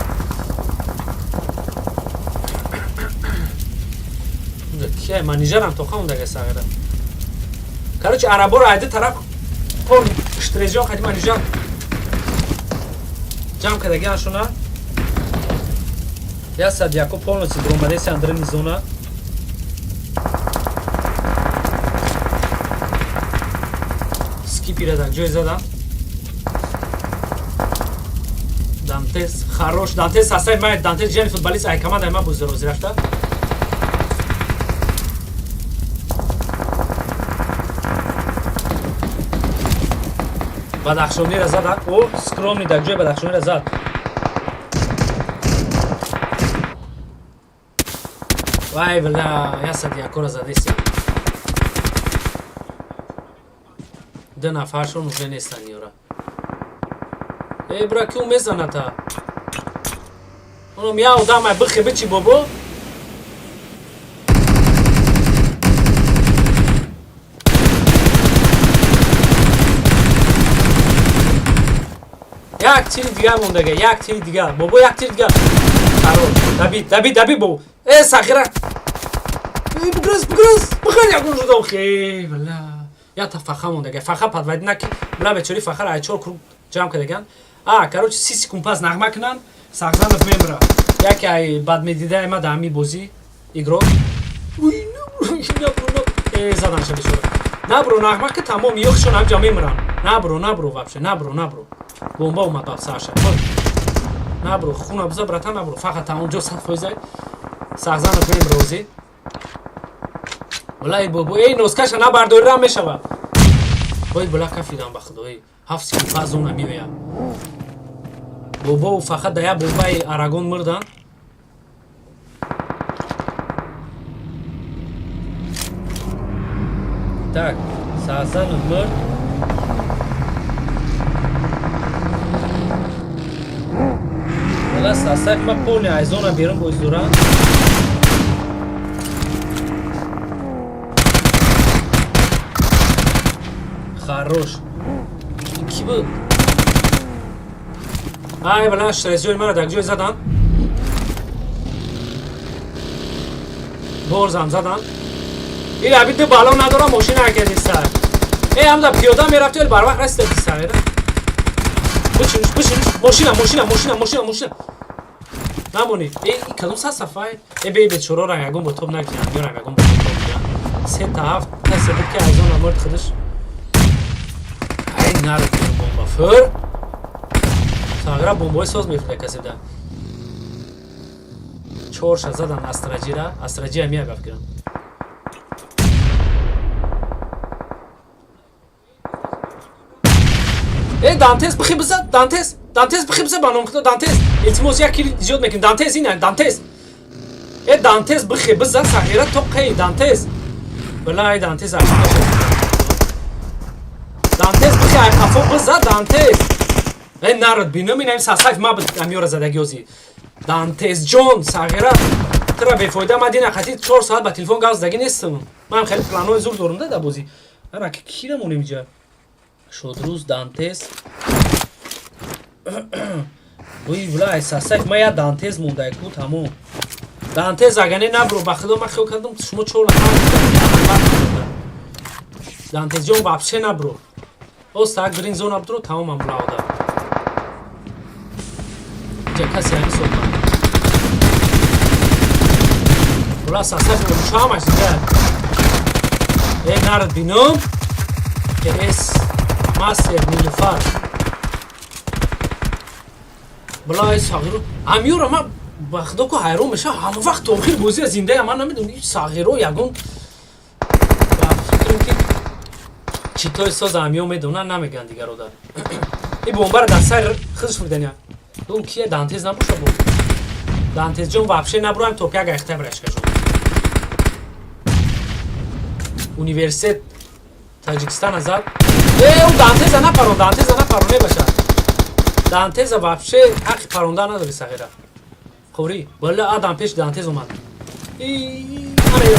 Кия менеҷерам то хам дага сағира. Короче, араборо айди тараф пол штрезион хади менеҷер ҷамъ кардагиашона. Я сад яко полностью дромадеси андрени зона. Скипира дар ҷой задам. Дантес хорош, Дантес ҳастай май, Дантес ҷани футболист ай команда ма буз рози рафта. Бадахшонира зада. О, скромный дар ҷои Бадахшонира зад. Вай, бля, я сад якора задеси. Ду нафаршон уже нестан ёра. Э, бра, ки мезаната? Оном я одам ай бихе бичи бобо. Як тири дигар мондага, як тири дигар. Бобо, як тири дигар. Хорош. Давид, Давид, Давид бобо. Э, сағира. Э, бигрыз, бигрыз. Бихар ягон жудам. Хе, бля. Я та фаха мондага. Фаха подводи наки. Бля, бечори фахара ай чор круг ҷамъ кардаган. А, короче, 30 секунд пас нағма кунанд. Сағзанов мемра. Яке ай бад медидаи ма дар ҳамин бозӣ игрок. Уй, набро, набро. Э, заданша бечора. Набро, нағма ки тамом ёхшон ҳамҷа мемран. Набро, набро вообще, набро, набро. Бомба омад ба сарша. Набро, хуна биза, братан, набро. Фақат тамом ҷо 100%. Сағзанов мемра озӣ. Валай бобо, эй носкаша набардори рам мешава. Ой, бла кафидам ба худо, эй. 7 секунд пас зона меояд. Бобо фақат да як бомбаи Арагон мурдан. Так, Сағзанов мурд. Вала сасак ма полный ай зона берун боз дорам. Хорош. Ки буд? Ай, бала, штрезиои мара дар ҷой задан. Борзам задан. Ил аби ду балон надорам, мошина ҳаракат неста. Э, ҳамда пиёда мерафти, вале барвақт расида диста. Бичиниш, бичиниш. Мошина, мошина, мошина, мошина, мошина. Намонӣ. Э, ин кадом сасафай? Э, бе, бечорора ягон бо топ накунам, ёрам ягон бо топ накунам. Се та ҳафт касе буд ки аз он мурд худаш. Ай, наро бомба фур. Сағира бомбои соз мефурда касе да. Чорша задан Астраҷира, Астраҷия мея ба фикрам. Э, Дантес, бихи биза, Дантес, Дантес, бихи биза, ба ном Худо, Дантес. Илтимос, як кил зиёд мекунем. Дантес, ина, Дантес. Э, Дантес, бихи биза, сағира то қей, Дантес. Била, ай Дантес ашиқа шуд. Дантес, бихи ай қафо биза, Дантес. Э, народ, бинам, ина сасайф ма буд амёра задагиёзи. Дантес ҷон, сағира, тура бефоида ма дина қати 4 соат ба телефон гап задагӣ нестам. Ман хеле планҳои зур дорам да дар бозӣ. Ара ки кира монем иҷа? Шодрӯз, Дантес. Ой, вла, сасайф ма я Дантес мондай ку, тамом. Дантес, агане набро, ба худо, ман хиёл кардам шумо чор нафар. Дантес ҷон, вообще набро. Оста грин зона бдро, тамомам блаода. Иҷа касе ҳами сохта. Вла, сасайф чамаш дига. Э, народ, бинам. КС Мастер Нилуфар. Бла, сағиро. Амиёра ма ба худо ку ҳайрон мешавам. Ҳама вақт то охир бозия зиндаям. Ман намедонам, ҳеҷ сағиро ягон ба фикрам ки читои соз амиё медонанд, намегӯянд дигаро да. Ин бомбара дар сар худш бурдания. Дум кия, Дантез набоша бо. Дантез ҷон, вообще наброем, топ як айхта брашка ҷон. Университет Таҷикистон зад. Э, ӯ Дантеза напарон, Дантеза напарон, мебаша. Дантеза вообще ҳаққи паронда надори, сағира. Қорӣ, валла адам пеш Дантез омад. И ана я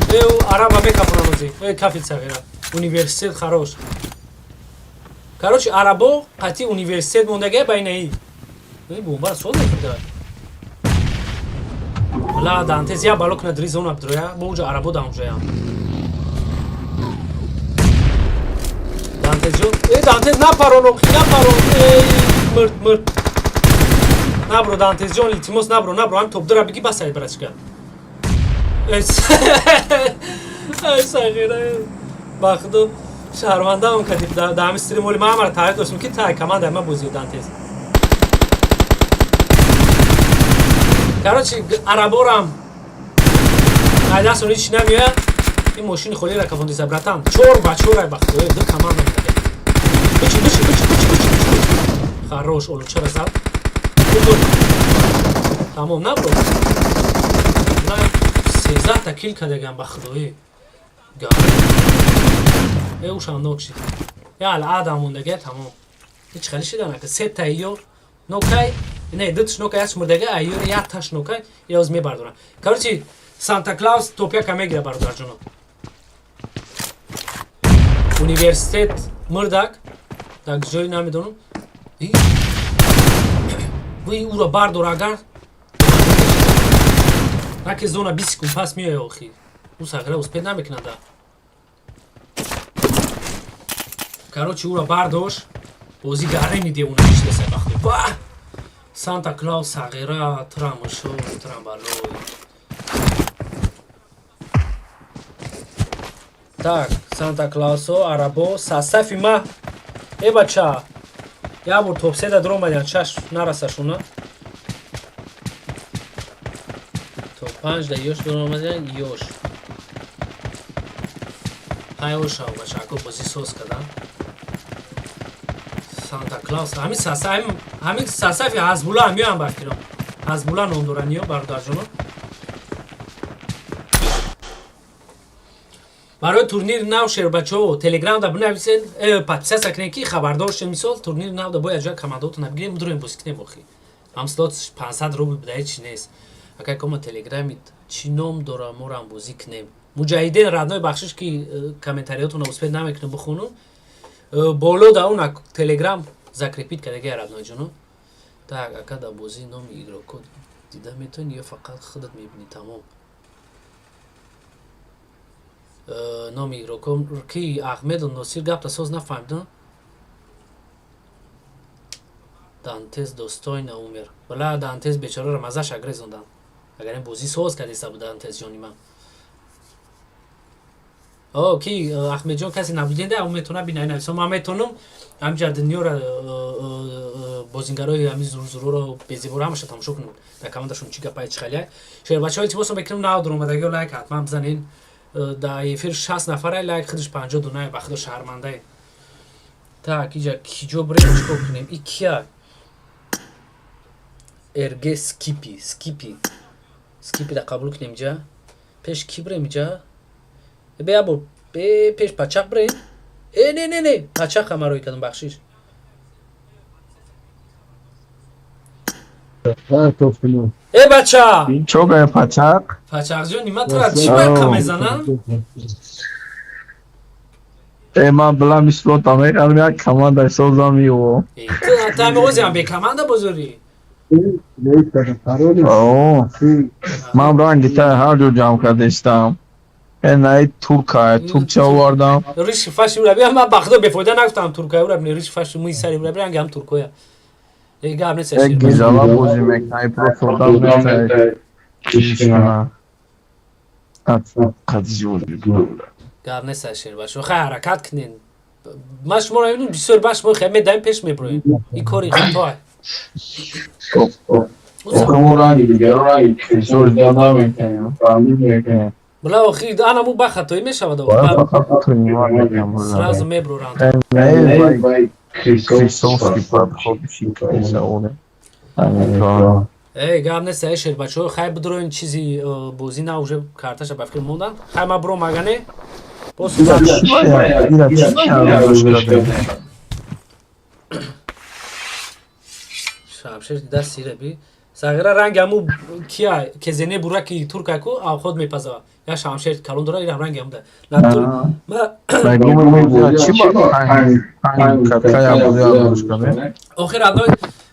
Э, ӯ араба мекафонанози. Э, кафил, сағира. Университет хорош. Короче, арабо қати университет мондагия байнаи. Э, бомбара соз мекарда. Ла, Дантез я бало кна дри зона бдроя, бо уҷа арабо да унҷаям. Дантез ҷон, э, Дантез напарон, охи напарон. Эй, мирд, мирд. Набро, Дантез ҷон, илтимос, набро, набро, ҳам топ дора биги, басай, братишка. Эй, сағира, ба худо шаҳрвандаам кадиб да ҳами стрим оли ман ҳамара таъриф доштам ки тай команда ма бозиё Дантез. Короче, араборам айдастон ҳеч намеояд. Ин мошини холиро кафондиса, братан. Чор ба чорай, ба худо, ду команда медаге. Бичи, бичи, бичи, бичи, бичи, бичи. Хорош, олучара зад. Буд. Тамом, набро. На, 13 та кил кардагам, ба худои. Гар. Э, ушам нок шид. Я ал адам мондаге, тамом. Ҳеч хеле шида нака. Се та ё нокай, не, дуташ нокай, як мурдага, а ё як таш нокай, я оз мебардорам. Короче, Санта Клаус топяка мегира, бародарҷоно. Университет мурдак, дар ҷои намедонам. Вай, ура бардор агар. Раки зона 20 секунд пас меояд охир. Ӯ сағира успеть намекунад. Короче, ура бардош. Бозӣ гареми девона ишлеса, бахто. Ба! Санта Клаус, сағира, трамошо, трамбалой. Так, Санта Клаусо, арабо, сасафи ма. Э, бача. Я бор топ седа дромадян, чаш нарасашуна. Топ панҷ да ёш дромадян, ёш. Ҳай ошав, бача, ако бозӣ соз кадан. Санта Клаус, ҳамин саса, ҳамин сасафи Ҳазбулла ҳамиёам ба фикрам. Ҳазбулла ном доранд ё, бародарҷоно. Барои турнири нав, шербачаҳо, телеграмда бинависен, подписаться кунед, ки хабардор шед. Мисол, турнири навда бояд ҷоя командаотона бигирем, бидроем, бозӣ кунем. Охи ҳам слот 500 рубл буда, ҳеч нест. Акай кома, телеграмит чӣ ном дора, морам бозӣ кунем? Муҷаҳидин родной, бахшиш, ки комментариётона успеть намекунем бихонум. Боло да он телеграм закрепить кардагия, родной ҷоно. Так, ака, дар бозӣ номи игроко дида метавонӣ ё фақат худат мебинӣ? Тамом. Номи игроко ки? Ахмеду Носир, гапта соз нафаҳмидам. Дантес достойно умер. Вала, Дантес бечораро мазаша грезонданд. Агар ин бозӣ соз кардиста буд, Дантес ҷони ман. О, ки Ахмедҷон, касе наблюдение ӯ метавона бина, нависо. Ман метавонам ҳамҷа дунёра. Бозингарои ҳами зурзуруро, безеборо ҳамаша тамошо кунем, дар командашон чӣ гапае, чӣ халия. Шербачаҳо, илтимосо мекунем, нав дуромадагио лайк ҳатман бизанен. Дар эфир 60 нафара, лайк худаш 50 дунае, ба худо шармандае. Так, иҷа киҷо бирем, чӣ кор кунем? И кия? РГ Скипи, Скипи, Скипи да қабул кунем. Иҷа пеш ки бирем? Иҷа бе ябо, бе пеш пачақ бирем. Э, не, не, не, пачақ ҳамарои кардам, бахшиш. Э, бача! Чогая пачақ? Пачақҷон, нима тура чӣ барқа мезанам? Э, ман билам, исботам мекардам, як команда созам ё. Ту ҳами озиам бе команда бозорӣ? О, ман ранги та ҳар ҷо ҷамъ карда истам. Э, наи турка, туркча овардам. Риши фаши ура бия, ман ба худо бефоида нагуфтам туркая ура, риши фаши мӯи сари ура ранги ҳам туркоя. Э, гап нест. Э, гизала бозӣ мекунам, просто одам нест. Гап нест, шербашо, хай ҳаракат кунен. Ман шуморо мебинам, бисёр ба шумо хай медаем, пеш меброем. Ин кори хатоа. Бла, охи анаму ба хатоӣ мешавад, сразу меброранд. Эй, гап нест, эй, шербачо, хай бидроин, чизи бозӣ на уже карташа ба фикр мондан. Хай ма бром, агане боз. Шамшер даст сираби сағира, ранги ҳаму кия кезене бураки туркаку авход мепазава, я шамшер калон дора, ирам ранги ҳамуда. Охир адно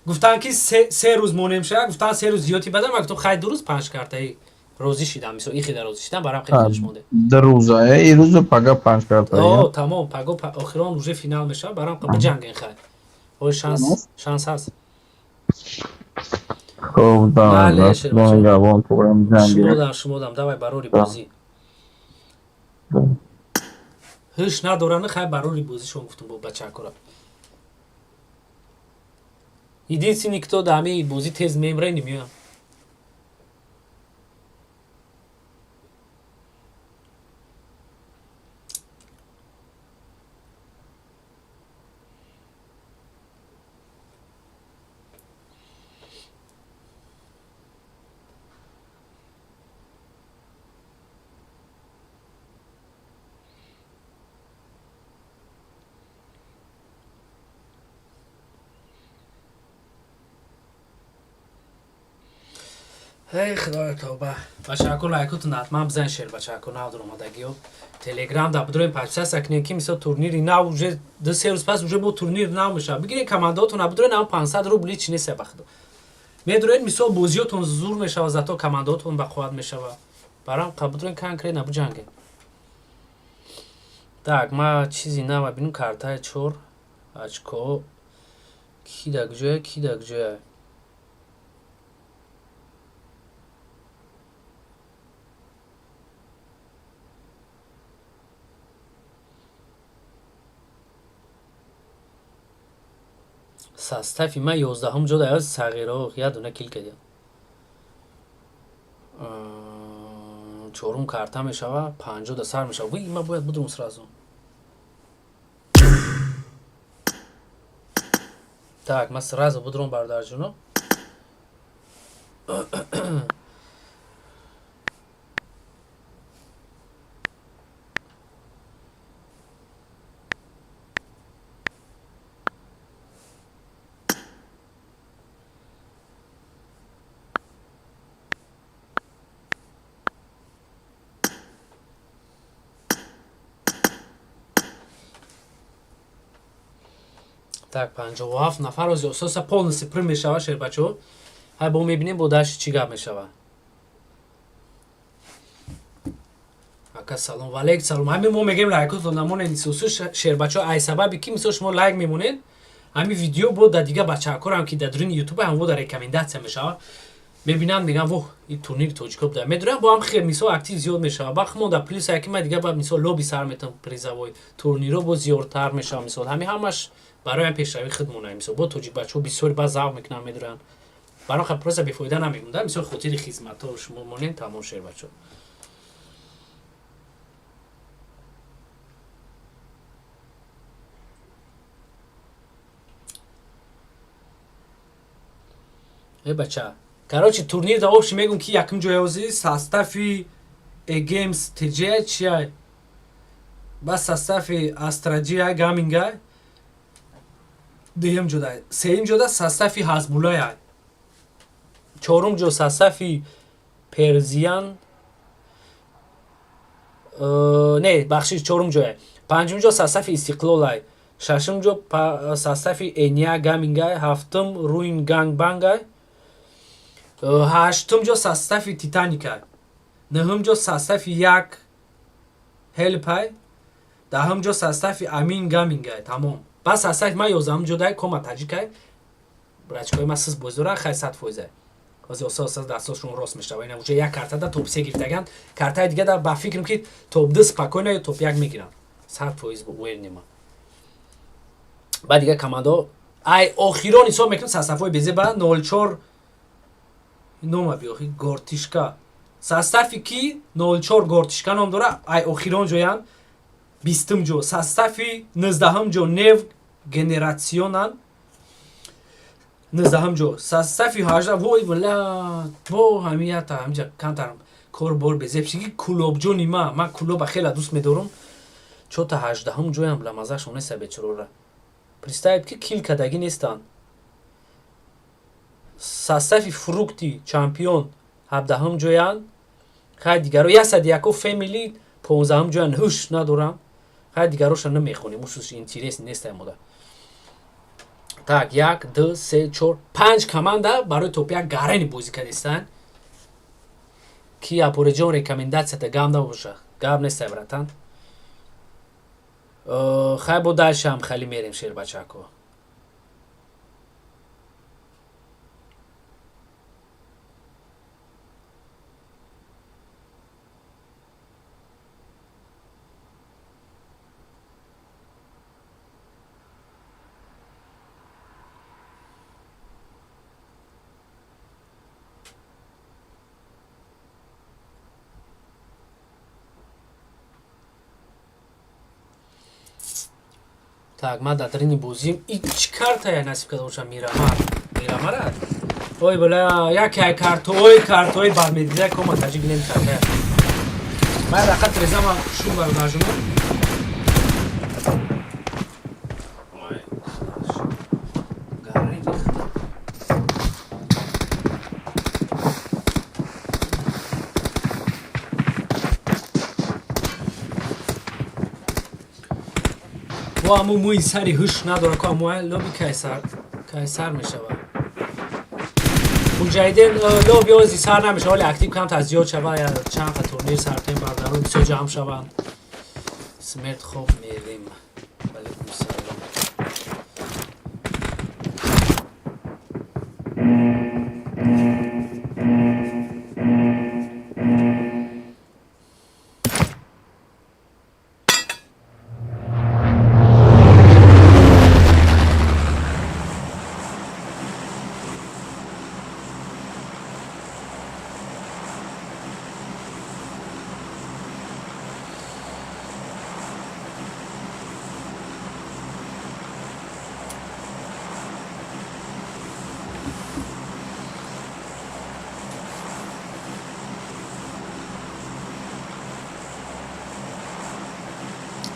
гуфтанд, ки 3 рӯз монем шава, гуфтанд 3 рӯз зиёдти бадан. Ман гуфтам, хай 2 рӯз панҷ картаи розӣ шидам, мисол ихида розӣ шидам, барам хеле худш монде. 2 рӯза, ирӯзу пага панҷ карта. О, тамом, паго охирон уже финал мешава, барам биҷанген, хай ой, шанс ҳаст. Хуб, шумодам, шумодам, давай, барори бозӣ. Ҳуш надоранд, хай барори бозишон гуфтум бо бачакора. Единственный, кто да ҳами бозӣ тез мемра, немиёям. Эй, худоё, тавба! Бачако, лайкотон ҳатман бизан, шер бачако, нав дуромадагиё. Телеграм да бидроем, подписаться кунем, ки мисол турнири нав уже 2-3 рӯз пас уже бо турнир нав мешавад. Бигирен командаотон, бидроен, ам 500 рубли чи нест, ба худо. Медроен, мисол бозиётон зур мешавад, зато командаотон бақувват мешавад. Барам бидроен, конкретно биҷанген. Так, ма чизи нава бинем, картаи чор очко ки да куҷоя, ки да куҷоя. Состави ман 11-ум ҷо дар сағиро, як дона кил кардям. Чорум карта мешава, 50 да сар мешава. Вই, ман бояд будурум сразу. Так, ман сразу будурум, бародарҷоно. Так, 57 нафар ози ососа полностью пур мешава, шербачо. Ҳай, бо мебинем, бо дашти чӣ гап мешава. Ака, салом, валейк салом. Ҳамин мо мегем, лайкотон намонед, исосу шербачо, ай сабаби ки мисол шумо лайк мемонед, ҳамин видео бо да дига бачаҳакорам, ки дар дуруни ютуба ҳамво да рекомендация мешава. Мебинанд, мегӯянд: «Воҳ, ин турнири тоҷико буда». Медурам, бо ҳам хел мисол актив зиёд мешавад. Ба хумонда плюс яки ма дига ба мисол лоби сар метавон, призовой турниро бо зиёдтар мешавад. Мисол, ҳамин ҳамаш барои ҳам пешравии худмона. Мисол, бо тоҷик бачаҳо бисёри ба завқ мекунанд, медуранд. Барои ха просто бефоида намемонда. Мисол, хотири хизматҳо шумо монем, тамом, шер бачаҳо. Э, бача, короче, турнир да общий мегум, ки якум ҷои состави Эгеймс ТЖ чия, ба состави Астраҷия Гаминга дуюм ҷода, сеюм ҷода состави Ҳазбулая, чорум ҷо состави Перзиян, не, бахшиш, чорум ҷоя, панҷум ҷо состави Истиқлолай, шашум ҷо состави Эния Гамингай, ҳафтум Руин Гангбангай, ҳаштум ҷо состави Титаникай, нӯҳум ҷо состави Як Ҳелпай, даҳум ҷо состави Амин Гамингай. Тамом. Баъд состави ман 11-ум ҷодай, Кома Таҷикай. Брачкои ман сиз боз дора, хай, 100%. Ҳозир оса оса дастошон рост мешава. Ина уже як карта да топ се гирифтаган, картаи дига да ба фикрам, ки топ ду спокойно ё топ як мегирам, 100% уверен ма. Баъд дига командо ай охирон ҳисоб мекунам, составҳои безеба 04 нома биохи Гортишка, состави ки 04 Гортишка ном дора, ай охирон ҷоянд, 20-ум ҷо. Состави 19-ум ҷо Нев Генератсионан, 19-ум ҷо. Состави 18, вой бла, бо ҳамията ҳамҷа камтар кор бор безебшиги Кулобҷони ма. Ман Кулоба хеле дӯст медорам, чота 18-ум ҷоям, бла, маззашон неста бечорора. Представить, ки кил кардагӣ нестанд. Состави Фрукти Чампион 17-ум ҷоянд. Хай, дигаро 101 Фемили 15-ум ҷоянд, ҳуш надорам. Хай, дигароша намехонем, усус интерес нестай мода. Так, як, ду, се, чор, панҷ команда барои топ як гарани бозӣ кардистанд. Ки апореҷон рекомендацията гап набоша, гап нестай, братан. Хай, бо дальше ҳам хали мерем, шербачако. Так, ман дар дарини бозием. И чӣ картая насиб карда бошам? Мирамар, Мирамара, ой бала, яке ай картои картои бармедида кома таҷик нем картая. Ман рақат резама шум бародарҷуно. Ой, гарани. Бо аму мӯи сари ҳуш надора ко, аму лоби кайсар кайсар мешавад. Муҷаҳидин, лоби ози сар намешавад, вале актив камтар зиёд шавад, чанд қа турнир сартем, бародарон бисёр ҷамъ шаванд. Смерть, хоб мерем. Алейкум салом.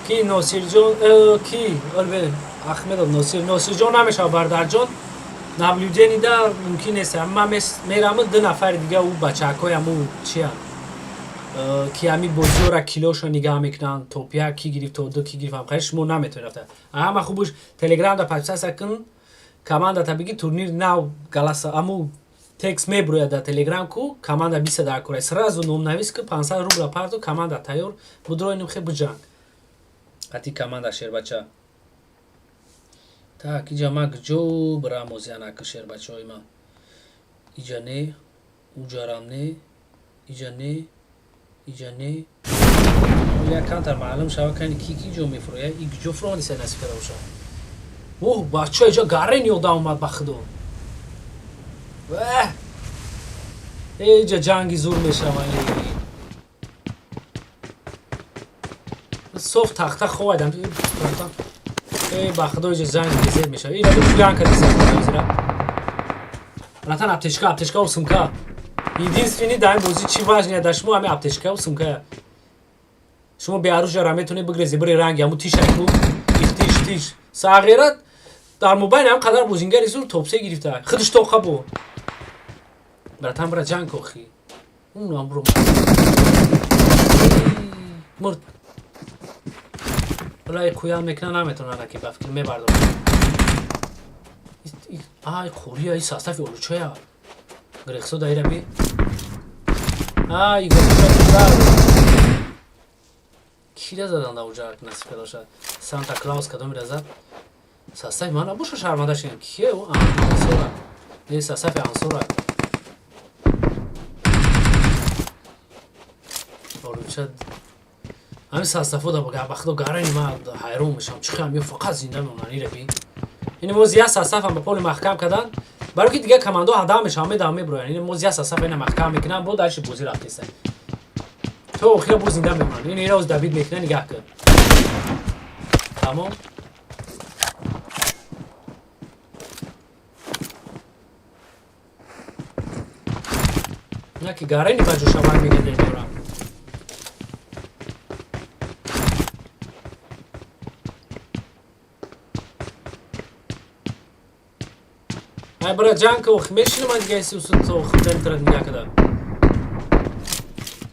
Ки Носирҷон, ки олбе Ахмедов Носир, Носирҷон намешава, бародарҷон, наблюдение да мумкин нест. Ман мерам, ду нафари дига, ӯ бачаҳакои аму чия, ки ҳами бозиёра килошо нигаҳ мекунанд, топ як ки гирифт, то ду ки гирифт, ҳамхари шумо наметавонед рафта. Ҳама хубуш Телеграм да подписаться кун, командата биги, турнир нав галаса, аму текст меброяд дар Телеграм ку, команда биса дар кора, сразу номнавис ку, 500 рубла парту, команда тайёр будроиним, хе биҷанг қати команда, шербача. Так, иҷа ма куҷо бирам ози, анака, шербачаҳои ман, иҷа не. Уҷарам не, иҷа не, иҷа не. Як камтар маълум шава, кани ки ки ҷо мефуроя, и ҷо фуромади, сай насиб карда боша. Оҳ, бача, иҷа гарен ёдам омад, ба худо. Ваҳ! Иҷа ҷанги зур мешава. Соф тахта ховайдам. Э, ба худо, иҷа ҷанги безеб мешава. Ира пуян кардисара. Братан, аптечка, аптечка у сумка. Единственный дар ин бозӣ чӣ важный дар шумо ҳами аптечка у сумка. Шумо беоружия ра метавонед бигрези, бири ранги ҳаму тишаку ихтиш тиш. Сағира дар мобайн ҳам қадар бозингари зур топсе гирифта. Худаш тоқа бо. Братан, бира ҷанг охи. Унам бро. Мурд. Валай қуян мекуна, наметавонад ки, ба фикр мебардорад. Ай, қурия, и состави олучая. Грехсо даира би. Ай, грехсо. Кира задан да уҷа, насиб карда бошад. Санта Клаус кадомира зад? Состави ман набоша, шарманда шудем. Кие ӯ? Ансора. Не, состави Ансора. Олуча ҳамин составҳо да ба худо гарани ман ҳайрон мешавам. Чӣ хел ё фақат зинда мемонанд, ира би. Ин моз як состав ҳам ба поли маҳкам кардан, барои ки дигар командо ҳадам мешаванд, медаванд, мебироянд. Ин моз як состав ина маҳкам мекунанд, бо дальше бозӣ рафтеста. То охира боз зинда мемонанд. Ин ира оз добить мекунад, нигаҳ кун. Тамом. На ки гарани ба ҷошавак мегардем дорам. Ай, бра, ҷанг ох, мешинам ман дига иси усул то охир тарат нигаҳ када.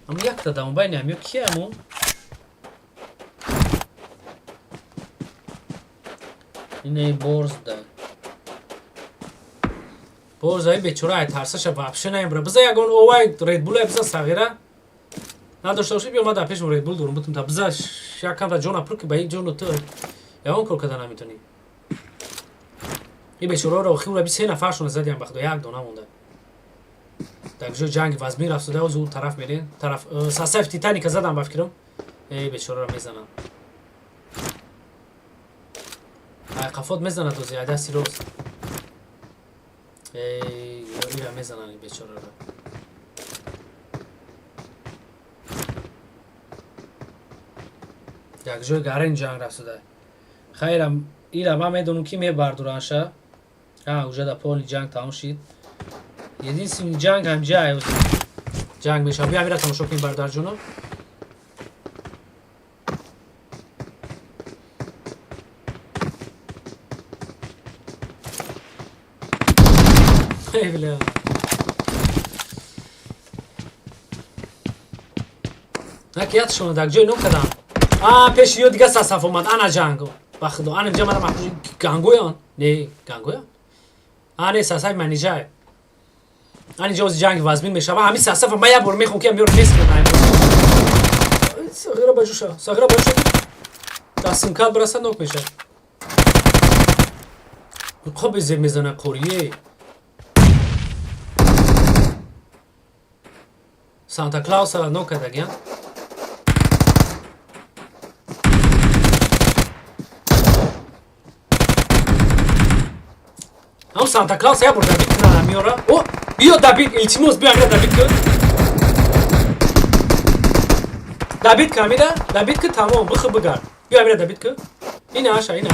Ам якта да мобайни ам ё ки аму? Ине борз да. Борз ай бечора ай тарсаша вообще наимбра. Биза ягон овай Red Bull биза, сағира. Надошта бошӣ, биё, ман дар пешам Red Bull дорум, бутум та биза якам та ҷона пур ки ба ин ҷону ту ягон кор карда наметонӣ. Ин бечораро охир би се нафаршона задиам, ба худо, як дона монда. Дар ҷои ҷанги вазмин рафтуда, оз ӯ тараф мерем. Тараф состав Титаника задам, ба фикрам. Эй, бечораро мезанам. Ай қафот мезанад ози, ай дасти рост. Эй, ира мезананд ин бечораро. Як ҷои гарен ҷанг рафтуда. Хайрам, ира ман медонам ки мебардоранша. А, уже да поли ҷанг тамом шид. Единственный ҷанг ҳамҷа ҷанг мешавад. Биё, ҳамира тамошо кунем, бародарҷоно. Эй, бля. Накиятшона дар ҷои ном кардам. А, пеши ё дига состав омад. Ана ҷанго. Ба худо, ана инҷа мана гангоян. Не, гангоян. А, не, состави манижай. Ана инҷа ози ҷанги вазмин мешава. Ҳамин состава ман як бор мехоҳам ки ҳамёро нест кунам. Сағира баҷуша, сағира баҷуша. Дастимкат бираса, нок мешавад. Қоби зеб мезана қорие. Санта Клауса нок кардагиян. Ҳам Санта Клаус як бор добить кунан ҳамёра. О, биё добить, илтимос, биё ҳамира добить кун. Добить кун ҳамира, добить кун, тамом, бихӯ бигард. Биё ҳамира добить кун. Ина аша, ина.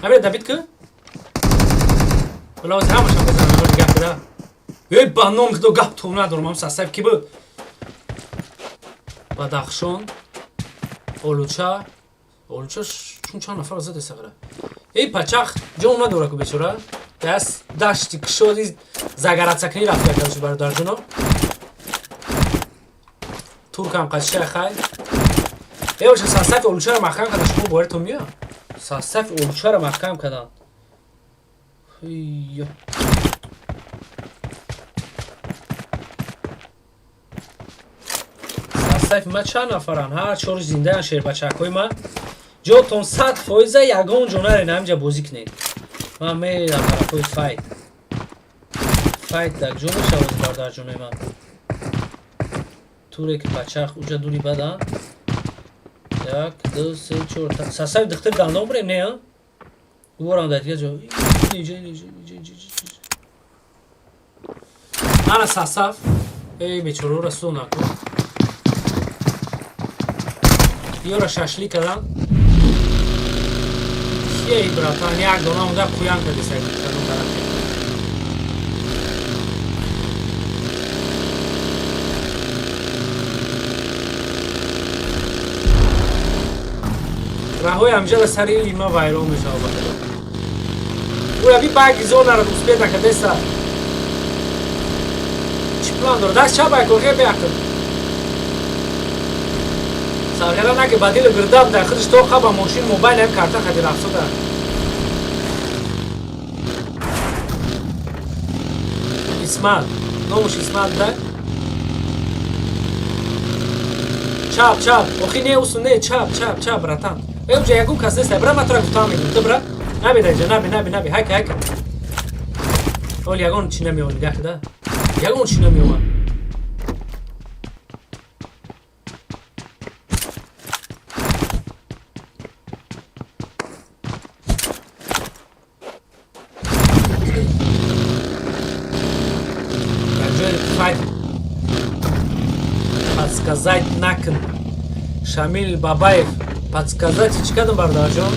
Ҳамира добить кун. Валлоҳ, ҳамашам бизанам, ҳамира гап куда. Эй, ба номи худо, гап то надорам, ҳам состав ки буд? Бадахшон, Олуча, Олуча чун чанд нафар зада сағира. Эй, пачах ҷон надора ку бечора. Даст дашти кушоди загарацакнӣ рафта, короче, бародарҷоно. Туркам қачиша хай. Э, боша, состави Олучаро маҳкам кардан, шумо боваритон меояд? Состави Олучаро маҳкам кардан. Ё. Состави ма чанд нафаранд? Ҳар чору зиндаян шербачакҳои ма. Ҷотон 100%, ягон ҷо нарен, ҳаминҷа бозӣ кунед. Ман мерам тарафҳои файт. Файт дар ҷо мешавад, бародарҷонои ман. Туре ки пачах уҷа дури бад, а? Як, ду, се, чор. Сасави духтари дандон бурем, не, а? Уворам дар дигар ҷо. Инҷа, инҷа, инҷа, инҷа, инҷа. Ана сасаф. Эй, бечораро су накун. Ёра шашлик кадан. Кия и братан, як дона онда қуян кадисай кадом тарафе. Раҳои ҳамҷара сари има вайрон мешавад ба худо. Уя би баги зонара успед накадеса. Чӣ план дорад? Даст чап айкон, хе беақл. Сарғира наки ба дили гирдам дар худаш то қаба мошин мобайл ҳам карта хади рафсода. Исмат, номуш Исмат да? Чап, чап. Охи не усу не, чап, чап, чап, братан. Э, уҷа ягон кас нест, бра, ман тура гуфтам мегӯм. Ту бра. Наби даҷа, наби, наби, наби. Ҳайка, ҳайка. Оли ягон чӣ намеояд, нигоҳ куда. Ягон чӣ намеомад. Дар ҷои файт подсказать накун. Шамил Бабаев подсказать чӣ кардам, бародарҷон?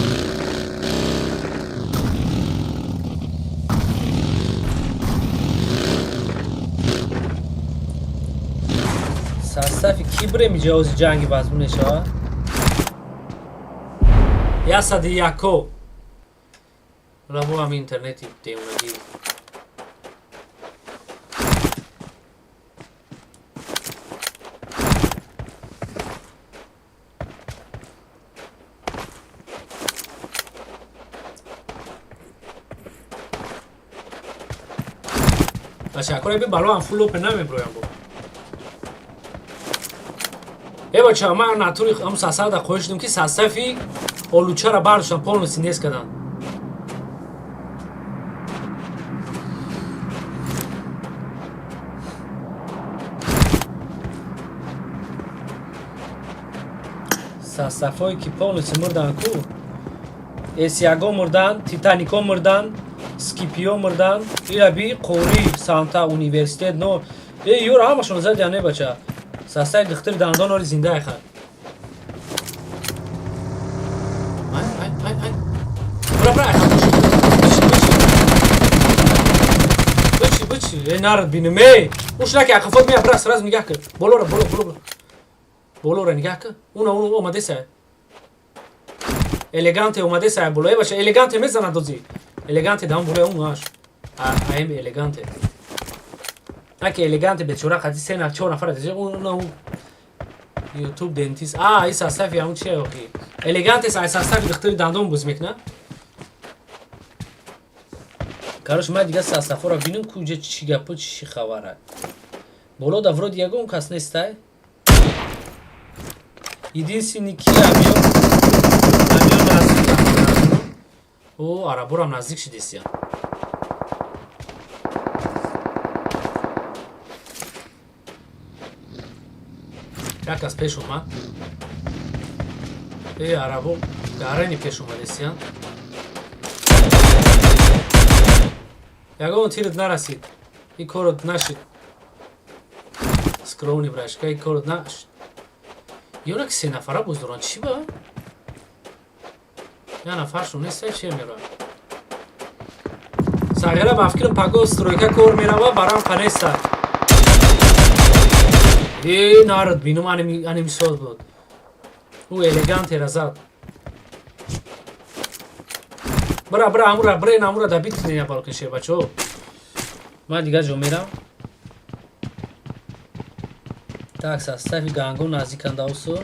Сарсафи ки бирем иҷози ҷанги вазмун мешавад? 101. Раво ҳам интернети девонагӣ. Бача, би бало ам фул опен намеброям бо. Э бача, ман натури ам сасада хоҳиш шудам ки сасафи олучара бардоштам, полностью нест кардам. Сасафое ки полностью мурдан ку. Эсиаго мурдан, Титанико мурдан, Скипио мурдан, ира би Қори Санта университет но э юра ҳамашон задиам не бача. Сасаи духтари дандон оли зинда айха. Ай, ай, ай, ай. Бра, бра, айха, бучи, бучи, бучи. Бучи, бучи. Э, нарад бинем, эй. Уш наки, ақафот мея, бра, сразу нигоҳ кун. Болора, боло, боло. Болора нигоҳ кун. Уна, уна, омадеса. Элеганте омадеса, боло. Э, бача, элеганте мезанад дози. Элеганте дам боло, он аш. А, аем элеганте. Наки элеганте бечора қади се на чор нафар аст. Уна, у. YouTube дентист. А, и састафи ҳамун чие охи? Элегантес ай састафи духтари дандон буз мекуна. Короче, ман дигар састафоро бинам куҷа чӣ гапо чӣ хабара. Боло да вроде ягон кас нестай. Единственный ки амион наздик О, араборам наздик шидесия. Як кас пеш омад. Э, арабо гарани пеш омадесиян. Ягон тират нарасид. И корот нашид. Скромный брашка, и корот нашид. Ёра ки се нафара боз доранд, чӣ ба? Я нафаршон нест, чи мера? Сағира ба фикрам паго стройка кор мерава, барам қанеста. Э, нарад бинум, ани мисол буд. Ӯ элеганте зад. Бра, бра, амура, брен, амура да бит кунед балкин шербачо. Ман дигар ҷо мерам. Так, состави ганго наздиканда усу.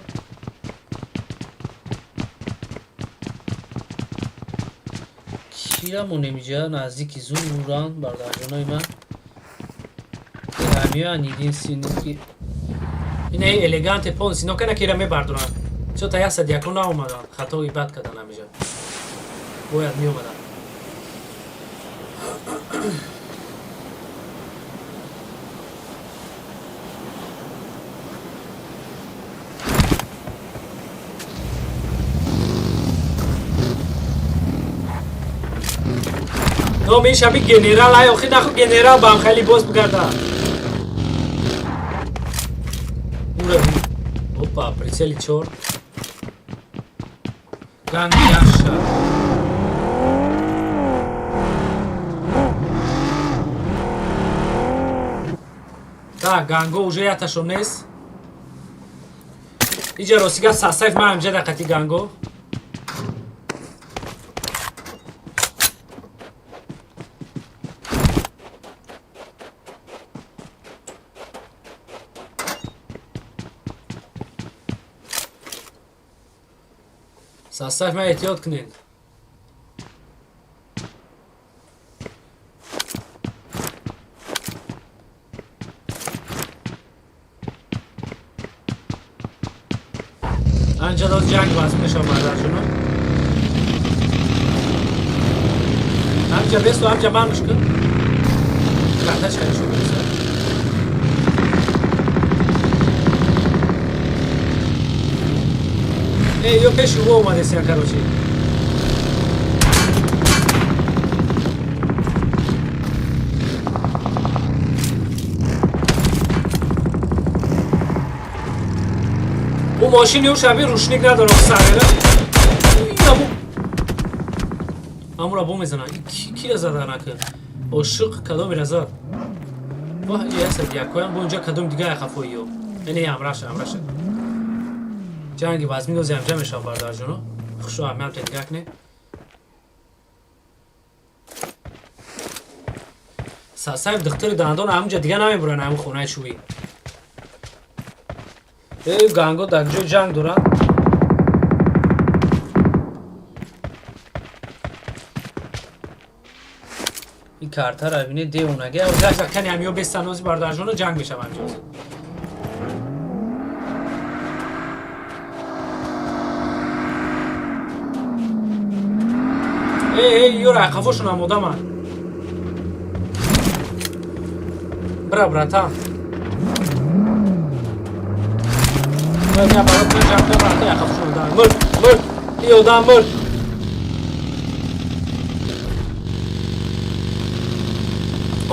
Кира монем иҷа наздики зуран бародарҷонои ман. Ҳамиён единственный ки ина элеганте полностью нокана кира мебардоранд. Чо та ясад яко наомаданд, хатои бад кардан ҳамиҷа. Бояд меомаданд. Номи шаби генерал ай охи наху генерал бам хеле боз бугарда. Ура. Опа, прицели чор. Ганги яша. Так, ганго уже яташон нест. Иҷа ростига сасайф ман ҳамҷа дақати ганго. Сасайф ман эҳтиёт кунед. Анҷа доз ҷанг вазм мешава бардарҷоно. Ҳамҷа бесу ҳамҷа мануш кун. Карташ хеле шуд беса. Э, ё пеши ӯ омадесия, короче. Ӯ мошини ӯ шаби рушник надорад сарера. Амура бо мезанад. Кира зада нака? Ошиқ кадомера зад? Ваҳ, ясад якоям бо инҷа кадом дига хафои ё. Не, амраша, амраша. Ҷанги вазмин дози ҳамҷа мешава бародарҷоно. Хушо ҳамиам те нигоҳ кунед. Сасаев духтари дандон ҳамунҷа дига намебуранд ҳамун хонаи чӯбӣ. Э, ганго дар ҷои ҷанг доранд. Ин картара бинед девонаги. Кани ҳамиё бестанози бародарҷоно ҷанг мешава ҳамҷо. Эй, эй, ёра, қафошон омодаман. Бра, братан. Мурд, мурд, и одам мурд.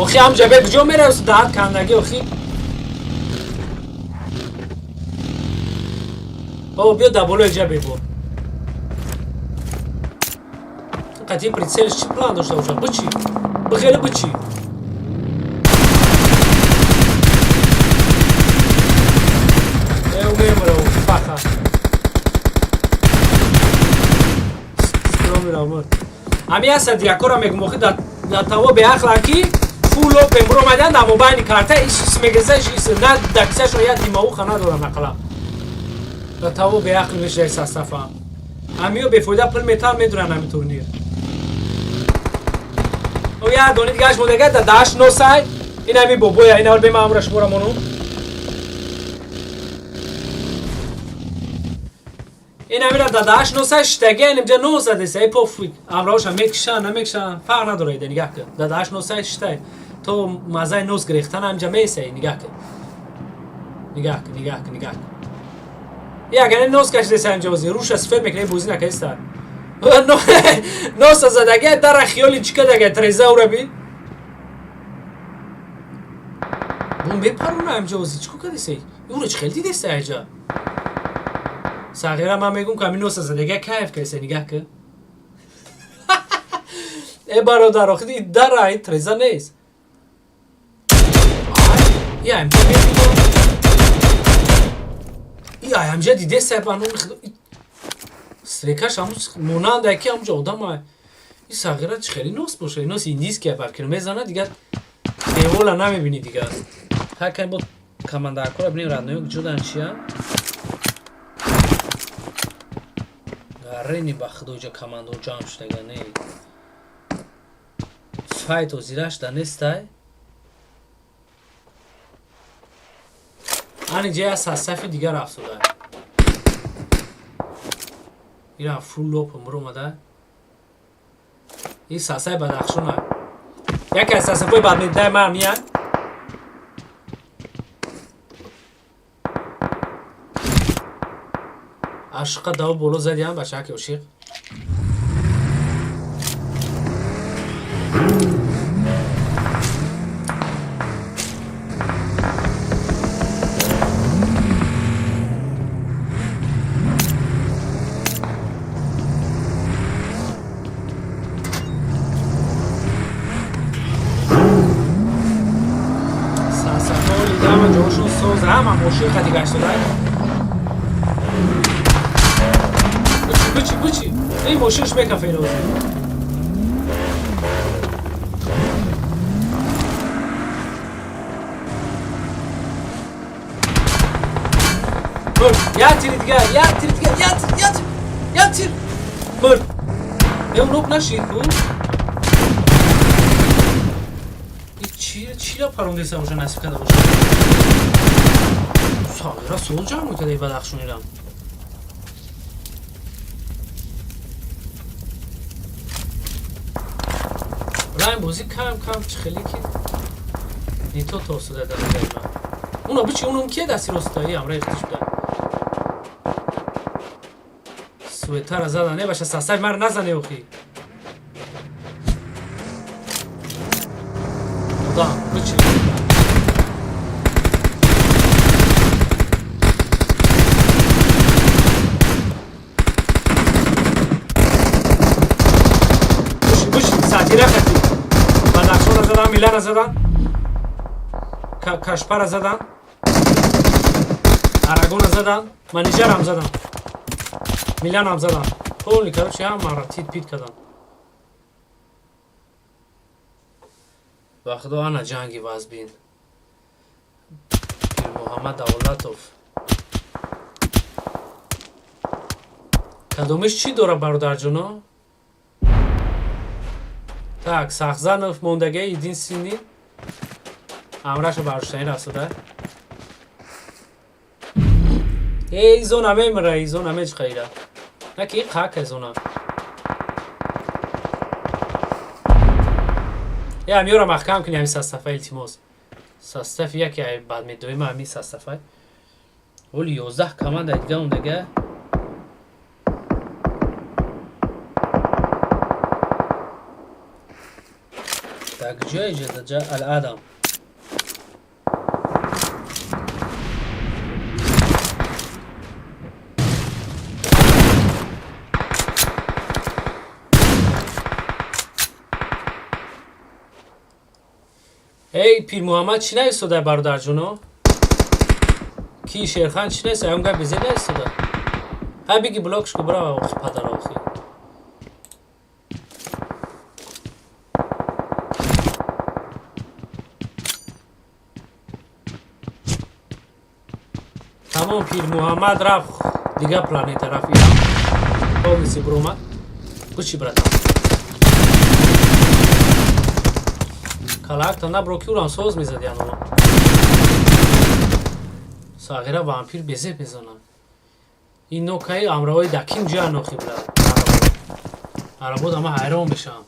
Охи ҳамҷа бе куҷо меравӣ даҳат кандагӣ охи? Бобо биё дар болои ҷа бебо. Қатъи прицелиш чӣ план дошта бошад? Бичи. Бихеле бичи. Э, мемра, фаха. Скромира мурд. Ами ҳастад якора мегум охи дар таво беақлан ки фул опен буромадан дар мобайни карта ис мегеза ис на дар кисашон як димауха надорам ақла. Дар таво беақл мешавад састафа. Амиё бефоида пул метан медуранд ҳами турнир. О як дони дигаш модага дар даҳаш носай. Ин ҳами бобоя, ин аввал бема амра шумора монум. Ин ҳамира дар даҳаш носай штага ин инҷа носадеса, эй пофиг. Амраоша мекишан, намекишан, фарқ надора ида нигаҳ кун. Дар даҳаш носай штай. То мазаи нос гирехтан ҳаминҷа месай, нигаҳ кун. Нигаҳ кун, нигаҳ кун, нигаҳ кун. И агар нос кашидеса ҳаминҷа бози, руша сифет мекунӣ, бозӣ накаиста. Носа задага дара хиёли чӣ кадага треза ура би. Бу мепаруна ҳаминҷа бози, чӣ кадесей? Ура чӣ хеле дидеса аҷа? Сағира ман мегум ки ҳамин носа задага кайф кайса, нигаҳ кун. Э бародар, охи ин дара ин треза нест. И ҳаминҷа мебинам. И ҳаминҷа дидеса ба номи худо. Стрекаш ҳамун монанда ки ҳамунҷа одам ин сағира чӣ хеле нос боша, носи индийский балки мезана дигар девола намебинӣ дигар. Ҳакай бо командаакора бинем радноё ҷудан чия? Гарени ба худо ҷа командо ҷамъ шудага не. Файт озираш да нестай. Ани ҷая сасафи дигар афзуда. Ира фул лоп умр омада. Ин сасаи Бадахшона. Яке аз сасафои бадмедаи ман миян. Ашиқа даво боло задиам бачаки ошиқ. Мошин қати гашт дода. Бучи, бучи, бучи. Эй, мошинш мекафе ино. Мурд. Як тири дигар, як тири дигар, як тир, як тир, як тир. Мурд. Е, нок нашид ку? Чи чира парондеса уже насиб карда боша. Сағира сол ҷамъ мекарда бадахшонирам. Райм бозӣ кам кам хеле ки не то тосуда дар назари ман. Уно бичи, уно кие дасти ростои амра ихтиш буда. Суетара зада не баша, сасай мар назане охи. Одам, бичи. Буши, буши, сатира хати. Бадахшона задан, Милана задан. Кашпара задан. Арагона задан, менеҷерам задан. Миланам задан. Полный, короче, ҳамаро тит пит кардам. Ба худо, ана ҷанги вазбин. Пирмуҳаммад Давлатов. Кадомиш чӣ дора, бародарҷоно? Так, Сахзанов мондагии единственный. Амраша бароштани рафтада. Эй, зона мемра, и зона мечқаира. На ки қака зона. Е, амёра маҳкам кунӣ ҳамин састафа, илтимос. Состав яке ай бад медоима ҳамин состафа. Оли 11 команда дига ондага. Так, ҷой ҷа Ал-Адам. Эй, Пирмуҳаммад чӣ наистода, бародарҷоно? Ки Шерхан чӣ наистода? Ягон гап безе наистода? Ҳай биги блокш ку брава охи падара охи. Тамом, Пирмуҳаммад рафт дига планета рафт ирам. Полностью бромад. Гучи, братан. Калакта набро ки урам соз мезади анова. Сағира вампир безеб мезанад. Ин нокаи амраҳои даким ҷа нохи бла. Арабод ама ҳайрон мешавам.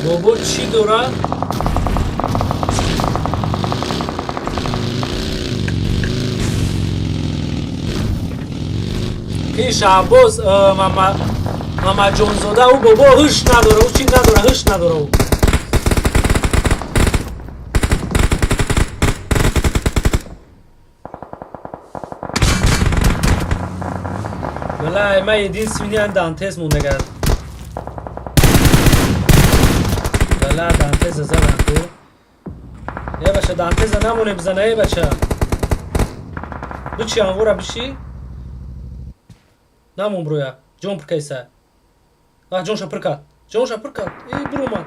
Бобо чӣ дорад? Ки Шаҳбоз Мамаҷонзода, ӯ бобо ҳуш надора, ӯ чӣ надора, ҳуш надора ӯ. Валай, ман единственный Дантес мондагар. Бала Дантеза задан ку. Е бача, Дантеза намоне бизана, е бача. Бичи анвора биши. Намон броя. Ҷон пиркайса. А ҷонша пиркад. Ҷонша пиркад. Эй буромад.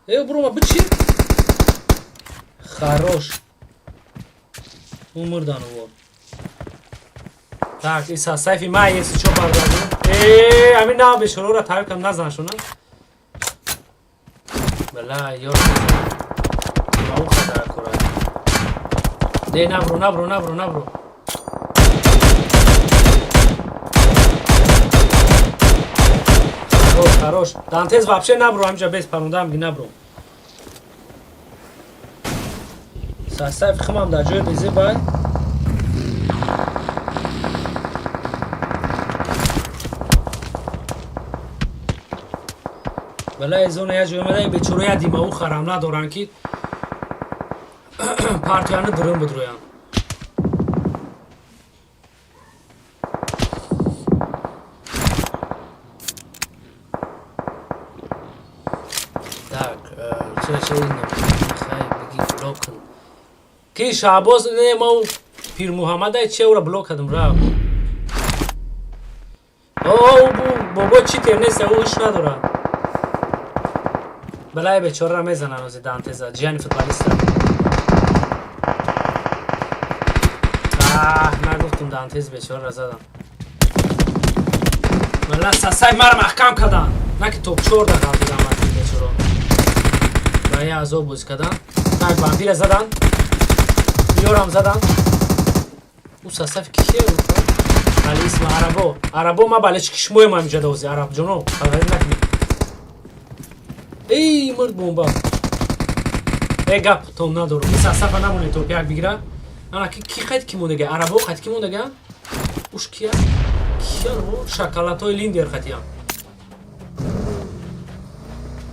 Эй буромад бичи. Хорош. Умурдан во. Так, иса сайфи ма если чо бардаду. Э, ами на бешорора тариф кам назан шуна. Бала, ёр. Ба хатара кора. Не, набро, набро, набро, набро. Хорош, хорош. Дантез вообще набро, ҳамҷа без парондам ги набро. Састаф химам дар ҷои безе бай. Балаи зона як ҷой омада, бечора як димаву харам надоранд, ки партияны дурун бидроянд. Так, биги блок кун. Ки Шаҳбоз не, ма Пирмуҳаммадай чи ӯра блок кардам, рафт. О, бобо читер нест, ӯ ҳуш надорад. Балаи бечораро мезананд ози Дантеза, ҷияни футболиста. Аҳ, нагуфтум, Дантез бечораро задам. Валла сасай мара маҳкам карданд. На ки топ 4 да ғалтидам бечоро. Ба я азоб бозӣ карданд. Так, вампира заданд. Ёрам заданд. Ӯ сасафи кие? Али исма арабо. Арабо ма бале чики шумоем ҳаминҷа дози арабҷоно. Хабарӣ накунед. Эй, мурд бомба. Э, гап том надорам. Ин сасафа намонед топ як бигира. Ана ки қайд ки мондага? Арабо қайд ки мондага? Уш кия? Киян бо? Шоколадҳои Линдер қатиям.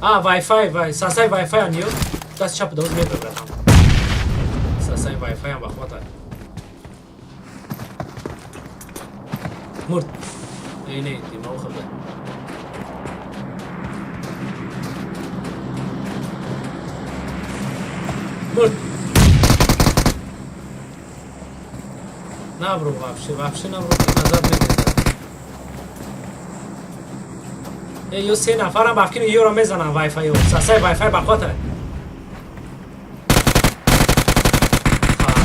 А, Wi-Fi, вай, сасай Wi-Fi ан ё? Даст чап доз мебарам. Сасай Wi-Fi ам бахвата. Мурд. Эй, не, димау хабар. Мурд. Набро вообще, вообще набро, назад мегирад. Эй, ё се нафарам бафкини ёро мезанам Wi-Fi ё. Сасай Wi-Fi бахвата.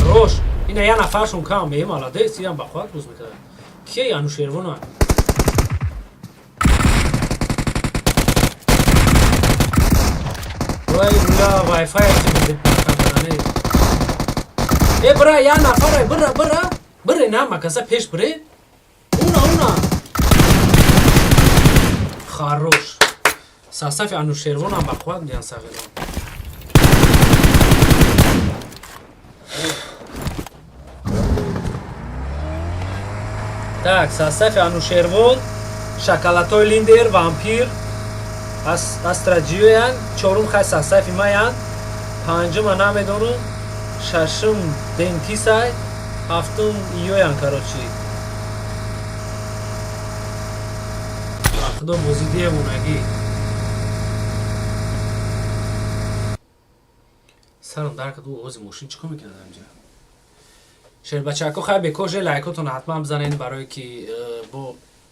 Хорош. Ина я нафаршон кам, эй, молодец, иам бахват буз мекард. Кие Анушервона? Вай, ура, Wi-Fi ати. Э, бра, я нафара, бра, бра. Бре на макаса пеш бре. Уна, уна. Хорош. Сасафи Анушервон ам бахват диан сағирон. Так, сасафи Анушервон, шоколадҳои Линдер, вампир, Астраҷиёян, чорум хай сасафи маян, панҷума намедонам, шашум Дентисай, ҳафтум иёян, короче. Худо бозӣ девонагӣ. Сарам дар кард, ӯ овози мошин чӣ кор мекунад ҳамҷа? Шербачако, хай бекоже лайкотон ҳатман бизанед, барое ки бо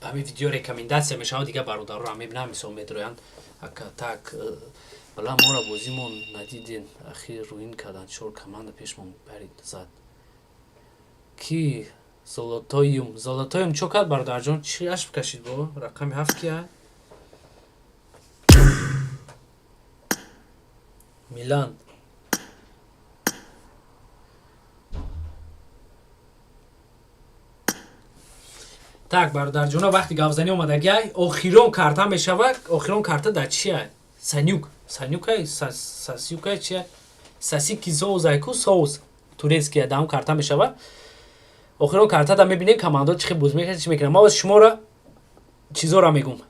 ҳамин видео рекомендация мешавад, дигар бародароро мебинам, мисол медроянд. Ака так бала мора бозимон надиден, ахир руин кардан, чор команда пешмон барид зад. Ки Золотоюм, Золотоюм чо кард бародарҷон? Чӣ ашб кашид бо? Рақами 7 кия? Милан. Так, бародарҷоно, вақти гапзанӣ омадагиай, охирон карта мешавад. Охирон карта дар чия? Санюк. Санюкай, сасюкай чия? Сасики соус айку соус. Турецкия даҳум карта мешавад. Охирон карта да мебинем командо чӣ хел бозӣ мекунад, чӣ мекунад. Ма боз шуморо чизоро мегум.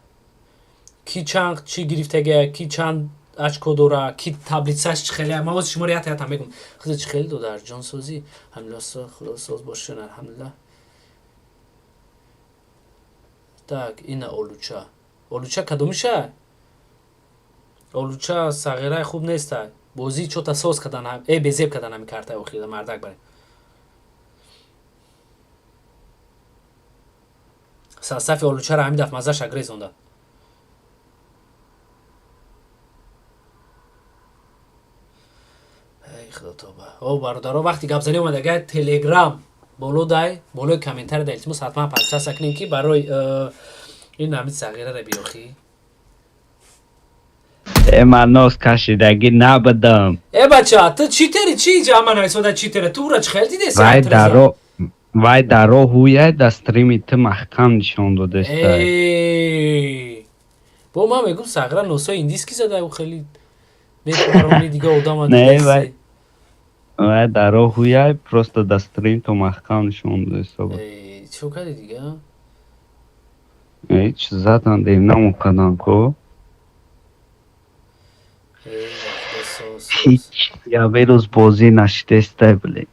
Ки чанд чӣ гирифтагия, ки чанд очко дора, ки таблицаш чӣ хеле. Ма боз шуморо ята ята мегум. Хиза чӣ хеле додар ҷонсозӣ. Алҳамдулиллаҳ, худо соз бошед, алҳамдулиллаҳ. Так, ина Олуча. Олуча кадомиша? Олуча сағираи хуб неста. Бозӣ чота соз кардан, э безеб кардан ҳами картаи охирда мардак баре. Сафи Олучаро ҳамин дафъ маззаша грезонда. Эй худо тоба. О бародаро, вақти гапзанӣ омадага Телеграм боло дай, болои комментари да илтимос ҳатман подписаться кунем, ки барои ин ҳамин сағирара биёхӣ. Э, ман нос кашидагӣ набудам. Э бача, ту читери чӣ иҷа ама нависода читера? Ту ура чӣ хел дидеси? Вай даро вай даро ҳуяй да стрими ту маҳкам нишон додестай. Бо ман мегум сағира носои индиски зада, ӯ хеле мепарони дига одама. Не, вай даро ҳуяй просто да стрим ту маҳкам нишон додеста. Чӣ кардӣ дига? Ҳеч, задан дем намукадан ко. Э, ба худо, соз, соз. Ҳеч ябе рӯз бозӣ нашидестай, блин.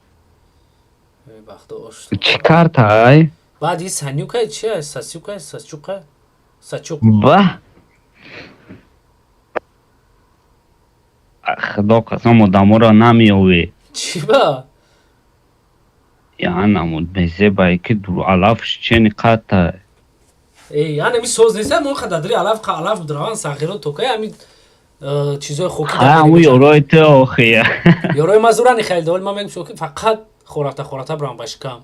Э, ба худо, ош. Чӣ картай? Баъд и Санюка чи аст? Сасюка, Сачука, Сачук. Ба худо қасам, одаморо намеёвӣ. Чӣ ба? Янамуд мезебае ки алафш чени қаттай. Эй, ана ми соз нест, мо қададри алаф алаф будраван сағиро токай ами чизои хоки. Ҳа, ӯ ёрои ту охия. Ёрои ма зурани харида, вале ман мегӯм, ки фақат хорафта хорафта брам ба шикам.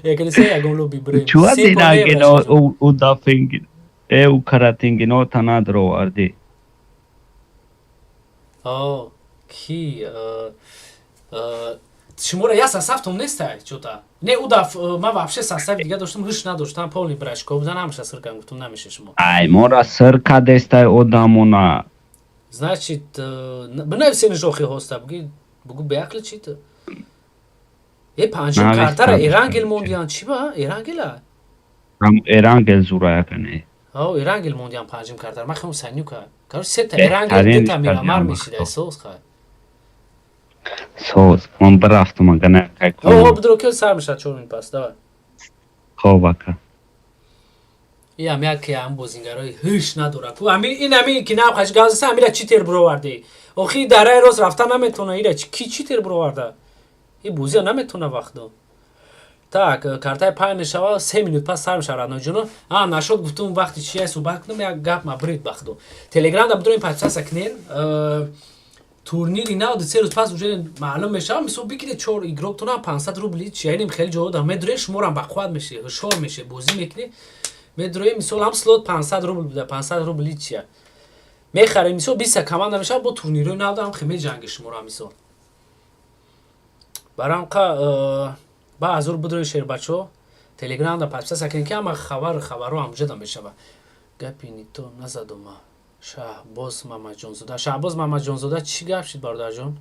Якниса ягон лоби брем. Чуа динагино ӯ дафинги э ӯ каратингино танадроварди. О, ки шуморо я составтон нестай чота. Не, ӯ даф ман вообще состави дига доштам, ҳуш надоштам, полный брашко будан, ҳамаша сир кардам, гуфтам намеша шумо. Ай, мора сир кадестай одамона. Значит, бинависен жохи ҳоста, буги бугу беақли чи ту. Э, панҷум картара Эрангел мондиян, чи ба? Эрангела? Эрангел зураякане. О, Эрангел мондиян панҷум картара. Ман хелм Санюка. Короче, сета Эрангел дута Мирамар мешида, соз хай. Соз, ман бирафтам, ага накай. О, бидро ки сар мешад 4 минут пас, давай. Хоб, ака. Иам яке ам бозингарои ҳуш надора ку. Ами ин ами ки нав хаш газса, амира читер бироварди. Охи дараи рост рафта наметона, ира ки читер бироварда? И бозия наметона вақто. Так, картаи пай мешава, 3 минут пас сар мешава, радноҷоно. А, нашод гуфтум вақти чия суҳбат кунам, як гап ма брид бахдо. Телеграм да бидроим подписаться кунен. Турнири 93 рӯз пас уже маълум мешава, мисол бигиред чор игроктона 500 рубли, чи яъне хеле ҷо да медрои шуморам бақувват меше, ҳушёр меше, бозӣ мекунӣ. Медрои мисол ҳам слот 500 рубл буда, 500 рубли чия. Мехарем мисол 20 команда мешава, бо турнирҳои нав дам хе меҷанги шуморо мисол. Барамқа ба азур бидрои шербачо телеграм да подписаться кунед, ки ҳама хабар хабарро ҳамҷода да мешава. Гапи нито назадума. Шаҳбоз Мамаҷонзода. Шаҳбоз Мамаҷонзода, чӣ гап шид, бародарҷон?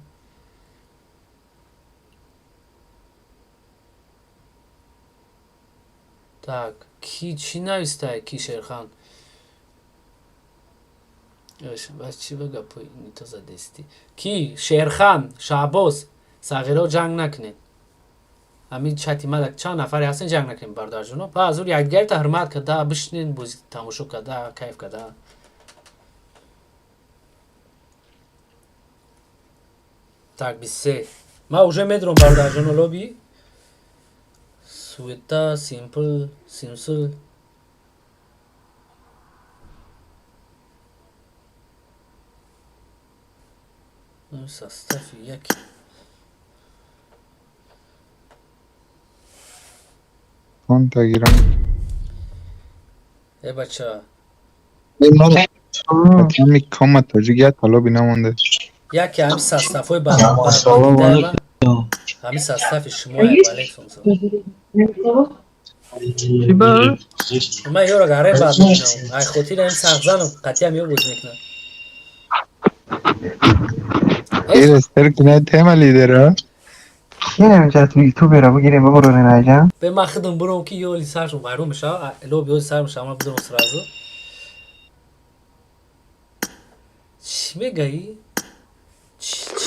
Так, ки чӣ навистай, ки Шерхан? Бас чӣ ба гапои нито задести? Ки Шерхан, Шаҳбоз, сағиро ҷанг накунед. Ҳамин чати ма чанд нафаре ҳастен, ҷанг накунед, бародарҷоно. Ба азур якдигарта ҳурмат карда, бишинед, бозӣ тамошо карда, кайф карда. Так, 23. Ма уже медром, бародарҷоно, лоби. Суета, симпл, симсул. Состави яки. Он тагирам. Э, бача. Ами кома тоҷик як талоби намонда. Яке ҳами составҳои ҳами состави шумо. Алейкум салом. Ман ёро гаре бад мекунам. Ай хотир ҳами сағзану қатъиам ё боз мекунам. Эр кинай тема лидера. Гирем ҷат ютубера бигирем бибурорем айҷа. Бе ман худам буром ки ёли саршон вайрон мешава, лоби ёли сар мешава, ман бидурам сразу. Чӣ мегаӣ?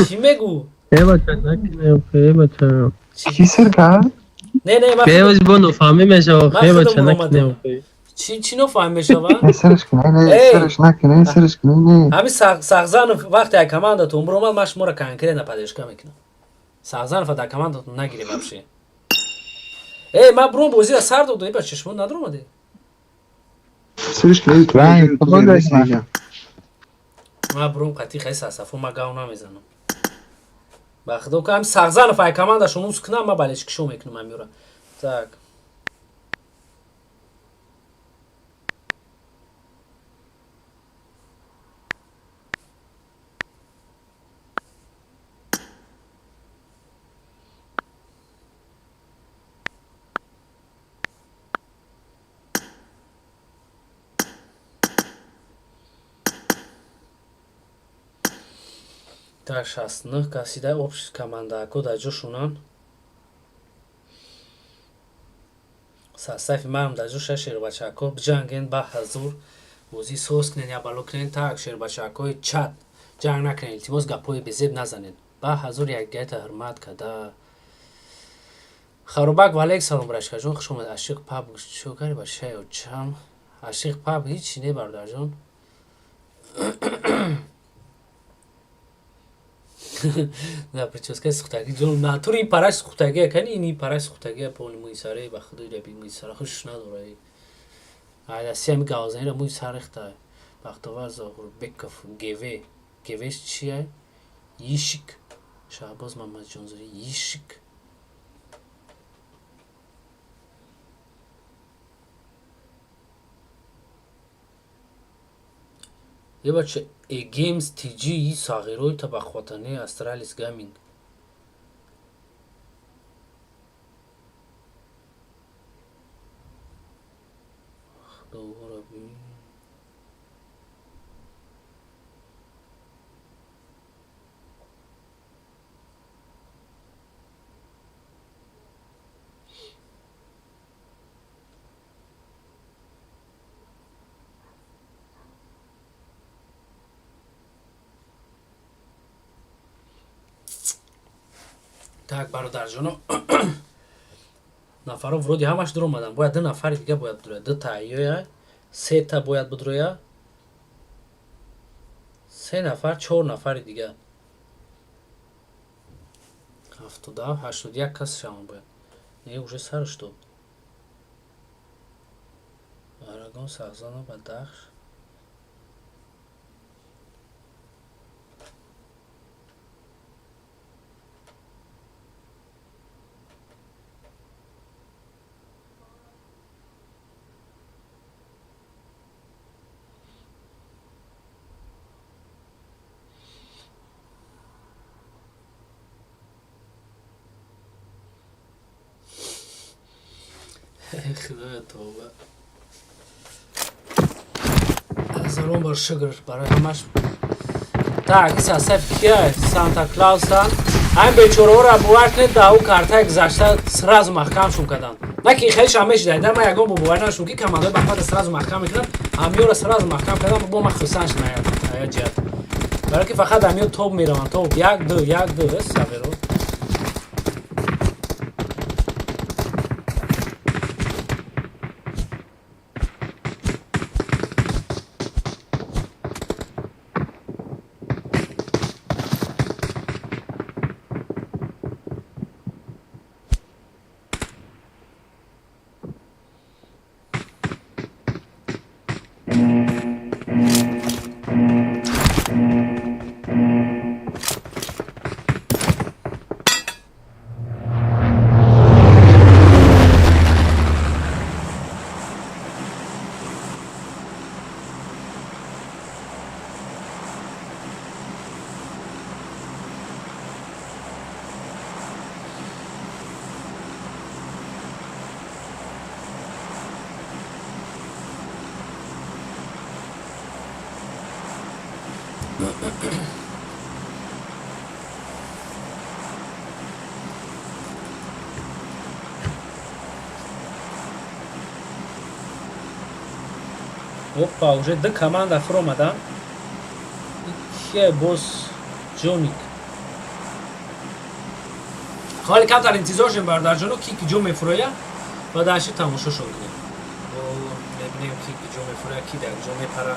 Чӣ мегӯ? Э, бача, накунем, э, бача. Чӣ сир кард? Не, не, ман Бе бо нофаҳмӣ мешава, Ман э, бача, худам накунем. омадам. Чӣ нофаҳм мешава? Не, сирш кунай, не, Эй! сирш накунай, сирш кунай, не. Ҳами Сағзанов вақте як командатон биромад, ман шуморо конкретно поддержка мекунам. Сағзанова дар командатон нагирем вообще. Эй, ман бром бозиро сар додам, бача, шумо надромаде? Сирш кунай. Ранг, худо. Ман бром қатъи хай сасафо ман гав намезанам. Ба худо ка ҳами Сағзанов ай командашон уз кунам, ман балечкишо мекунам ҳамёра. Так. Так, 69 касида общий командако дар ҷошунан. Состави маам дар ҷоша, шербачако биҷанген, ба ҳазур бозӣ соз кунен, я бало кунен. Так, шербачакои чат. Ҷанг накунед, илтимос, гапҳои безеб назанед. Ба ҳазур якдигарта ҳурмат када. Харобак, ваалейк салом, брашкаҷон, хуш омад. Ашиқ паб чо кари ба шай очам? Ашиқ паб ҳичи не, бародарҷон. Да прическаи сухтагӣ ҷон, натури ин параш сухтагия кани, ин параш сухтагия, пони мӯи саре, ба худои раби мӯи сара хуш надора. Айдаси ҳами гавзанира мӯи сар рехта. Бахтовар Зоҳурбеков гв гвш чия? Ишик Шаҳбоз Мамаҷонзода ишик. Ебача Эгеймс TG сағирои табақватани Астралис Гаминг. Худовора бин. Так, бародарҷоно, нафаро вроде ҳамаш дуромадан. Бояд ду нафари дига бояд бидуроя, ду та ёя, сета бояд бидуроя, се нафар, чор нафари дига. 77, 81 кас шаван бояд. Не, уже сарш дод. Арагон Сағзано Бадахш. Худоя, тавба. Ҳазорон бор шукр барои ҳамаш. Так, иса саф кия? Санта Клауса. Ҳамин бечораҳоро бовар кунед, дар ӯ картаи гузашта сразу маҳкамшон карданд. На ки хеле шам мешида, ман ягон бо бовар нашудам, ки командаҳои бахвата сразу маҳкам мекунанд. Ҳамиёро сразу маҳкам кардам, бо ман хурсанд шудам як ҷиҳат. Барои ки фақат ҳамиё тоб мераванд, тоб як ду, як ду, саверо. Опа, уже ду команда фуромадан. Кия боз? Ҷоник. Ҳоли камтар интизор шем, бародарҷоно, ки ки ҷо мефуроя ва даши тамошошон кунем. Мебинем, ки ки ҷо мефуроя, ки дар ҷо мепара.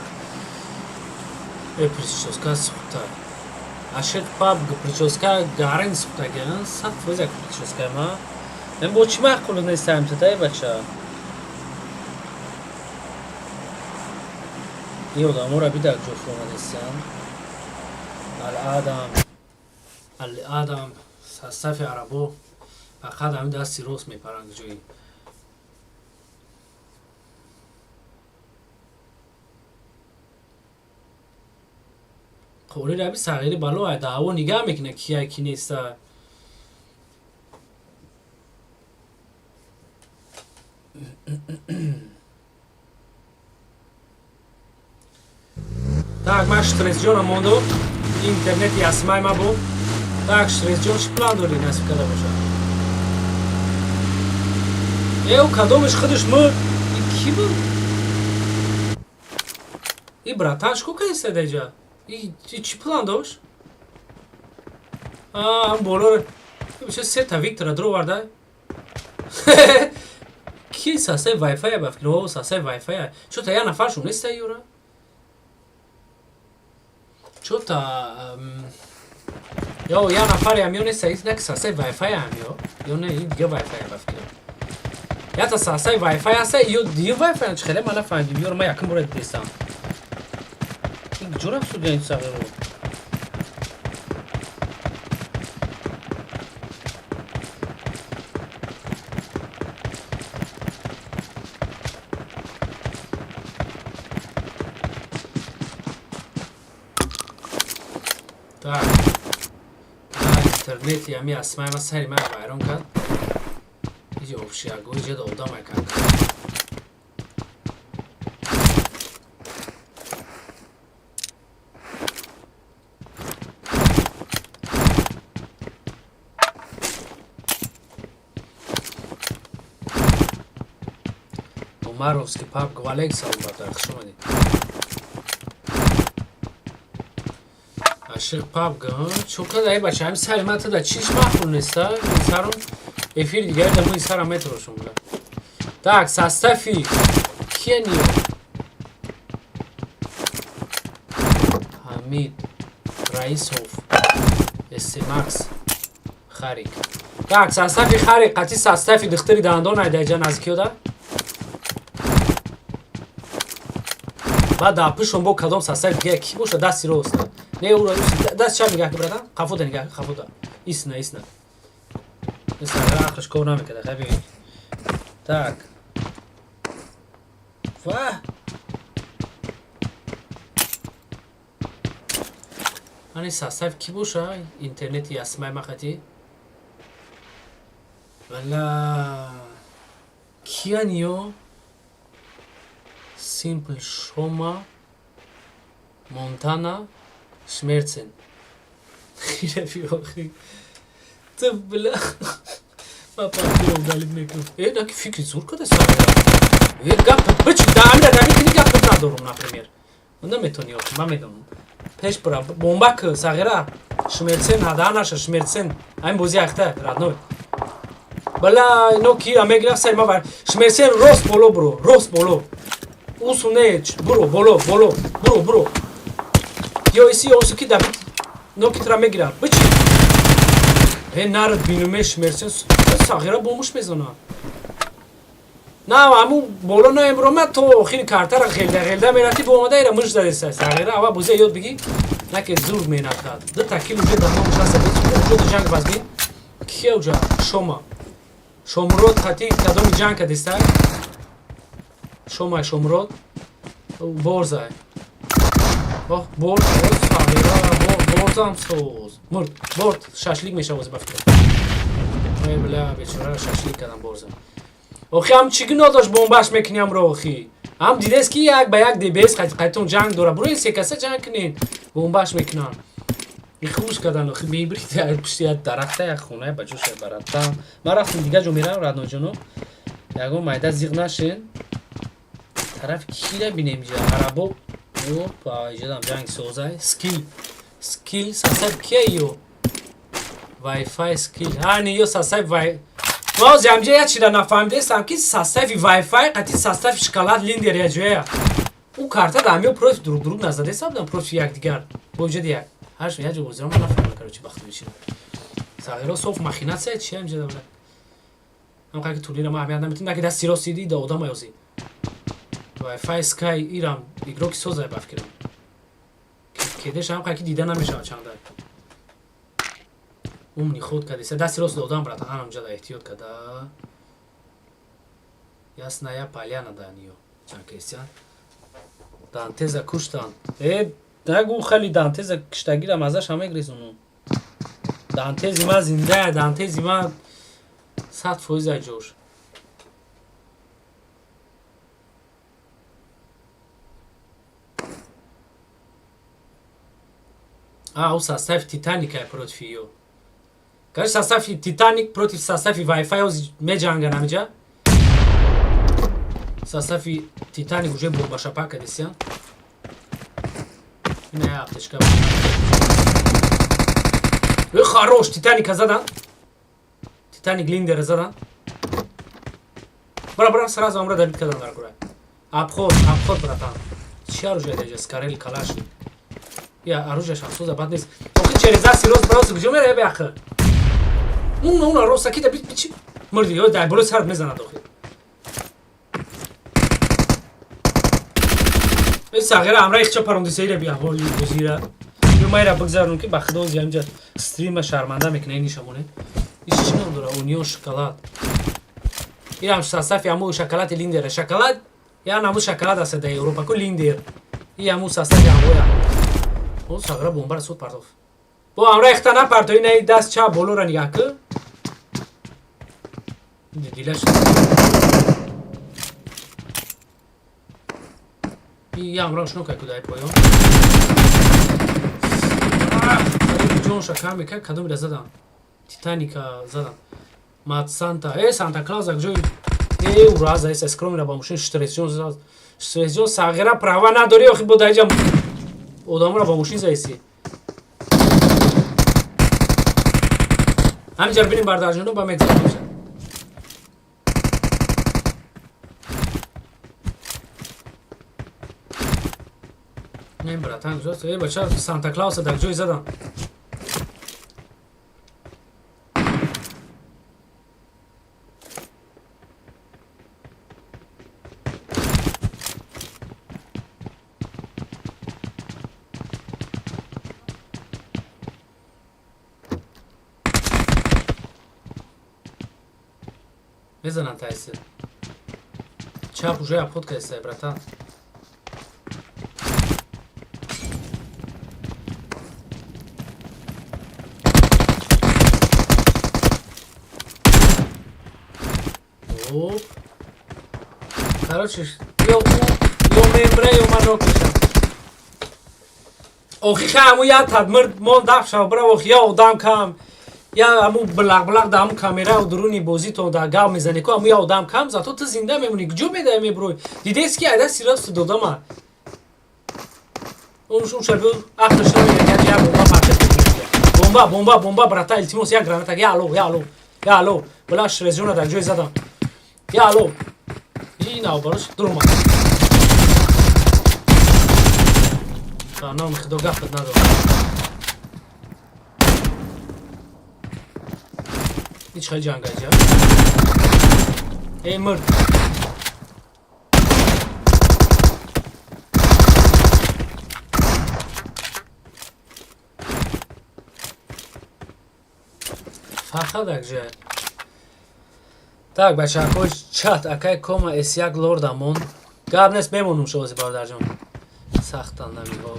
Э, прическа сухта. Ашиқ паб, прическа гарин сухтаги, 100% як прическа ма. Мен бо чӣ маъқул нестам тадай, бача? Ин одаморо бидак ҷо фуромадестан. Алъадам, алъадам, сафи арабо фақат ҳамин дасти рост мепаранд ҷои. Қори раби сағири бало даъво нигаҳ мекунад, кия ки неста. Так, ман Штресҷонам монду, интернети ясмай ма буд. Так, Штресҷон, чӣ план дорӣ, насиб карда бошад? Эв, кадомиш худаш мурд? И ки буд? И братан, чӣ кор кардиста даҷа? И чӣ план дошт? А, болоро сета Виктора дроварда. Ки сасаи вайфай ба фикр? О, сасаи вайфай. Чё-то я нафаршон неста юра. Чё-то ё я нафаре ам ё неста, ин ки сасаи вайфай ам ё. Ё не, ин дига вайфай ба фикр. Ята сасаи вайфай аста, ё дига вайфай чӣ хеле ман нафаҳмидим. Ёро ман якум бора дидестам. Ин куҷо рафт судя ин сағиро? Так. Интернети ами асмай ма сари ман вайрон кард. Иҷа общаго, иҷа да одамай кард. Умаровский паб, валейк салом бародар, хуш омадед. Ашиқ паб, чо када эй бача, ҳами сари ман туда чиш маъқул неста? Сарум эфири дигари да муи сара метрошум буда. Так, состави Кенио. Ҳамид Раисов, Эсемакс, Харик. Так, состави Харик, қати состави духтари дандон айда иҷа наздикиёда. Баъд дар пишон бо кадом состави дига ки боша дасти рост. Не, ура даст чап нигаҳ ки братан, қафода нигаҳ, қафода. Исна, исна. Исна, ақлш кор намекарда, хай бибин. Так. Ва! Ани состав ки боша? Интернети ясмай мақати? Вала. Кияниё? Симпл Шома, Монтана, Шмерцен. Охи. Ты бля. Папа, удалить мекунам. Э, наки фикри зур када сара. Э, гап бич, да амира да мекунӣ гап надорум, например. Наметони охи, ман медонам. Пеш бара, бомба к сағира. Шмерцен ҳада наша Шмерцен. Айн бози ахта, родной. Бала, ино ки мегирав сари ма бар. Шмерцен рост боло буро, рост боло. Усу не, буро, боло, боло, буро, буро. Ё иси ё усу ки Давид ноки тра мегирад. Бичи. Э, нарад бинуме Шмерцен сағира бомуш мезанад. На, аму боло наемрома то охири картара ғелда ғелда мерафти бо омада ира муш задеса. Сағира ава бозия ёд бигӣ, наке зур меҳнат кард. Ду такил уже дар номаш аста. Уҷо ҷанг вазбин. Кия уҷа? Шома. Шомурод хати кадоми ҷанг кадеста? Шома Шомурод. Борзай. Ох, борз, сағира, борзам соз. Мурд, борд, шашлик мешавоз ба фикр. Ой, бля, бечора шашлик кардам борзам. Охи ҳам чӣ гуноҳ дошт бомбаш мекунӣ ҳамро охи? Ҳам дидест ки як ба як ДБС қайтон ҷанг дора. Бурои се каса ҷанг кунед. Бомбаш мекунанд. Ихуш кардан охи мебрид пушти як дарахта як хона ба ҷоша бараттам. Ман рафтам дига ҷо меравам радноҷоно. Ягон майда зиқ нашен. Тараф кира бинем иҷа? Арабо. Опа, иҷадам ҷанг созай. Скил. Скил сасаб кия ё? Wi-Fi скил. Ани ё сасаб вай. Ма ози ҳамҷа як чиза нафаҳмидастам ки состави Wi-Fi қати состави шоколад линдер як ҷоя. Ӯ карта дар ҳамё против друг друг назадеста будам против якдигар. Бо иҷоди як. Ҳаршон як ҷо бозиро ман нафаҳмидам, короче, бахти бишина. Сағиро соф махинация чи ҳамҷа давла. Ҳам ки турнира ман аҳамият наметим, наки дасти рост диди да одама ёзи. Wi-Fi Sky ирам игроки созай ба фикрам. Кедеш ҳам ки дида намешавад чанда. Умный ход кардеса. Дасти рост додам, брат, ҳамҷа да эҳтиёт када. Ясная поляна да ниё. Чанд Кристиан. Дантеза куштанд. Э, нагу хали Дантеза киштагира мазаш ҳам мегрезону. Дантези ма зинда, Дантези ма 100% ай ҷош. А, у состав Титаника е против ё. Короче, состав Титаник против состави Wi-Fi ози меҷанган ҳамиҷа. Состави Титаник уже бомбашапа кардесиян. Ина аптечка. Э, хорош, Титаника задан. Титаник Линдера задан. Бра, бра, сразу амра добить кадан дар кура. Обход, обход, братан. Чӣ оружие даҷа? Скарел, Калашник. Я оружие шансуза бад нест. Охи через даст рост брос куҷо мераве беақл? Уна, уна, рост акида бит бичи. Мурди, ё дай боло сарат мезанад охи. Э, сағира амра ихча парондисаира бия ҳоли бозира. Ё майра бигзаронам ки ба худо ози ҳаминҷа стрима шарманда мекуна ин нишамоне. Иш чӣ ном дора? Унион шоколад. Инам состав ҳаму шоколади Линдера. Шоколад я наму шоколад аст дар Европа ку Линдер. И ҳаму состави ҳамоя. О, сағира бомбара суд партоф. Бо амра ихта напартои, на даст чап болора нигаҳ ку. Дилаш. И амра шно кай кудай поён. Ҷонша кам мекард, кадомира задам? Титаника задам. Мат Санта, э, Санта Клаус ак ҷои э ураза эс скромира ба мошин штресҷон зад. Штресҷон, сағира права надори охи, бо даҷа одамора ба мошин заиси. Ҳаминҷа бинем бардарҷоно ба мегзарем. Не, братан, куҷост? Э, бача, Санта Клауса дар ҷой задам. Мезананд тайси. Чап уже обход кайсай, братан. Оп. Короче, ё ё мембре, ё ман нокишам. Охи ха, ҳаму як тадмир мон даф шав, бра, охи я одам кам. Я ҳаму блақ блақ да ҳаму камера дуруни бозитон да гав мезане ку, ҳаму я одам кам, зато ту зинда мемонӣ. Куҷо медаи меброй? Дидест ки айда сирос додама. Он шум шаб ақлш намегирад, як бомба партофт. Бомба, бомба, бомба, брата, илтимос, як граната, я алло, я алло, я алло. Бла шрезиона дар ҷой задам. Я алло. И наоборот, дурума. Ба номи худо гапат надорам. Ҳеҷ хеле ҷанг аҷа. Эй, мурд. Фақат акҷа. Так, бачаҳо, чат акай кома S1 лордамон. Гап нест, мемонум шози бародарҷон. Сахтан намигоҳ.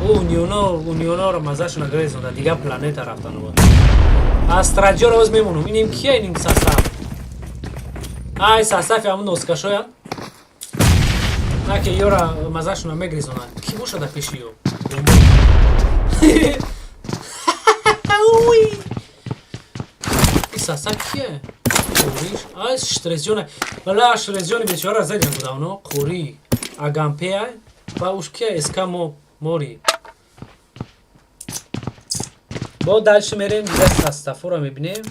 О, униона, унионаро мазашона грезонда, дигар планета рафтан буд. Астраҷоро оз мемонум. Иним кия, иним состав? Ай, состави ҳамун носкашоян. На ки ёра мазашона мегрезонанд. Ки бошада пеши ё? Уй! И состав кия? Қуриш? Ай, штресҷоне. Бала, штресҷони бечора задем будавно. Қури. Агампея. Ба уш кия СК мо мори. Бо дальше мерем, дига составҳоро мебинем.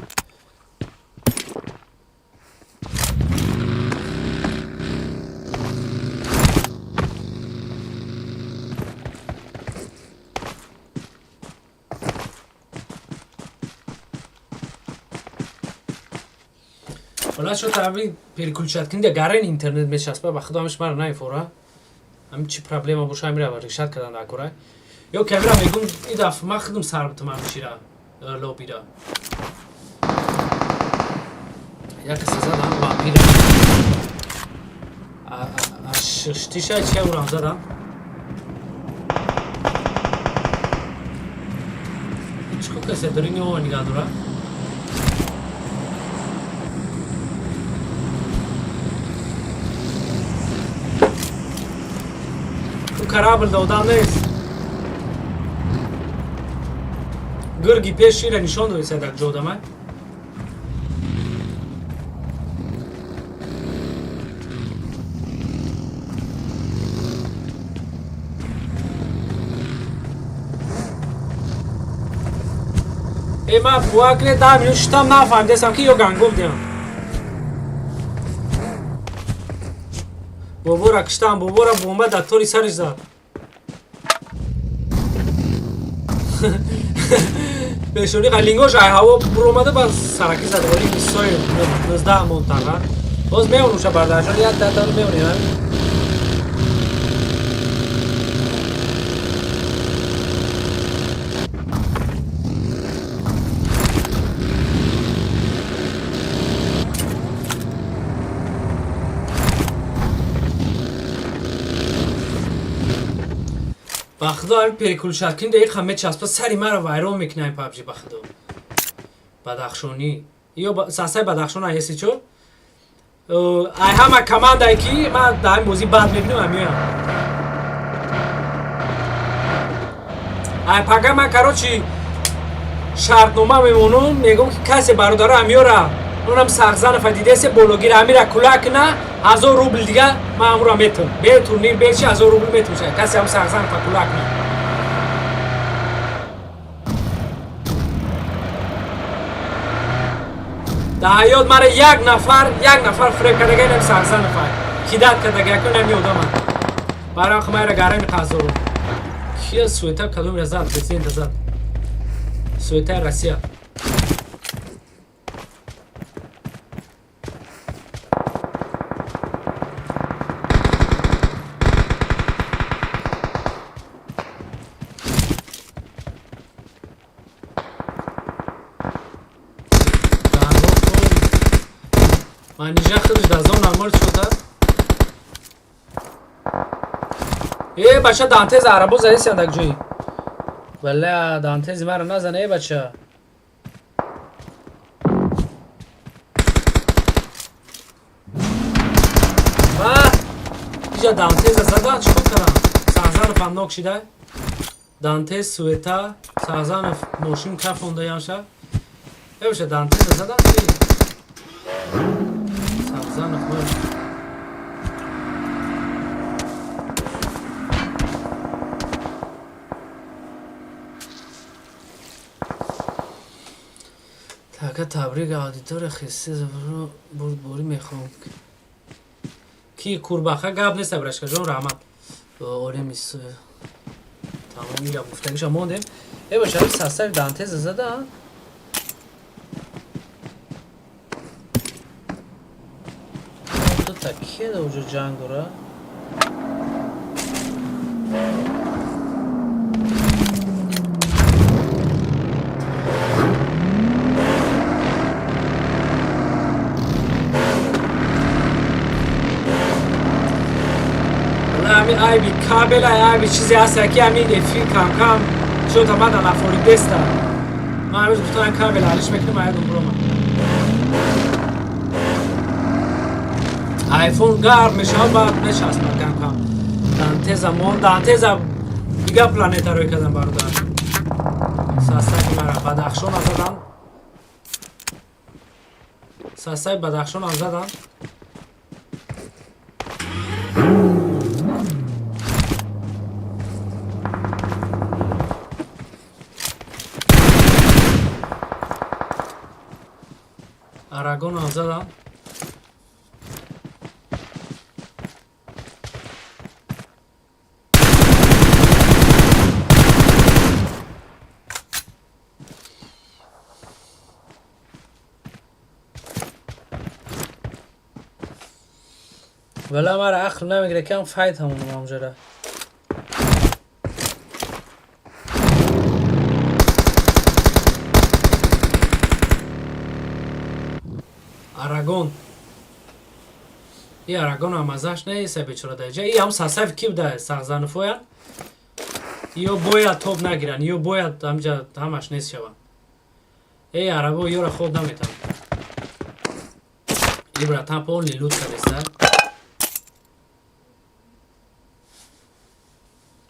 Ҳола шо таби переключать кунди, гарен интернет мечаспа, ба худо ҳамиш мара наифора. Ҳамин чӣ проблема боша, ҳамира решать кардан дар кора. Ё камера мегум, и даф ман худум сар бутум ҳамишира лобира. Як каса задам вампира. Штиша чи урам задам. Чӣ касе дорини о нигаҳ дора? Корабль да одам нест. Гирги пеш шира нишон додиса дар ҷодама. Э, ма бува кне 10 минут шитам, нафаҳмидастам, ки ё гангоб диҳам. Бобора киштам, бобора бомба дар тори сариш зад. Пешонӣ лингош ай ҳаво буромада, ба сараки зад. Оли бисои 19 монтага. Боз меонуша бардаршон, як дата меонем. Ба худо, ҳамин переключать дақиқа мечаспа, сари маро вайрон мекунад ин PUBG, ба худо. Бадахшонӣ ё сасаи Бадахшон аеси чо? Ай ҳама командае ки ман дар ҳамин бозӣ бад мебинам, ҳамиёям. Ай пага ман, короче, шартнома мемонам, мегӯм, ки касе бародаро ҳамиёра, онам Сағзанова дидасе, бологира ҳамира кула кина, 1000 рубл дига ман ҳамура метам. Бе турнир, бе чи, 1000 рубл метам, касе ҳам Сағзанова кула кина. Дар ҳаёт мара як нафар, як нафар фиреб кардага, инам Сағзанова кидать кардага, якон ҳами одама. Барам майра гарами қазору. Кия суета кадомира зад, президента зад. Суетаи Россия. Манижа худаш дар зона мор шуда. Э, бача, дантез арабо задесиан дар ҷои. Валла, дантези маро назан, э, бача. Ва иҷа дантеза задан, чӣ кор кардам? Сағзанов ҳам нок шида. Дантез, суета, Сағзанов мошин кафонда ямша. Э, бача, дантеза задан чи? Сағзанов мор. Така, табрик аудитория, хисси бурдборӣ мехоҳам. Ки курбаха гап нест, абрашкаҷон, раҳмат. Олем тамоми гап гуфтагиша мондем. Э, бача, састави дантеза зада. Дута кие да уҷо ҷанг дора? Ҳамин айби кабела, айби чизе ҳаст, ки ҳамин эфир кам-кам шота мада нафоридеста. Ман ҳамин гуфтам, кабела алиш мекунем, аядум буромад. Айфон гарм мешавад, баъд мечаспад кам-кам. Дантеза мон, дантеза дига планета рӯй кардам, бародар. Састаки мара Бадахшона задан. Састаи Бадахшонам задан. Арагонам задам. Вала мара ақл намегире, кам файт ҳамонам ҳамҷара. Арагон. И Арагон ҳам азаш нест, бечора даҷа. И ҳам сасаф ки буда, Сағзануфоян. Ё бояд топ нагиранд, ё бояд ҳамҷа ҳамаш нест шаванд. Эй, арабо ёра хоб наметавон. И братан полный лут кардеста.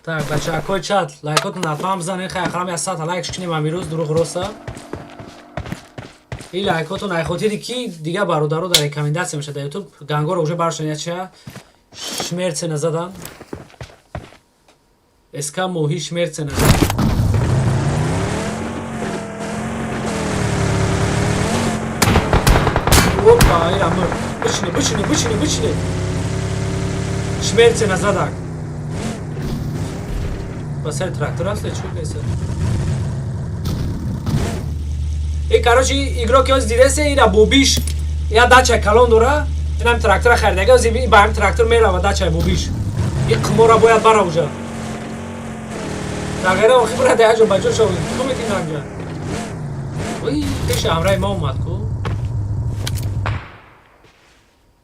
Так, бачаҳакои чат, лайкотон ҳатман бизанед, хай ахрам 100 лайк шикнем амирӯз, дурӯғ роста. И лайкотон ай хотири ки дига бародаро дар рекомендация мешад дар YouTube, гангоро уже баршон яча шмерце назадан. СК моҳи шмерце назадан. Опа, ира мурд. Бишине, бишине, бишине, бишине. Шмерце назадак. Ба сари трактор аст, чӣ кайса? И короче, игрок ёз дидесе, ира бобиш, я дача калон дора, инам трактора харидага, ози ба ҳам трактор мерава дачаи бобиш. И қимора бояд бара уже. Тағйира охи бара да яҷо баҷо шав, ку метин анҷа. Ой, пеши ҳамраи ма омад ку.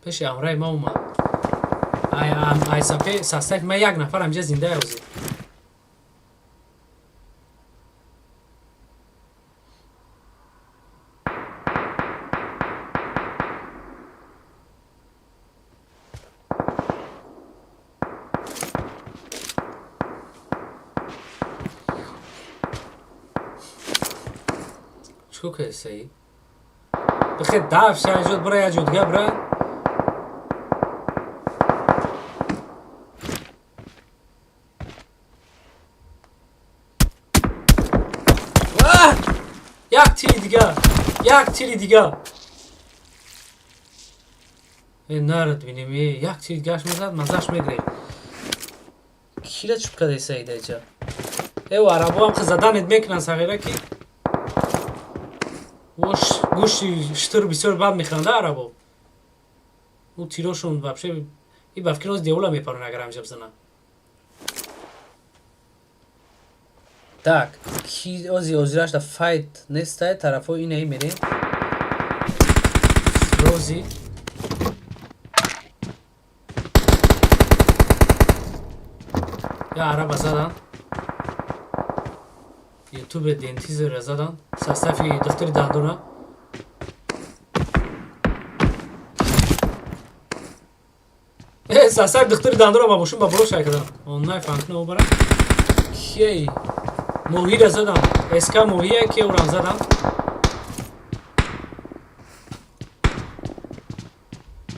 Пеши ҳамраи ма омад. Ай ай сапе састак ма як нафар ҳамҷа зинда ози. Чӣ кардисаи? Бихе даф шаҷуд бира яҷудга бира. Як тири дига, як тири дига. Э нарад бинем, э як тири дигаш мезад, мазаш мегирем. Кира чӯб кардисаи даҷа? Э арабо ҳам заданет мекунанд сағира ки гӯшти штур бисёр бад мехӯранд арабо. Ӯ тирошон вообще и ба фикр девола мепарон агар ҳамҷа бизананд. Так, ки ози озираш да файт нестай, тарафҳои инаи мерем. Рози. Я араба задан. Ютубе дентизера задан. Состафи духтари дандона. Состав духтари дандона ба мошин ба боло шай кардам. Онлайн фанкна обара. Кей? Моҳира задам. СК моҳия ки урам задам.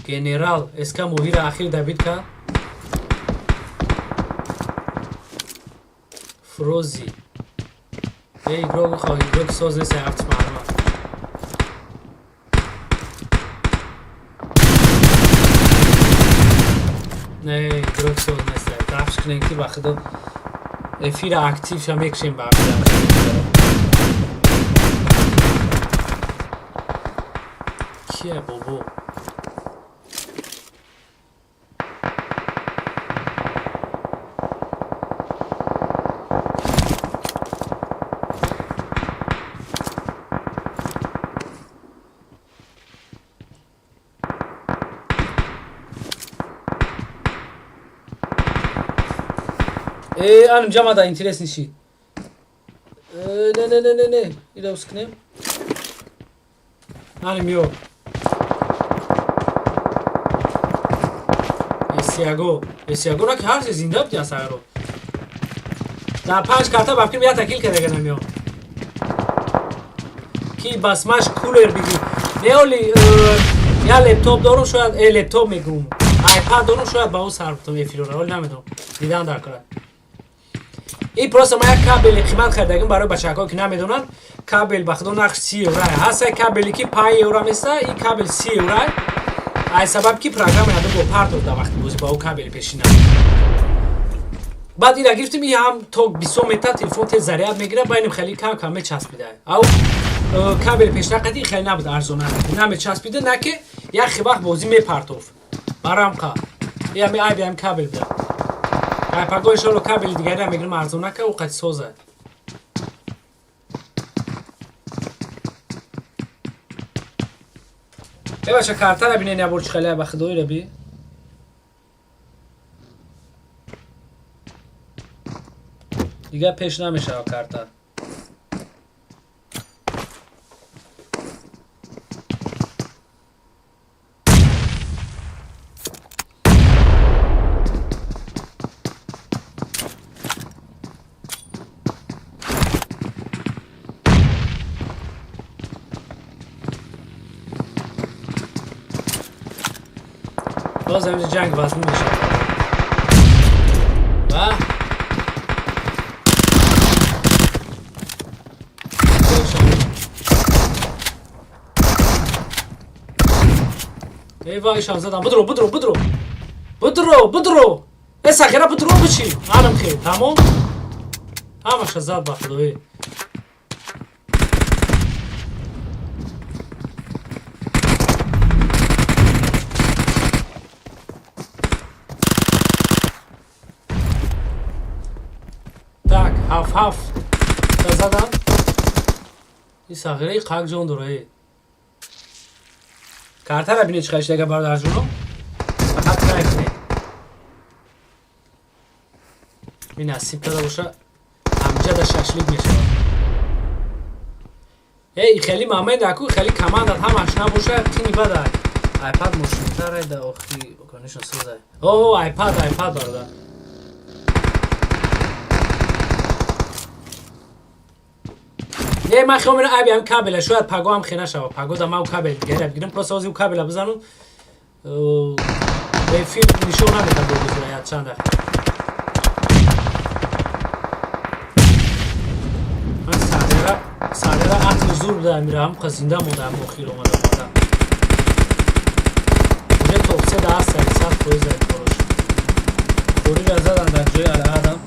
Генерал СК моҳира ахир давид кард. Фрози. Эй, игрок хоҳ, игрок соз нест, ҳафт маълума. Не, игрок соз нест. Дафш кунем ки ба худо эфира актив ша мекушем ба кия бобо. Аним ҷамада интересный шид. Не, не, не, не, не. Ира ускнем. Аним ё. Эсиаго. Эсиаго ра ки ҳар чиз зинда буд асаро. Дар панҷ карта ба фикрам як такил кардаганам ё. Ки басмаш кулер биги. Не оли я лептоп дорум шояд лептоп мегум. iPad дорум шояд ба ӯ сар бутум эфирора. Оли намедонам. Дидан дар кора. И просто ма як кабели қимат харидагим барои бачаҳако ки намедонанд. Кабел ба худо нарх 30 евро ҳаст. Як кабеле ки 5 евро места, и кабел 30 евро. Ай сабаб ки программа ядо бо партов дар вақти бозӣ ба ӯ кабели пешина. Баъд ира гирифтим, и ҳам то 20 метр телефон тез заряд мегирад, ба инам хеле кам кам мечаспида. Ау кабели пешина қати хеле набуд арзона. Намечаспида, на ки як вақт бозӣ мепартов. Барамқа. И ҳами айби ҳам кабел буда. Ай паго иншоалло кабели дигаре мегирам арзона ка ӯ қати созад. Э бача картара бинен я бор чӣ хеле ба худоира би. Дигар пеш намешава карта. Боз ҳаминҷо ҷанг вазмин мешавад. Ва Эй вай, ишам задам. Будро, будро, будро. Будро, будро. Э, сахира, будро биши. Анам хел, тамом. Ҳамаша зад ба худоӣ. Так, ҳафт ҳафт та задам. И сағираи қак ҷон дора. Э. Картара бинед чӣ қадр бародарҷоно. Фақат кайф не. Ин насиб карда боша, ҳамҷада шашлик мешавад. Эй, хеле момент аку, хеле командат ҳамаш набоша, тини бадай. iPad мошинтаре да охи, конечно, созай. О, iPad, iPad бародар. Не, ман хиёл мерам айби ҳам кабела, шояд паго ҳам хена шава. Паго да ман кабел дигаре бигирам, просто ҳозир кабела бизанам. Эфир нишон намедам бо бизура як чанд дақиқа. Ман сарера, сарера ақли зур буда мира, ҳам зинда монда, ҳам охир омада омада. Уже топ се да аст, 100% ай корош. Корира задан дар ҷои Алаадам.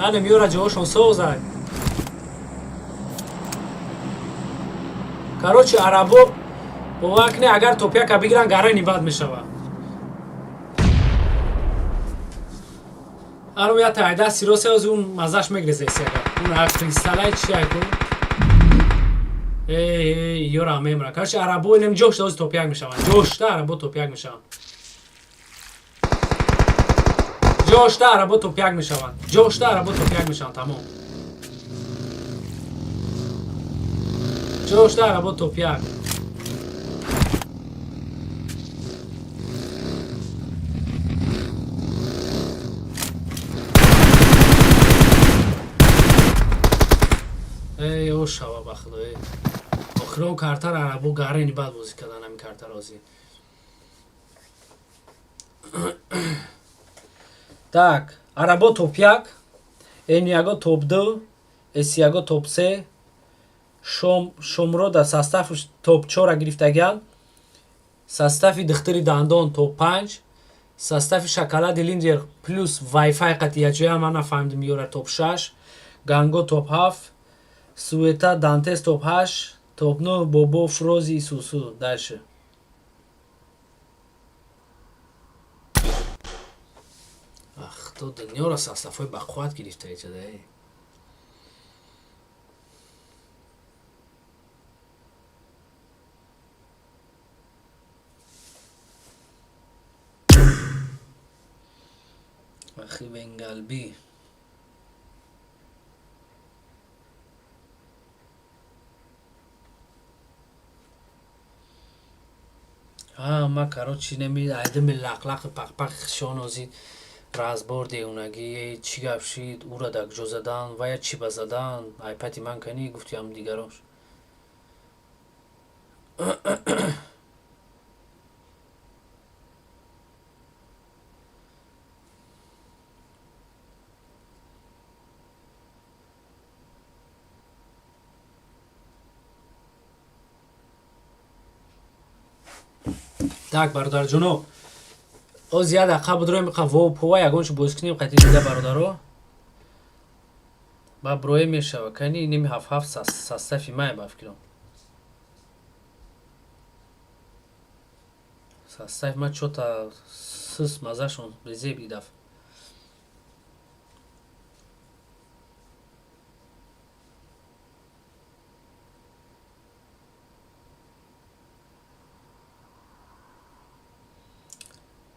Ане миёра ҷоҳошон созай. Короче, арабо бовар кунед, агар топяка бигиранд, гарани бад мешавад. Ару я тайда сиросе ози он мазаш мегрезе сега. Он а кристалай чи айку? Эй, эй, ёра мемра. Короче, арабо инем ҷошта ози топяк мешаванд. Ҷошта арабо топяк мешаванд. Ҷошта арабо топяк мешаванд. Ҷошта арабо топяк мешаванд, тамом. Ҷошта арабо топяк. Эй, о шава ба худо, эй. Охирон картара арабо гарени бад бозӣ кардан ҳамин картаро озӣ. Так, арабо топ як, Эниаго топ ду, Эсиаго топ се, Шом Шомро дар составш топ чора гирифтагианд. Состави духтари дандон топ панҷ, состави шоколади линдер плюс Wi-Fi қатия ман нафаҳмидим ёра топ шаш, Ганго топ ҳафт, Суета Дантес топ ҳашт, топ нӯҳ Бобо Фрози Сусу. Дальше. Ах, то дунёро составҳои бақувват гирифта иҷода. Эй. Ахи Бенгалби. А, ма короче неми айдами лақлақи пақпақ шонози разбор деунагӣ, чӣ гап шид, ура дар куҷо задан, вая чӣ ба задан, айпади ман канӣ гуфтиам дигарош. Так, бародарҷоно, оз як дақиқа будроем, қа во пова ягон чӣ бозӣ кунем қати дига бародаро. Ба броe мешава. Кани ними ҳафт ҳафт состави май ба фикрам. Состави ма чота сис мазашон безеб идаф.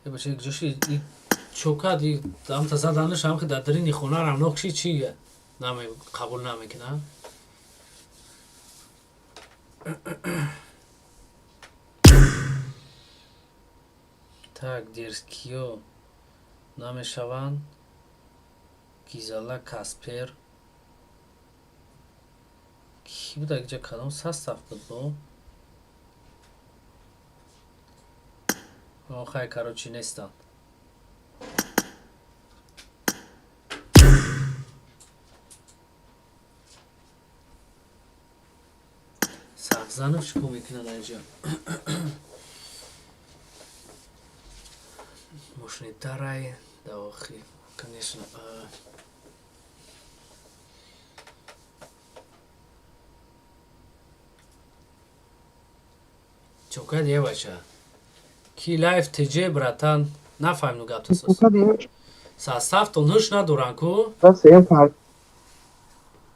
Э, бача, ҷоши и чокад и амта заданаш ҳам дар дарини хона рамнок ши чи наме қабул намекуна. Так, дерзкиё намешаванд. Гизала Каспер. Ки буда инҷа, кадом состав буд бо? Хай, короче, нестанд. Бизанам, чӣ кор мекунад инҷа? Мошинитарай да охи, конечно. Чокад е, бача? Ки лайф тж, братан, нафаҳмиду гапта. Составтон ҳуш надоран ку.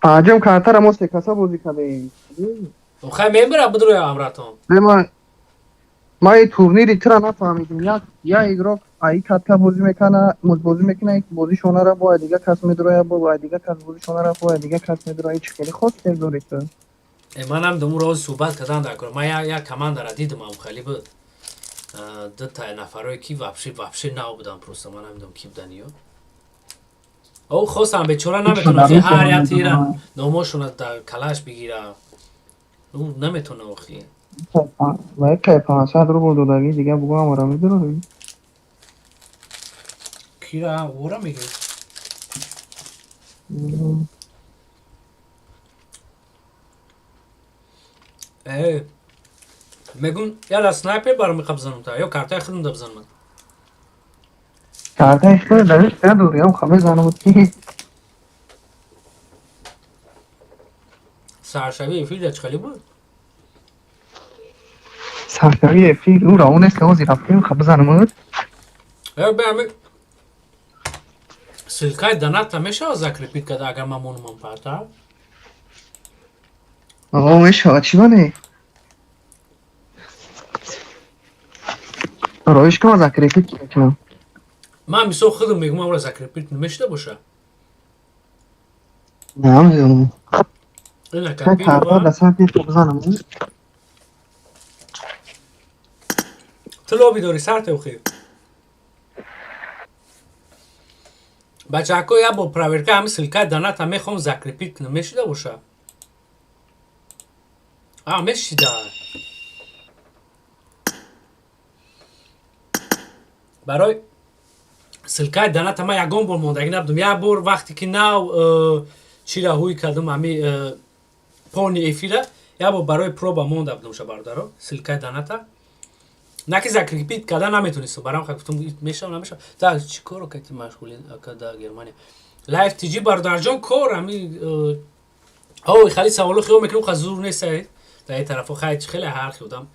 Панҷум картара мо се каса бозӣ кардем. Хай, мебира, бидроя амратон. Ма и турнири тира нафаҳмидим. Як игрок аи катка бозӣ мекана, бозӣ мекуна, бозишонара бо дигар кас медроя, бо дигар кас бозишонара, бо дигар кас медроя. Чӣ хеле хос дори ту? Манам думу рози суҳбат кардан дар кор. Ман як командара дидам, ам хеле буд, дута нафарое ки вообще нав будам, просто ман намедонам ки будан ё. О, хостам, бечора наметонад ҳар як тира номошона дар калаш бигира, ӯ наметона охи. Вай 500 рубл додагӣ, дигар бугӯ амара медорӣ. Кира ора мегирӣ? Э, мегум, яла снайпер баром мехоҳ бизанам та ё картаи худам да бизанам. Картаи худ дариш надорӣ, ам ха мезанам ки. Саршавии эфир чӣ хеле буд? Саршавии эфир ӯ равон нест, ҳозир рафтем, ха бизанам. Э, бе, ссылкаи доната мешавад закрепить карда, агар ман монумам парта? О, мешавад, чӣ бане? Роиш кама закрепить мекунам. Ман мисол худам мегум, амра закрепить намешуда боша. Намедонам. Ина. Карта да сарти бизанам. Ту лоби дори сарте охи. Бачаҳако, як бор проверка, ҳами ссылкаи доната мехоҳам закрепить кунам, мешуда боша? А, мешида. Барои ссылкаи доната ман ягон бор мондагӣ набудам. Як бор вақте ки нав чира ҳуй кардам, ҳами пони эфира, як бор барои проба монда будам ша, бародаро, ссылкаи доната. На ки закрепить карда наметонистам, барам ха гуфтам, мешава, намешава. Так, чӣ коро кати машғули, ака, да Германия? Лайф тиҷи, бародарҷон, кор ҳами ой, хали саволо хиёл мекунам, ха зур нест дар ин тарафо. Хай, хеле ҳар хел одам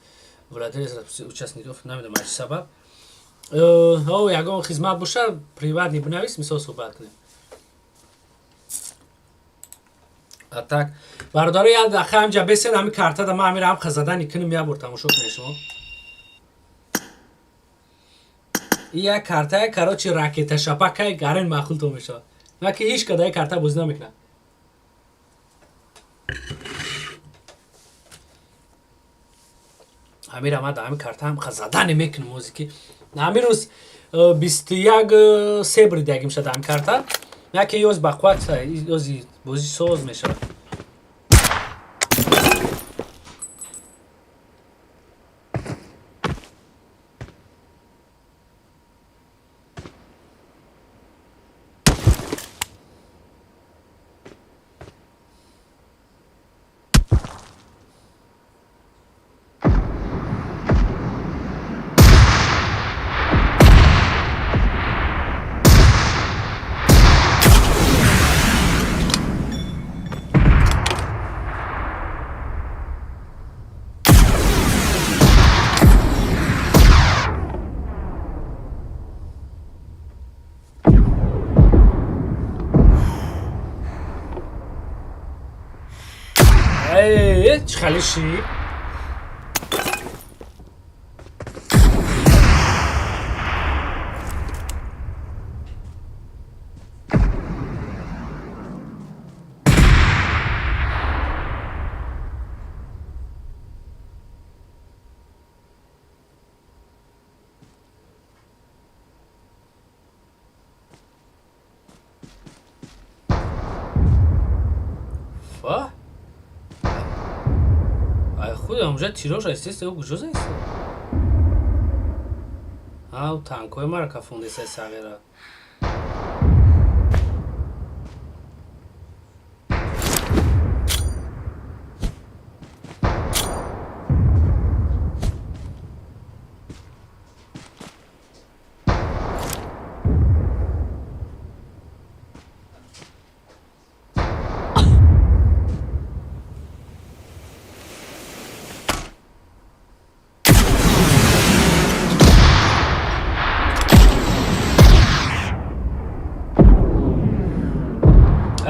владелец участников, намедонам аз чӣ сабаб. О, ягон хизмат боша, приватный бинавис, мисол суҳбат кунем. А так, бародаро, як даха ҳамҷа бесен, ҳами картада ман ҳамира ҳам хазадани кунем, як бор тамошо кунед шумо. И як картая, короче, ракета шапакай гарен маъқултон мешавад. На ки ҳеҷ када карта бозӣ намекунад. Ҳамира ман дар ҳами карта ҳам хазадане мекунем озе ки ҳамин рӯз 21 себри дагим шад ҳами карта. На ки ёз ба қувват, ёзи бозӣ соз мешавад. Чӣ хеле ши. Фа? Ай, худ ҳамҷа тирош естест, ё куҷо заест? Ав танкҳои мара кафондеса сағира.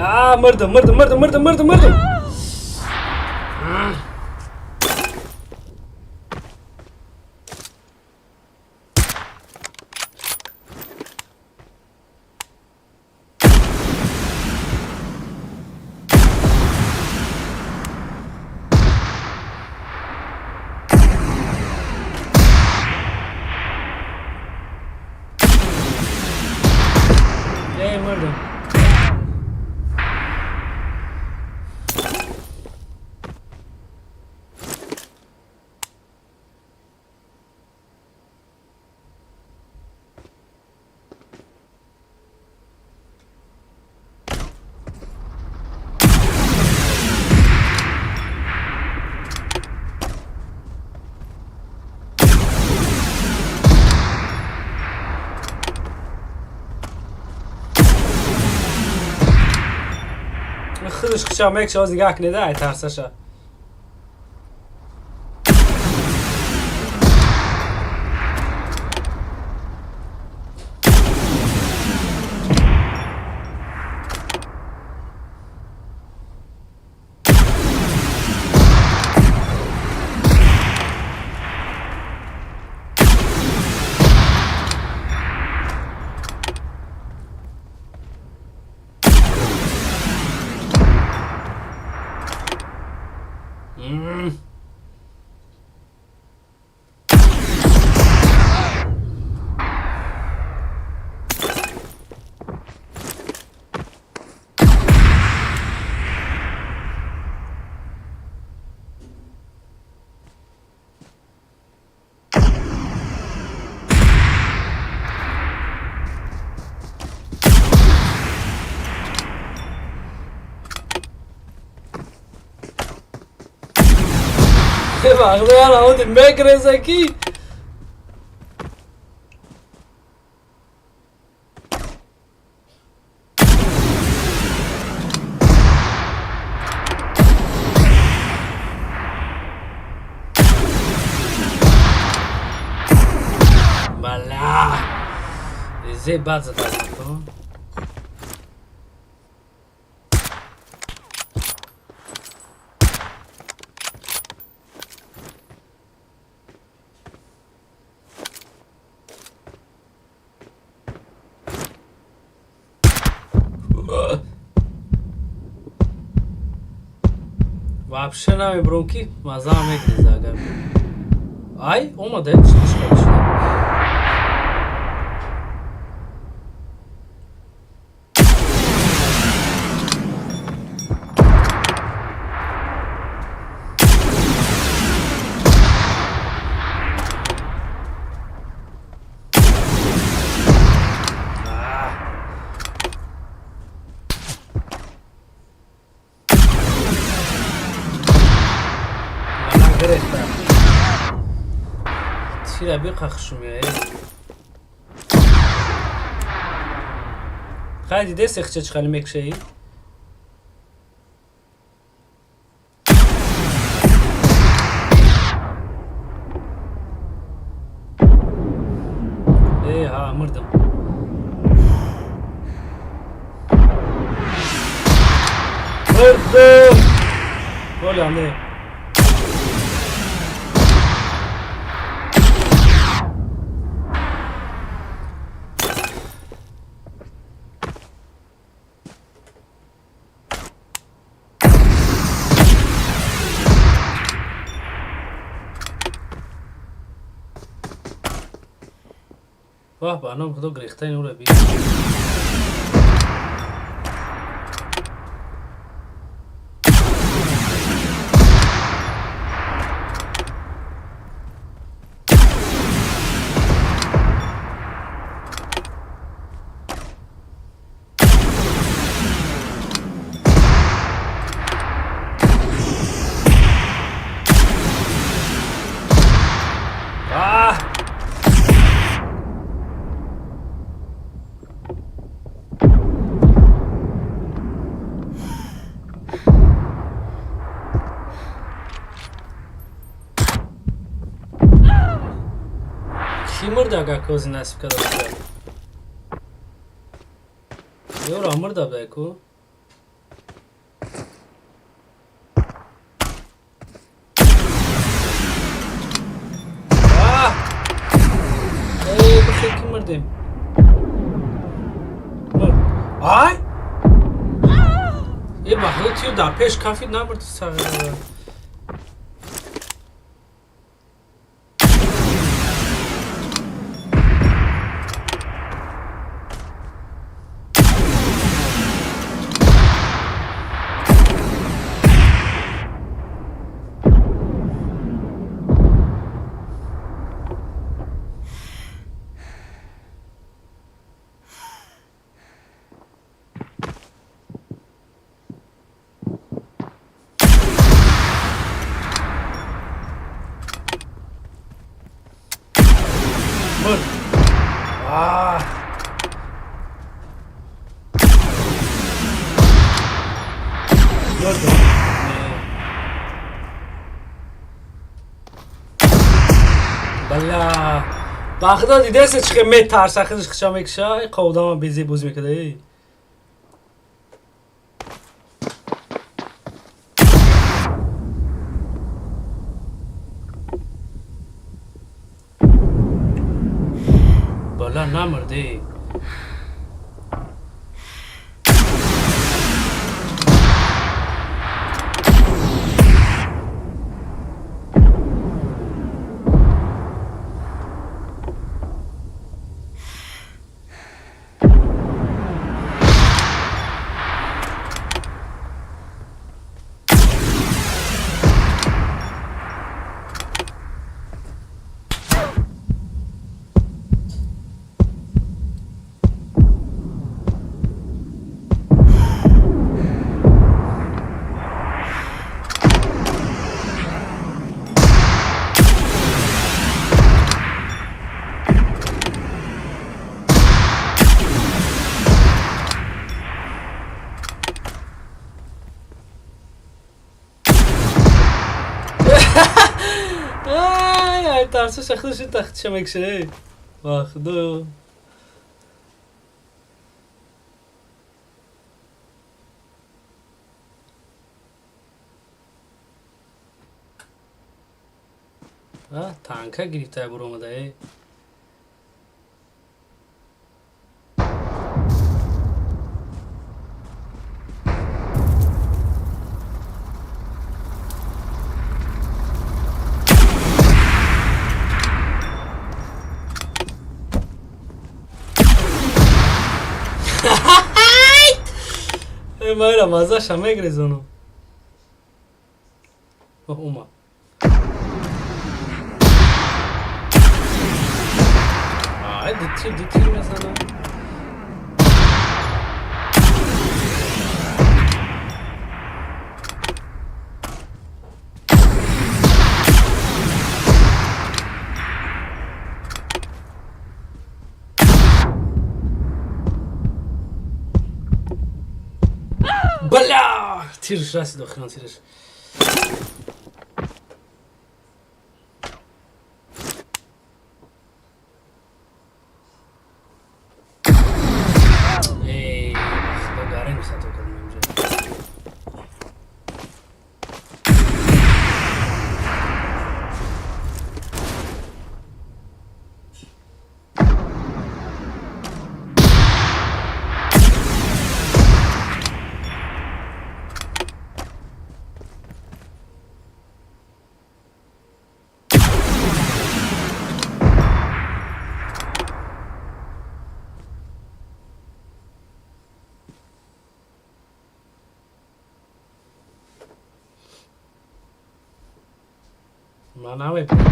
А, мурдам, мурдам, мурдам, мурдам, мурдам, мурдам. Эй, мурдам. Худаш хиша мекша, оз нигоҳ кунед, ай тарсаша. Вақте мегреза ки бала зе бад зада. Вообще намебурам ки маззаам мегреза, агар ай омада шуда. Тира биқа хушум меояд. Хай, дидеси хча чӣ хеле мекушаи? Э, ҳа, мурдам. Мурдам. Оля, не. Воҳ, ба ном худо, гирехтани ӯро би. Аҳ! Кӣ мурда, агар кози насиб карда бошад? Ёро мурда буда ку. Мурдем. Мурд. Ай! Е, ба худо, тиё дар пеш кафид, набурди сағира. Мурд. А! Мурд. Не. Бала. Ба худо, дидеса чӣ хел метарса, худаш хиша мекиша, и одама безеб боз мекарда. Эй. Бала, намурд, эй. Ай, ай, тарсаша худаш тахтиша мекиша, эй. Ба худо. А, танка гирифта буромада, эй. Э, майра мазаша мегрезонам. Оҳ, омад. Ай, дутир, дутир мезанам. Бля! Тирш расид, охирон тирш. Эй, худо, гарем хато кардам инҷо. Ман намепурам.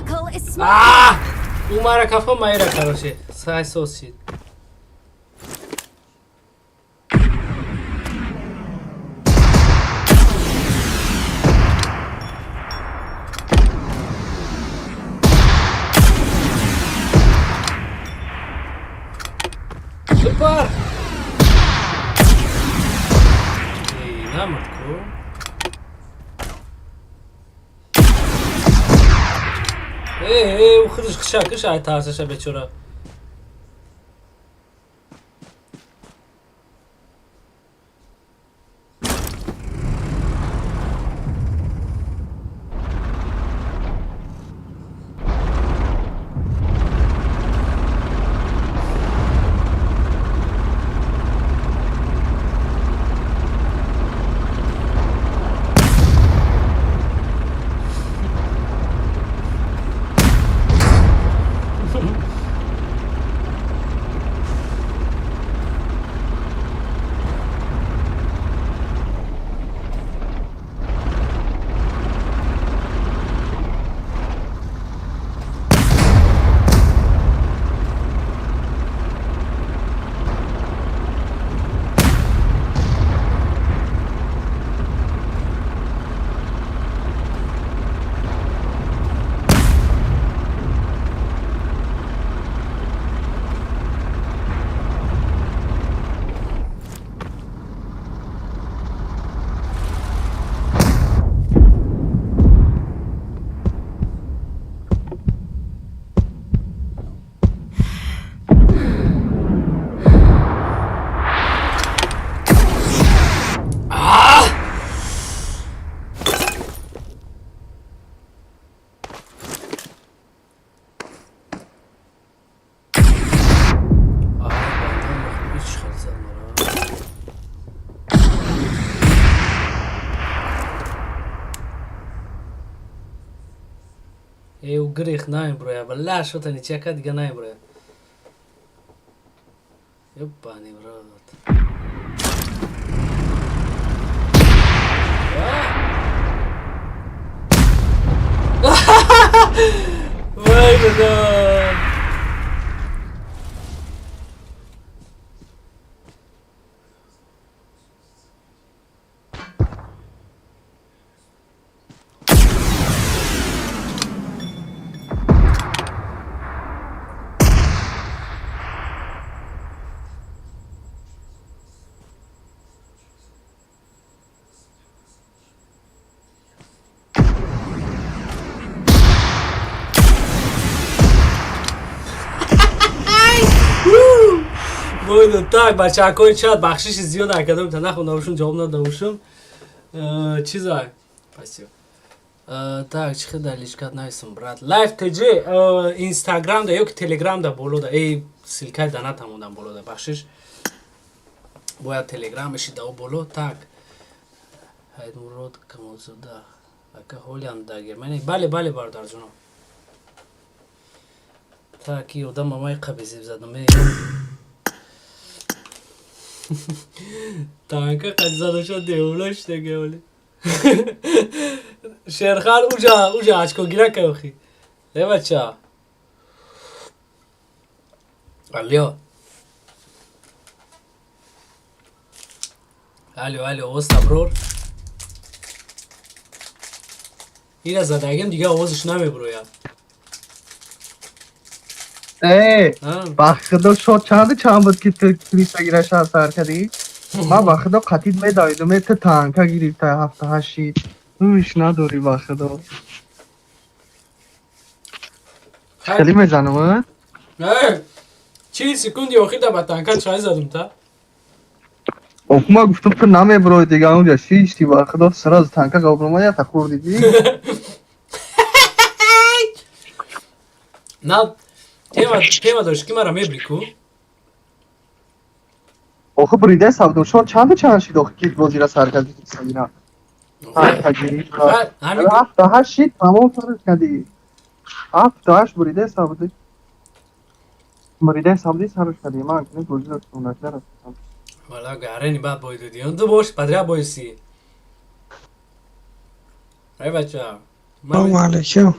Vehicle is smoking. А! Умара кафо, майра, короче. Сай сосид. Намурд ку. Э, худаш хушакш ай тарсаша бечора. Грих наимброя, бля, что-то не чекать, дига наимброя. Ёбаный в рот. Вай, да. Так, бачаҳакои чат бахшиши зиёд акадам та нахондабошум, ҷавоб надабошум. Чиза? Спасибо. Так, чӣ хел дар личкат нависам, брат? Live TJ, Instagram да ё ки Telegram да боло да. Эй, ссылкаи да натамондам боло да, бахшиш. Бояд Telegram меши да боло. Так. Ҳайдмурод Камолзода. Ака ҳолиам дар Германия. Бале, бале, бародарҷоно. Так, и одам мамаи қабизиб задам. Танка қадзадаша девона шудага оли. Шерхан уҷа уҷа очко гира кахи. Э бача. Алло. Алло, алло, оз Аброр. Ира задагим дига овозаш намеброяд. Э, ба худо шод чанду чанд буд ки ту криса гираша сар кардӣ? Ман ба худо қатид медавидум, ту танка гирифта 7-8 шид. Ҳуш надорӣ ба худо. Хеле мезанам, а? 40 секунди охир ба танка чай задум та? Ох, ма гуфтам ту намеброи дига онҷа шишти ба худо сразу танка габромад ята хӯрдидӣ. На тема дошт ки мара мебри ку? Охи брида савдум шон чанду чанд шид охи ки бозира сар кардӣ сагина. Танка гирифт. 7-8 шид тамом сарш кардӣ. 7-8 брида савдӣ. Брида савдӣ сарш кардӣ. Ман не бозира сунакдар. Вала гарени бад бой додӣ. Ду бош подряд бойси. Ай бача. Салом алейкум.